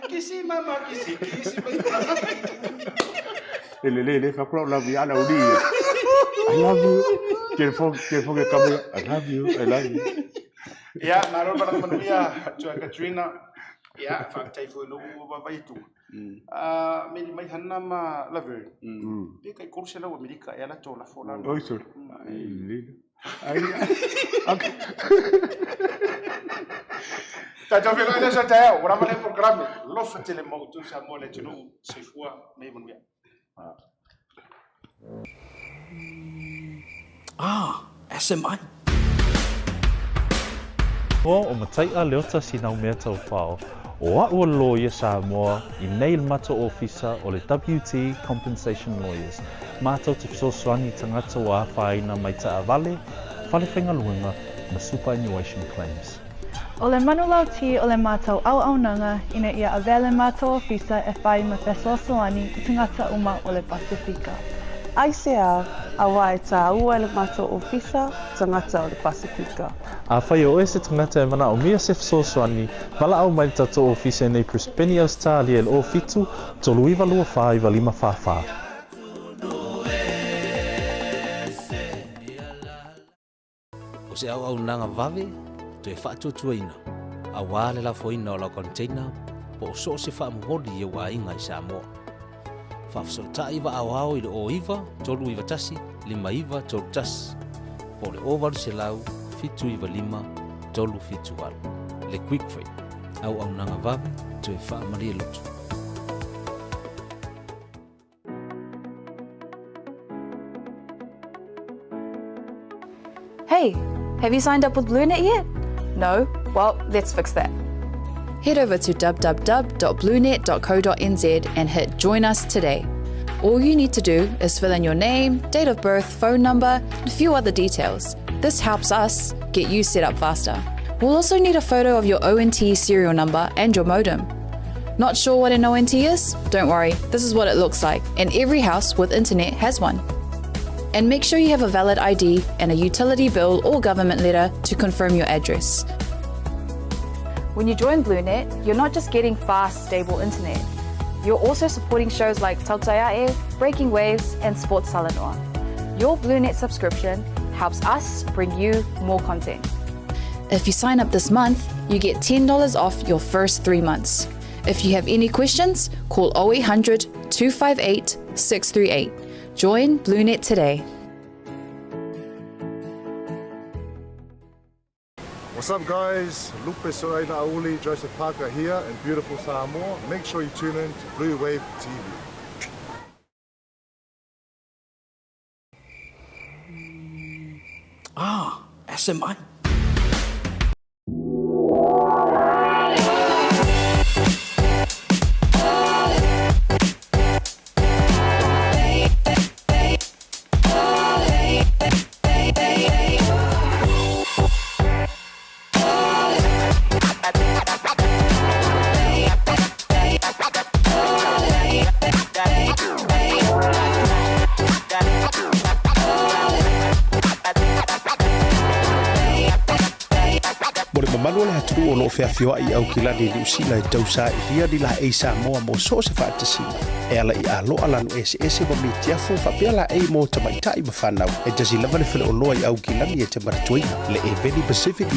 Kisi mama, kisi, kisi mai. E lelei le fai atu lau love ia lau alii. I love you. Telefone, telefone e kame. I love you, I love you. Ia, malo le malaga manuia atu ia Katrina. Ia, faafetai foi i lou vaavaai atu. Ah, meli mai Hanna ma Laverne. Pe kai 300 Amerika ea latou lafo lalo. Oi sole. Ai lelei. Ai. Okay. Tatou feiloai i le aso a taeao, ua lava lea polokalame. Alofa tele ma outou Samoa le atunuu. Soifua ma ia manuia. Ah, SMI. Igoa o Matai'a Leota Sinaumea Taufao, o a'u o le loia Samoa i nei le matou ofisa o le WT Compensation Lawyers, matou te fesoasoani i tagata ua afaina mai taavale, fale faigaluega ma superannuation claims. O le manulauti o le matou auaunaga ina ia avea le matou ofisa e fai ma fesoasoani i tagata uma o le Pasefika. Aisea, auā e tāua e le matou ofisa tagata o le Pasefika. Afai o oe se tagata e manaomia se fesoasoani, valaau mai le tatou ofisa i nei Brisbane, Ausetalia i le 07 39 24 95 44. O se auaunaga vave toe faatuatuaina aua le lafoina o lau container po o so o se faamomoli i ou aiga i Samoa. Faafesootai vaa aoao i le 09 391 5931 po o le 0800 795 378. Le Quick Freight, auaunaga vave toe faamalie loto. Hey, have you signed up with BlueNet yet? No? Well, let's fix that. Head over to www.bluenet.co.nz and hit Join Us today. All you need to do is fill in your name, date of birth, phone number, and a few other details. This helps us get you set up faster. We'll also need a photo of your ONT serial number and your modem. Not sure what an ONT is? Don't worry, this is what it looks like, and every house with internet has one. And make sure you have a valid ID and a utility bill or government letter to confirm your address. When you join BlueNet, you're not just getting fast, stable internet. You're also supporting shows like Tautaiae, Breaking Waves, and Sports Talanoa. Your BlueNet subscription helps us bring you more content. If you sign up this month, you get $10 off your first three months. If you have any questions, call 0800 258 638. Join BlueNet today. What's up guys, Lupe Soaina Auli, Joseph Parker here in beautiful Samoa. Make sure you tune in to Blue Wave TV. Ah, SMI. atunuu o lo o feafioai i Aukilani i Niu Sila e tausailia ni laei Samoa mo so o se faatasiga, e ala i aloa lanu eseese ma mitiafu faapea laei mo tamaitai ma fanau. E tasi lava le faleoloa i Aukilani e te manatuaina, le Eveni Pacific New.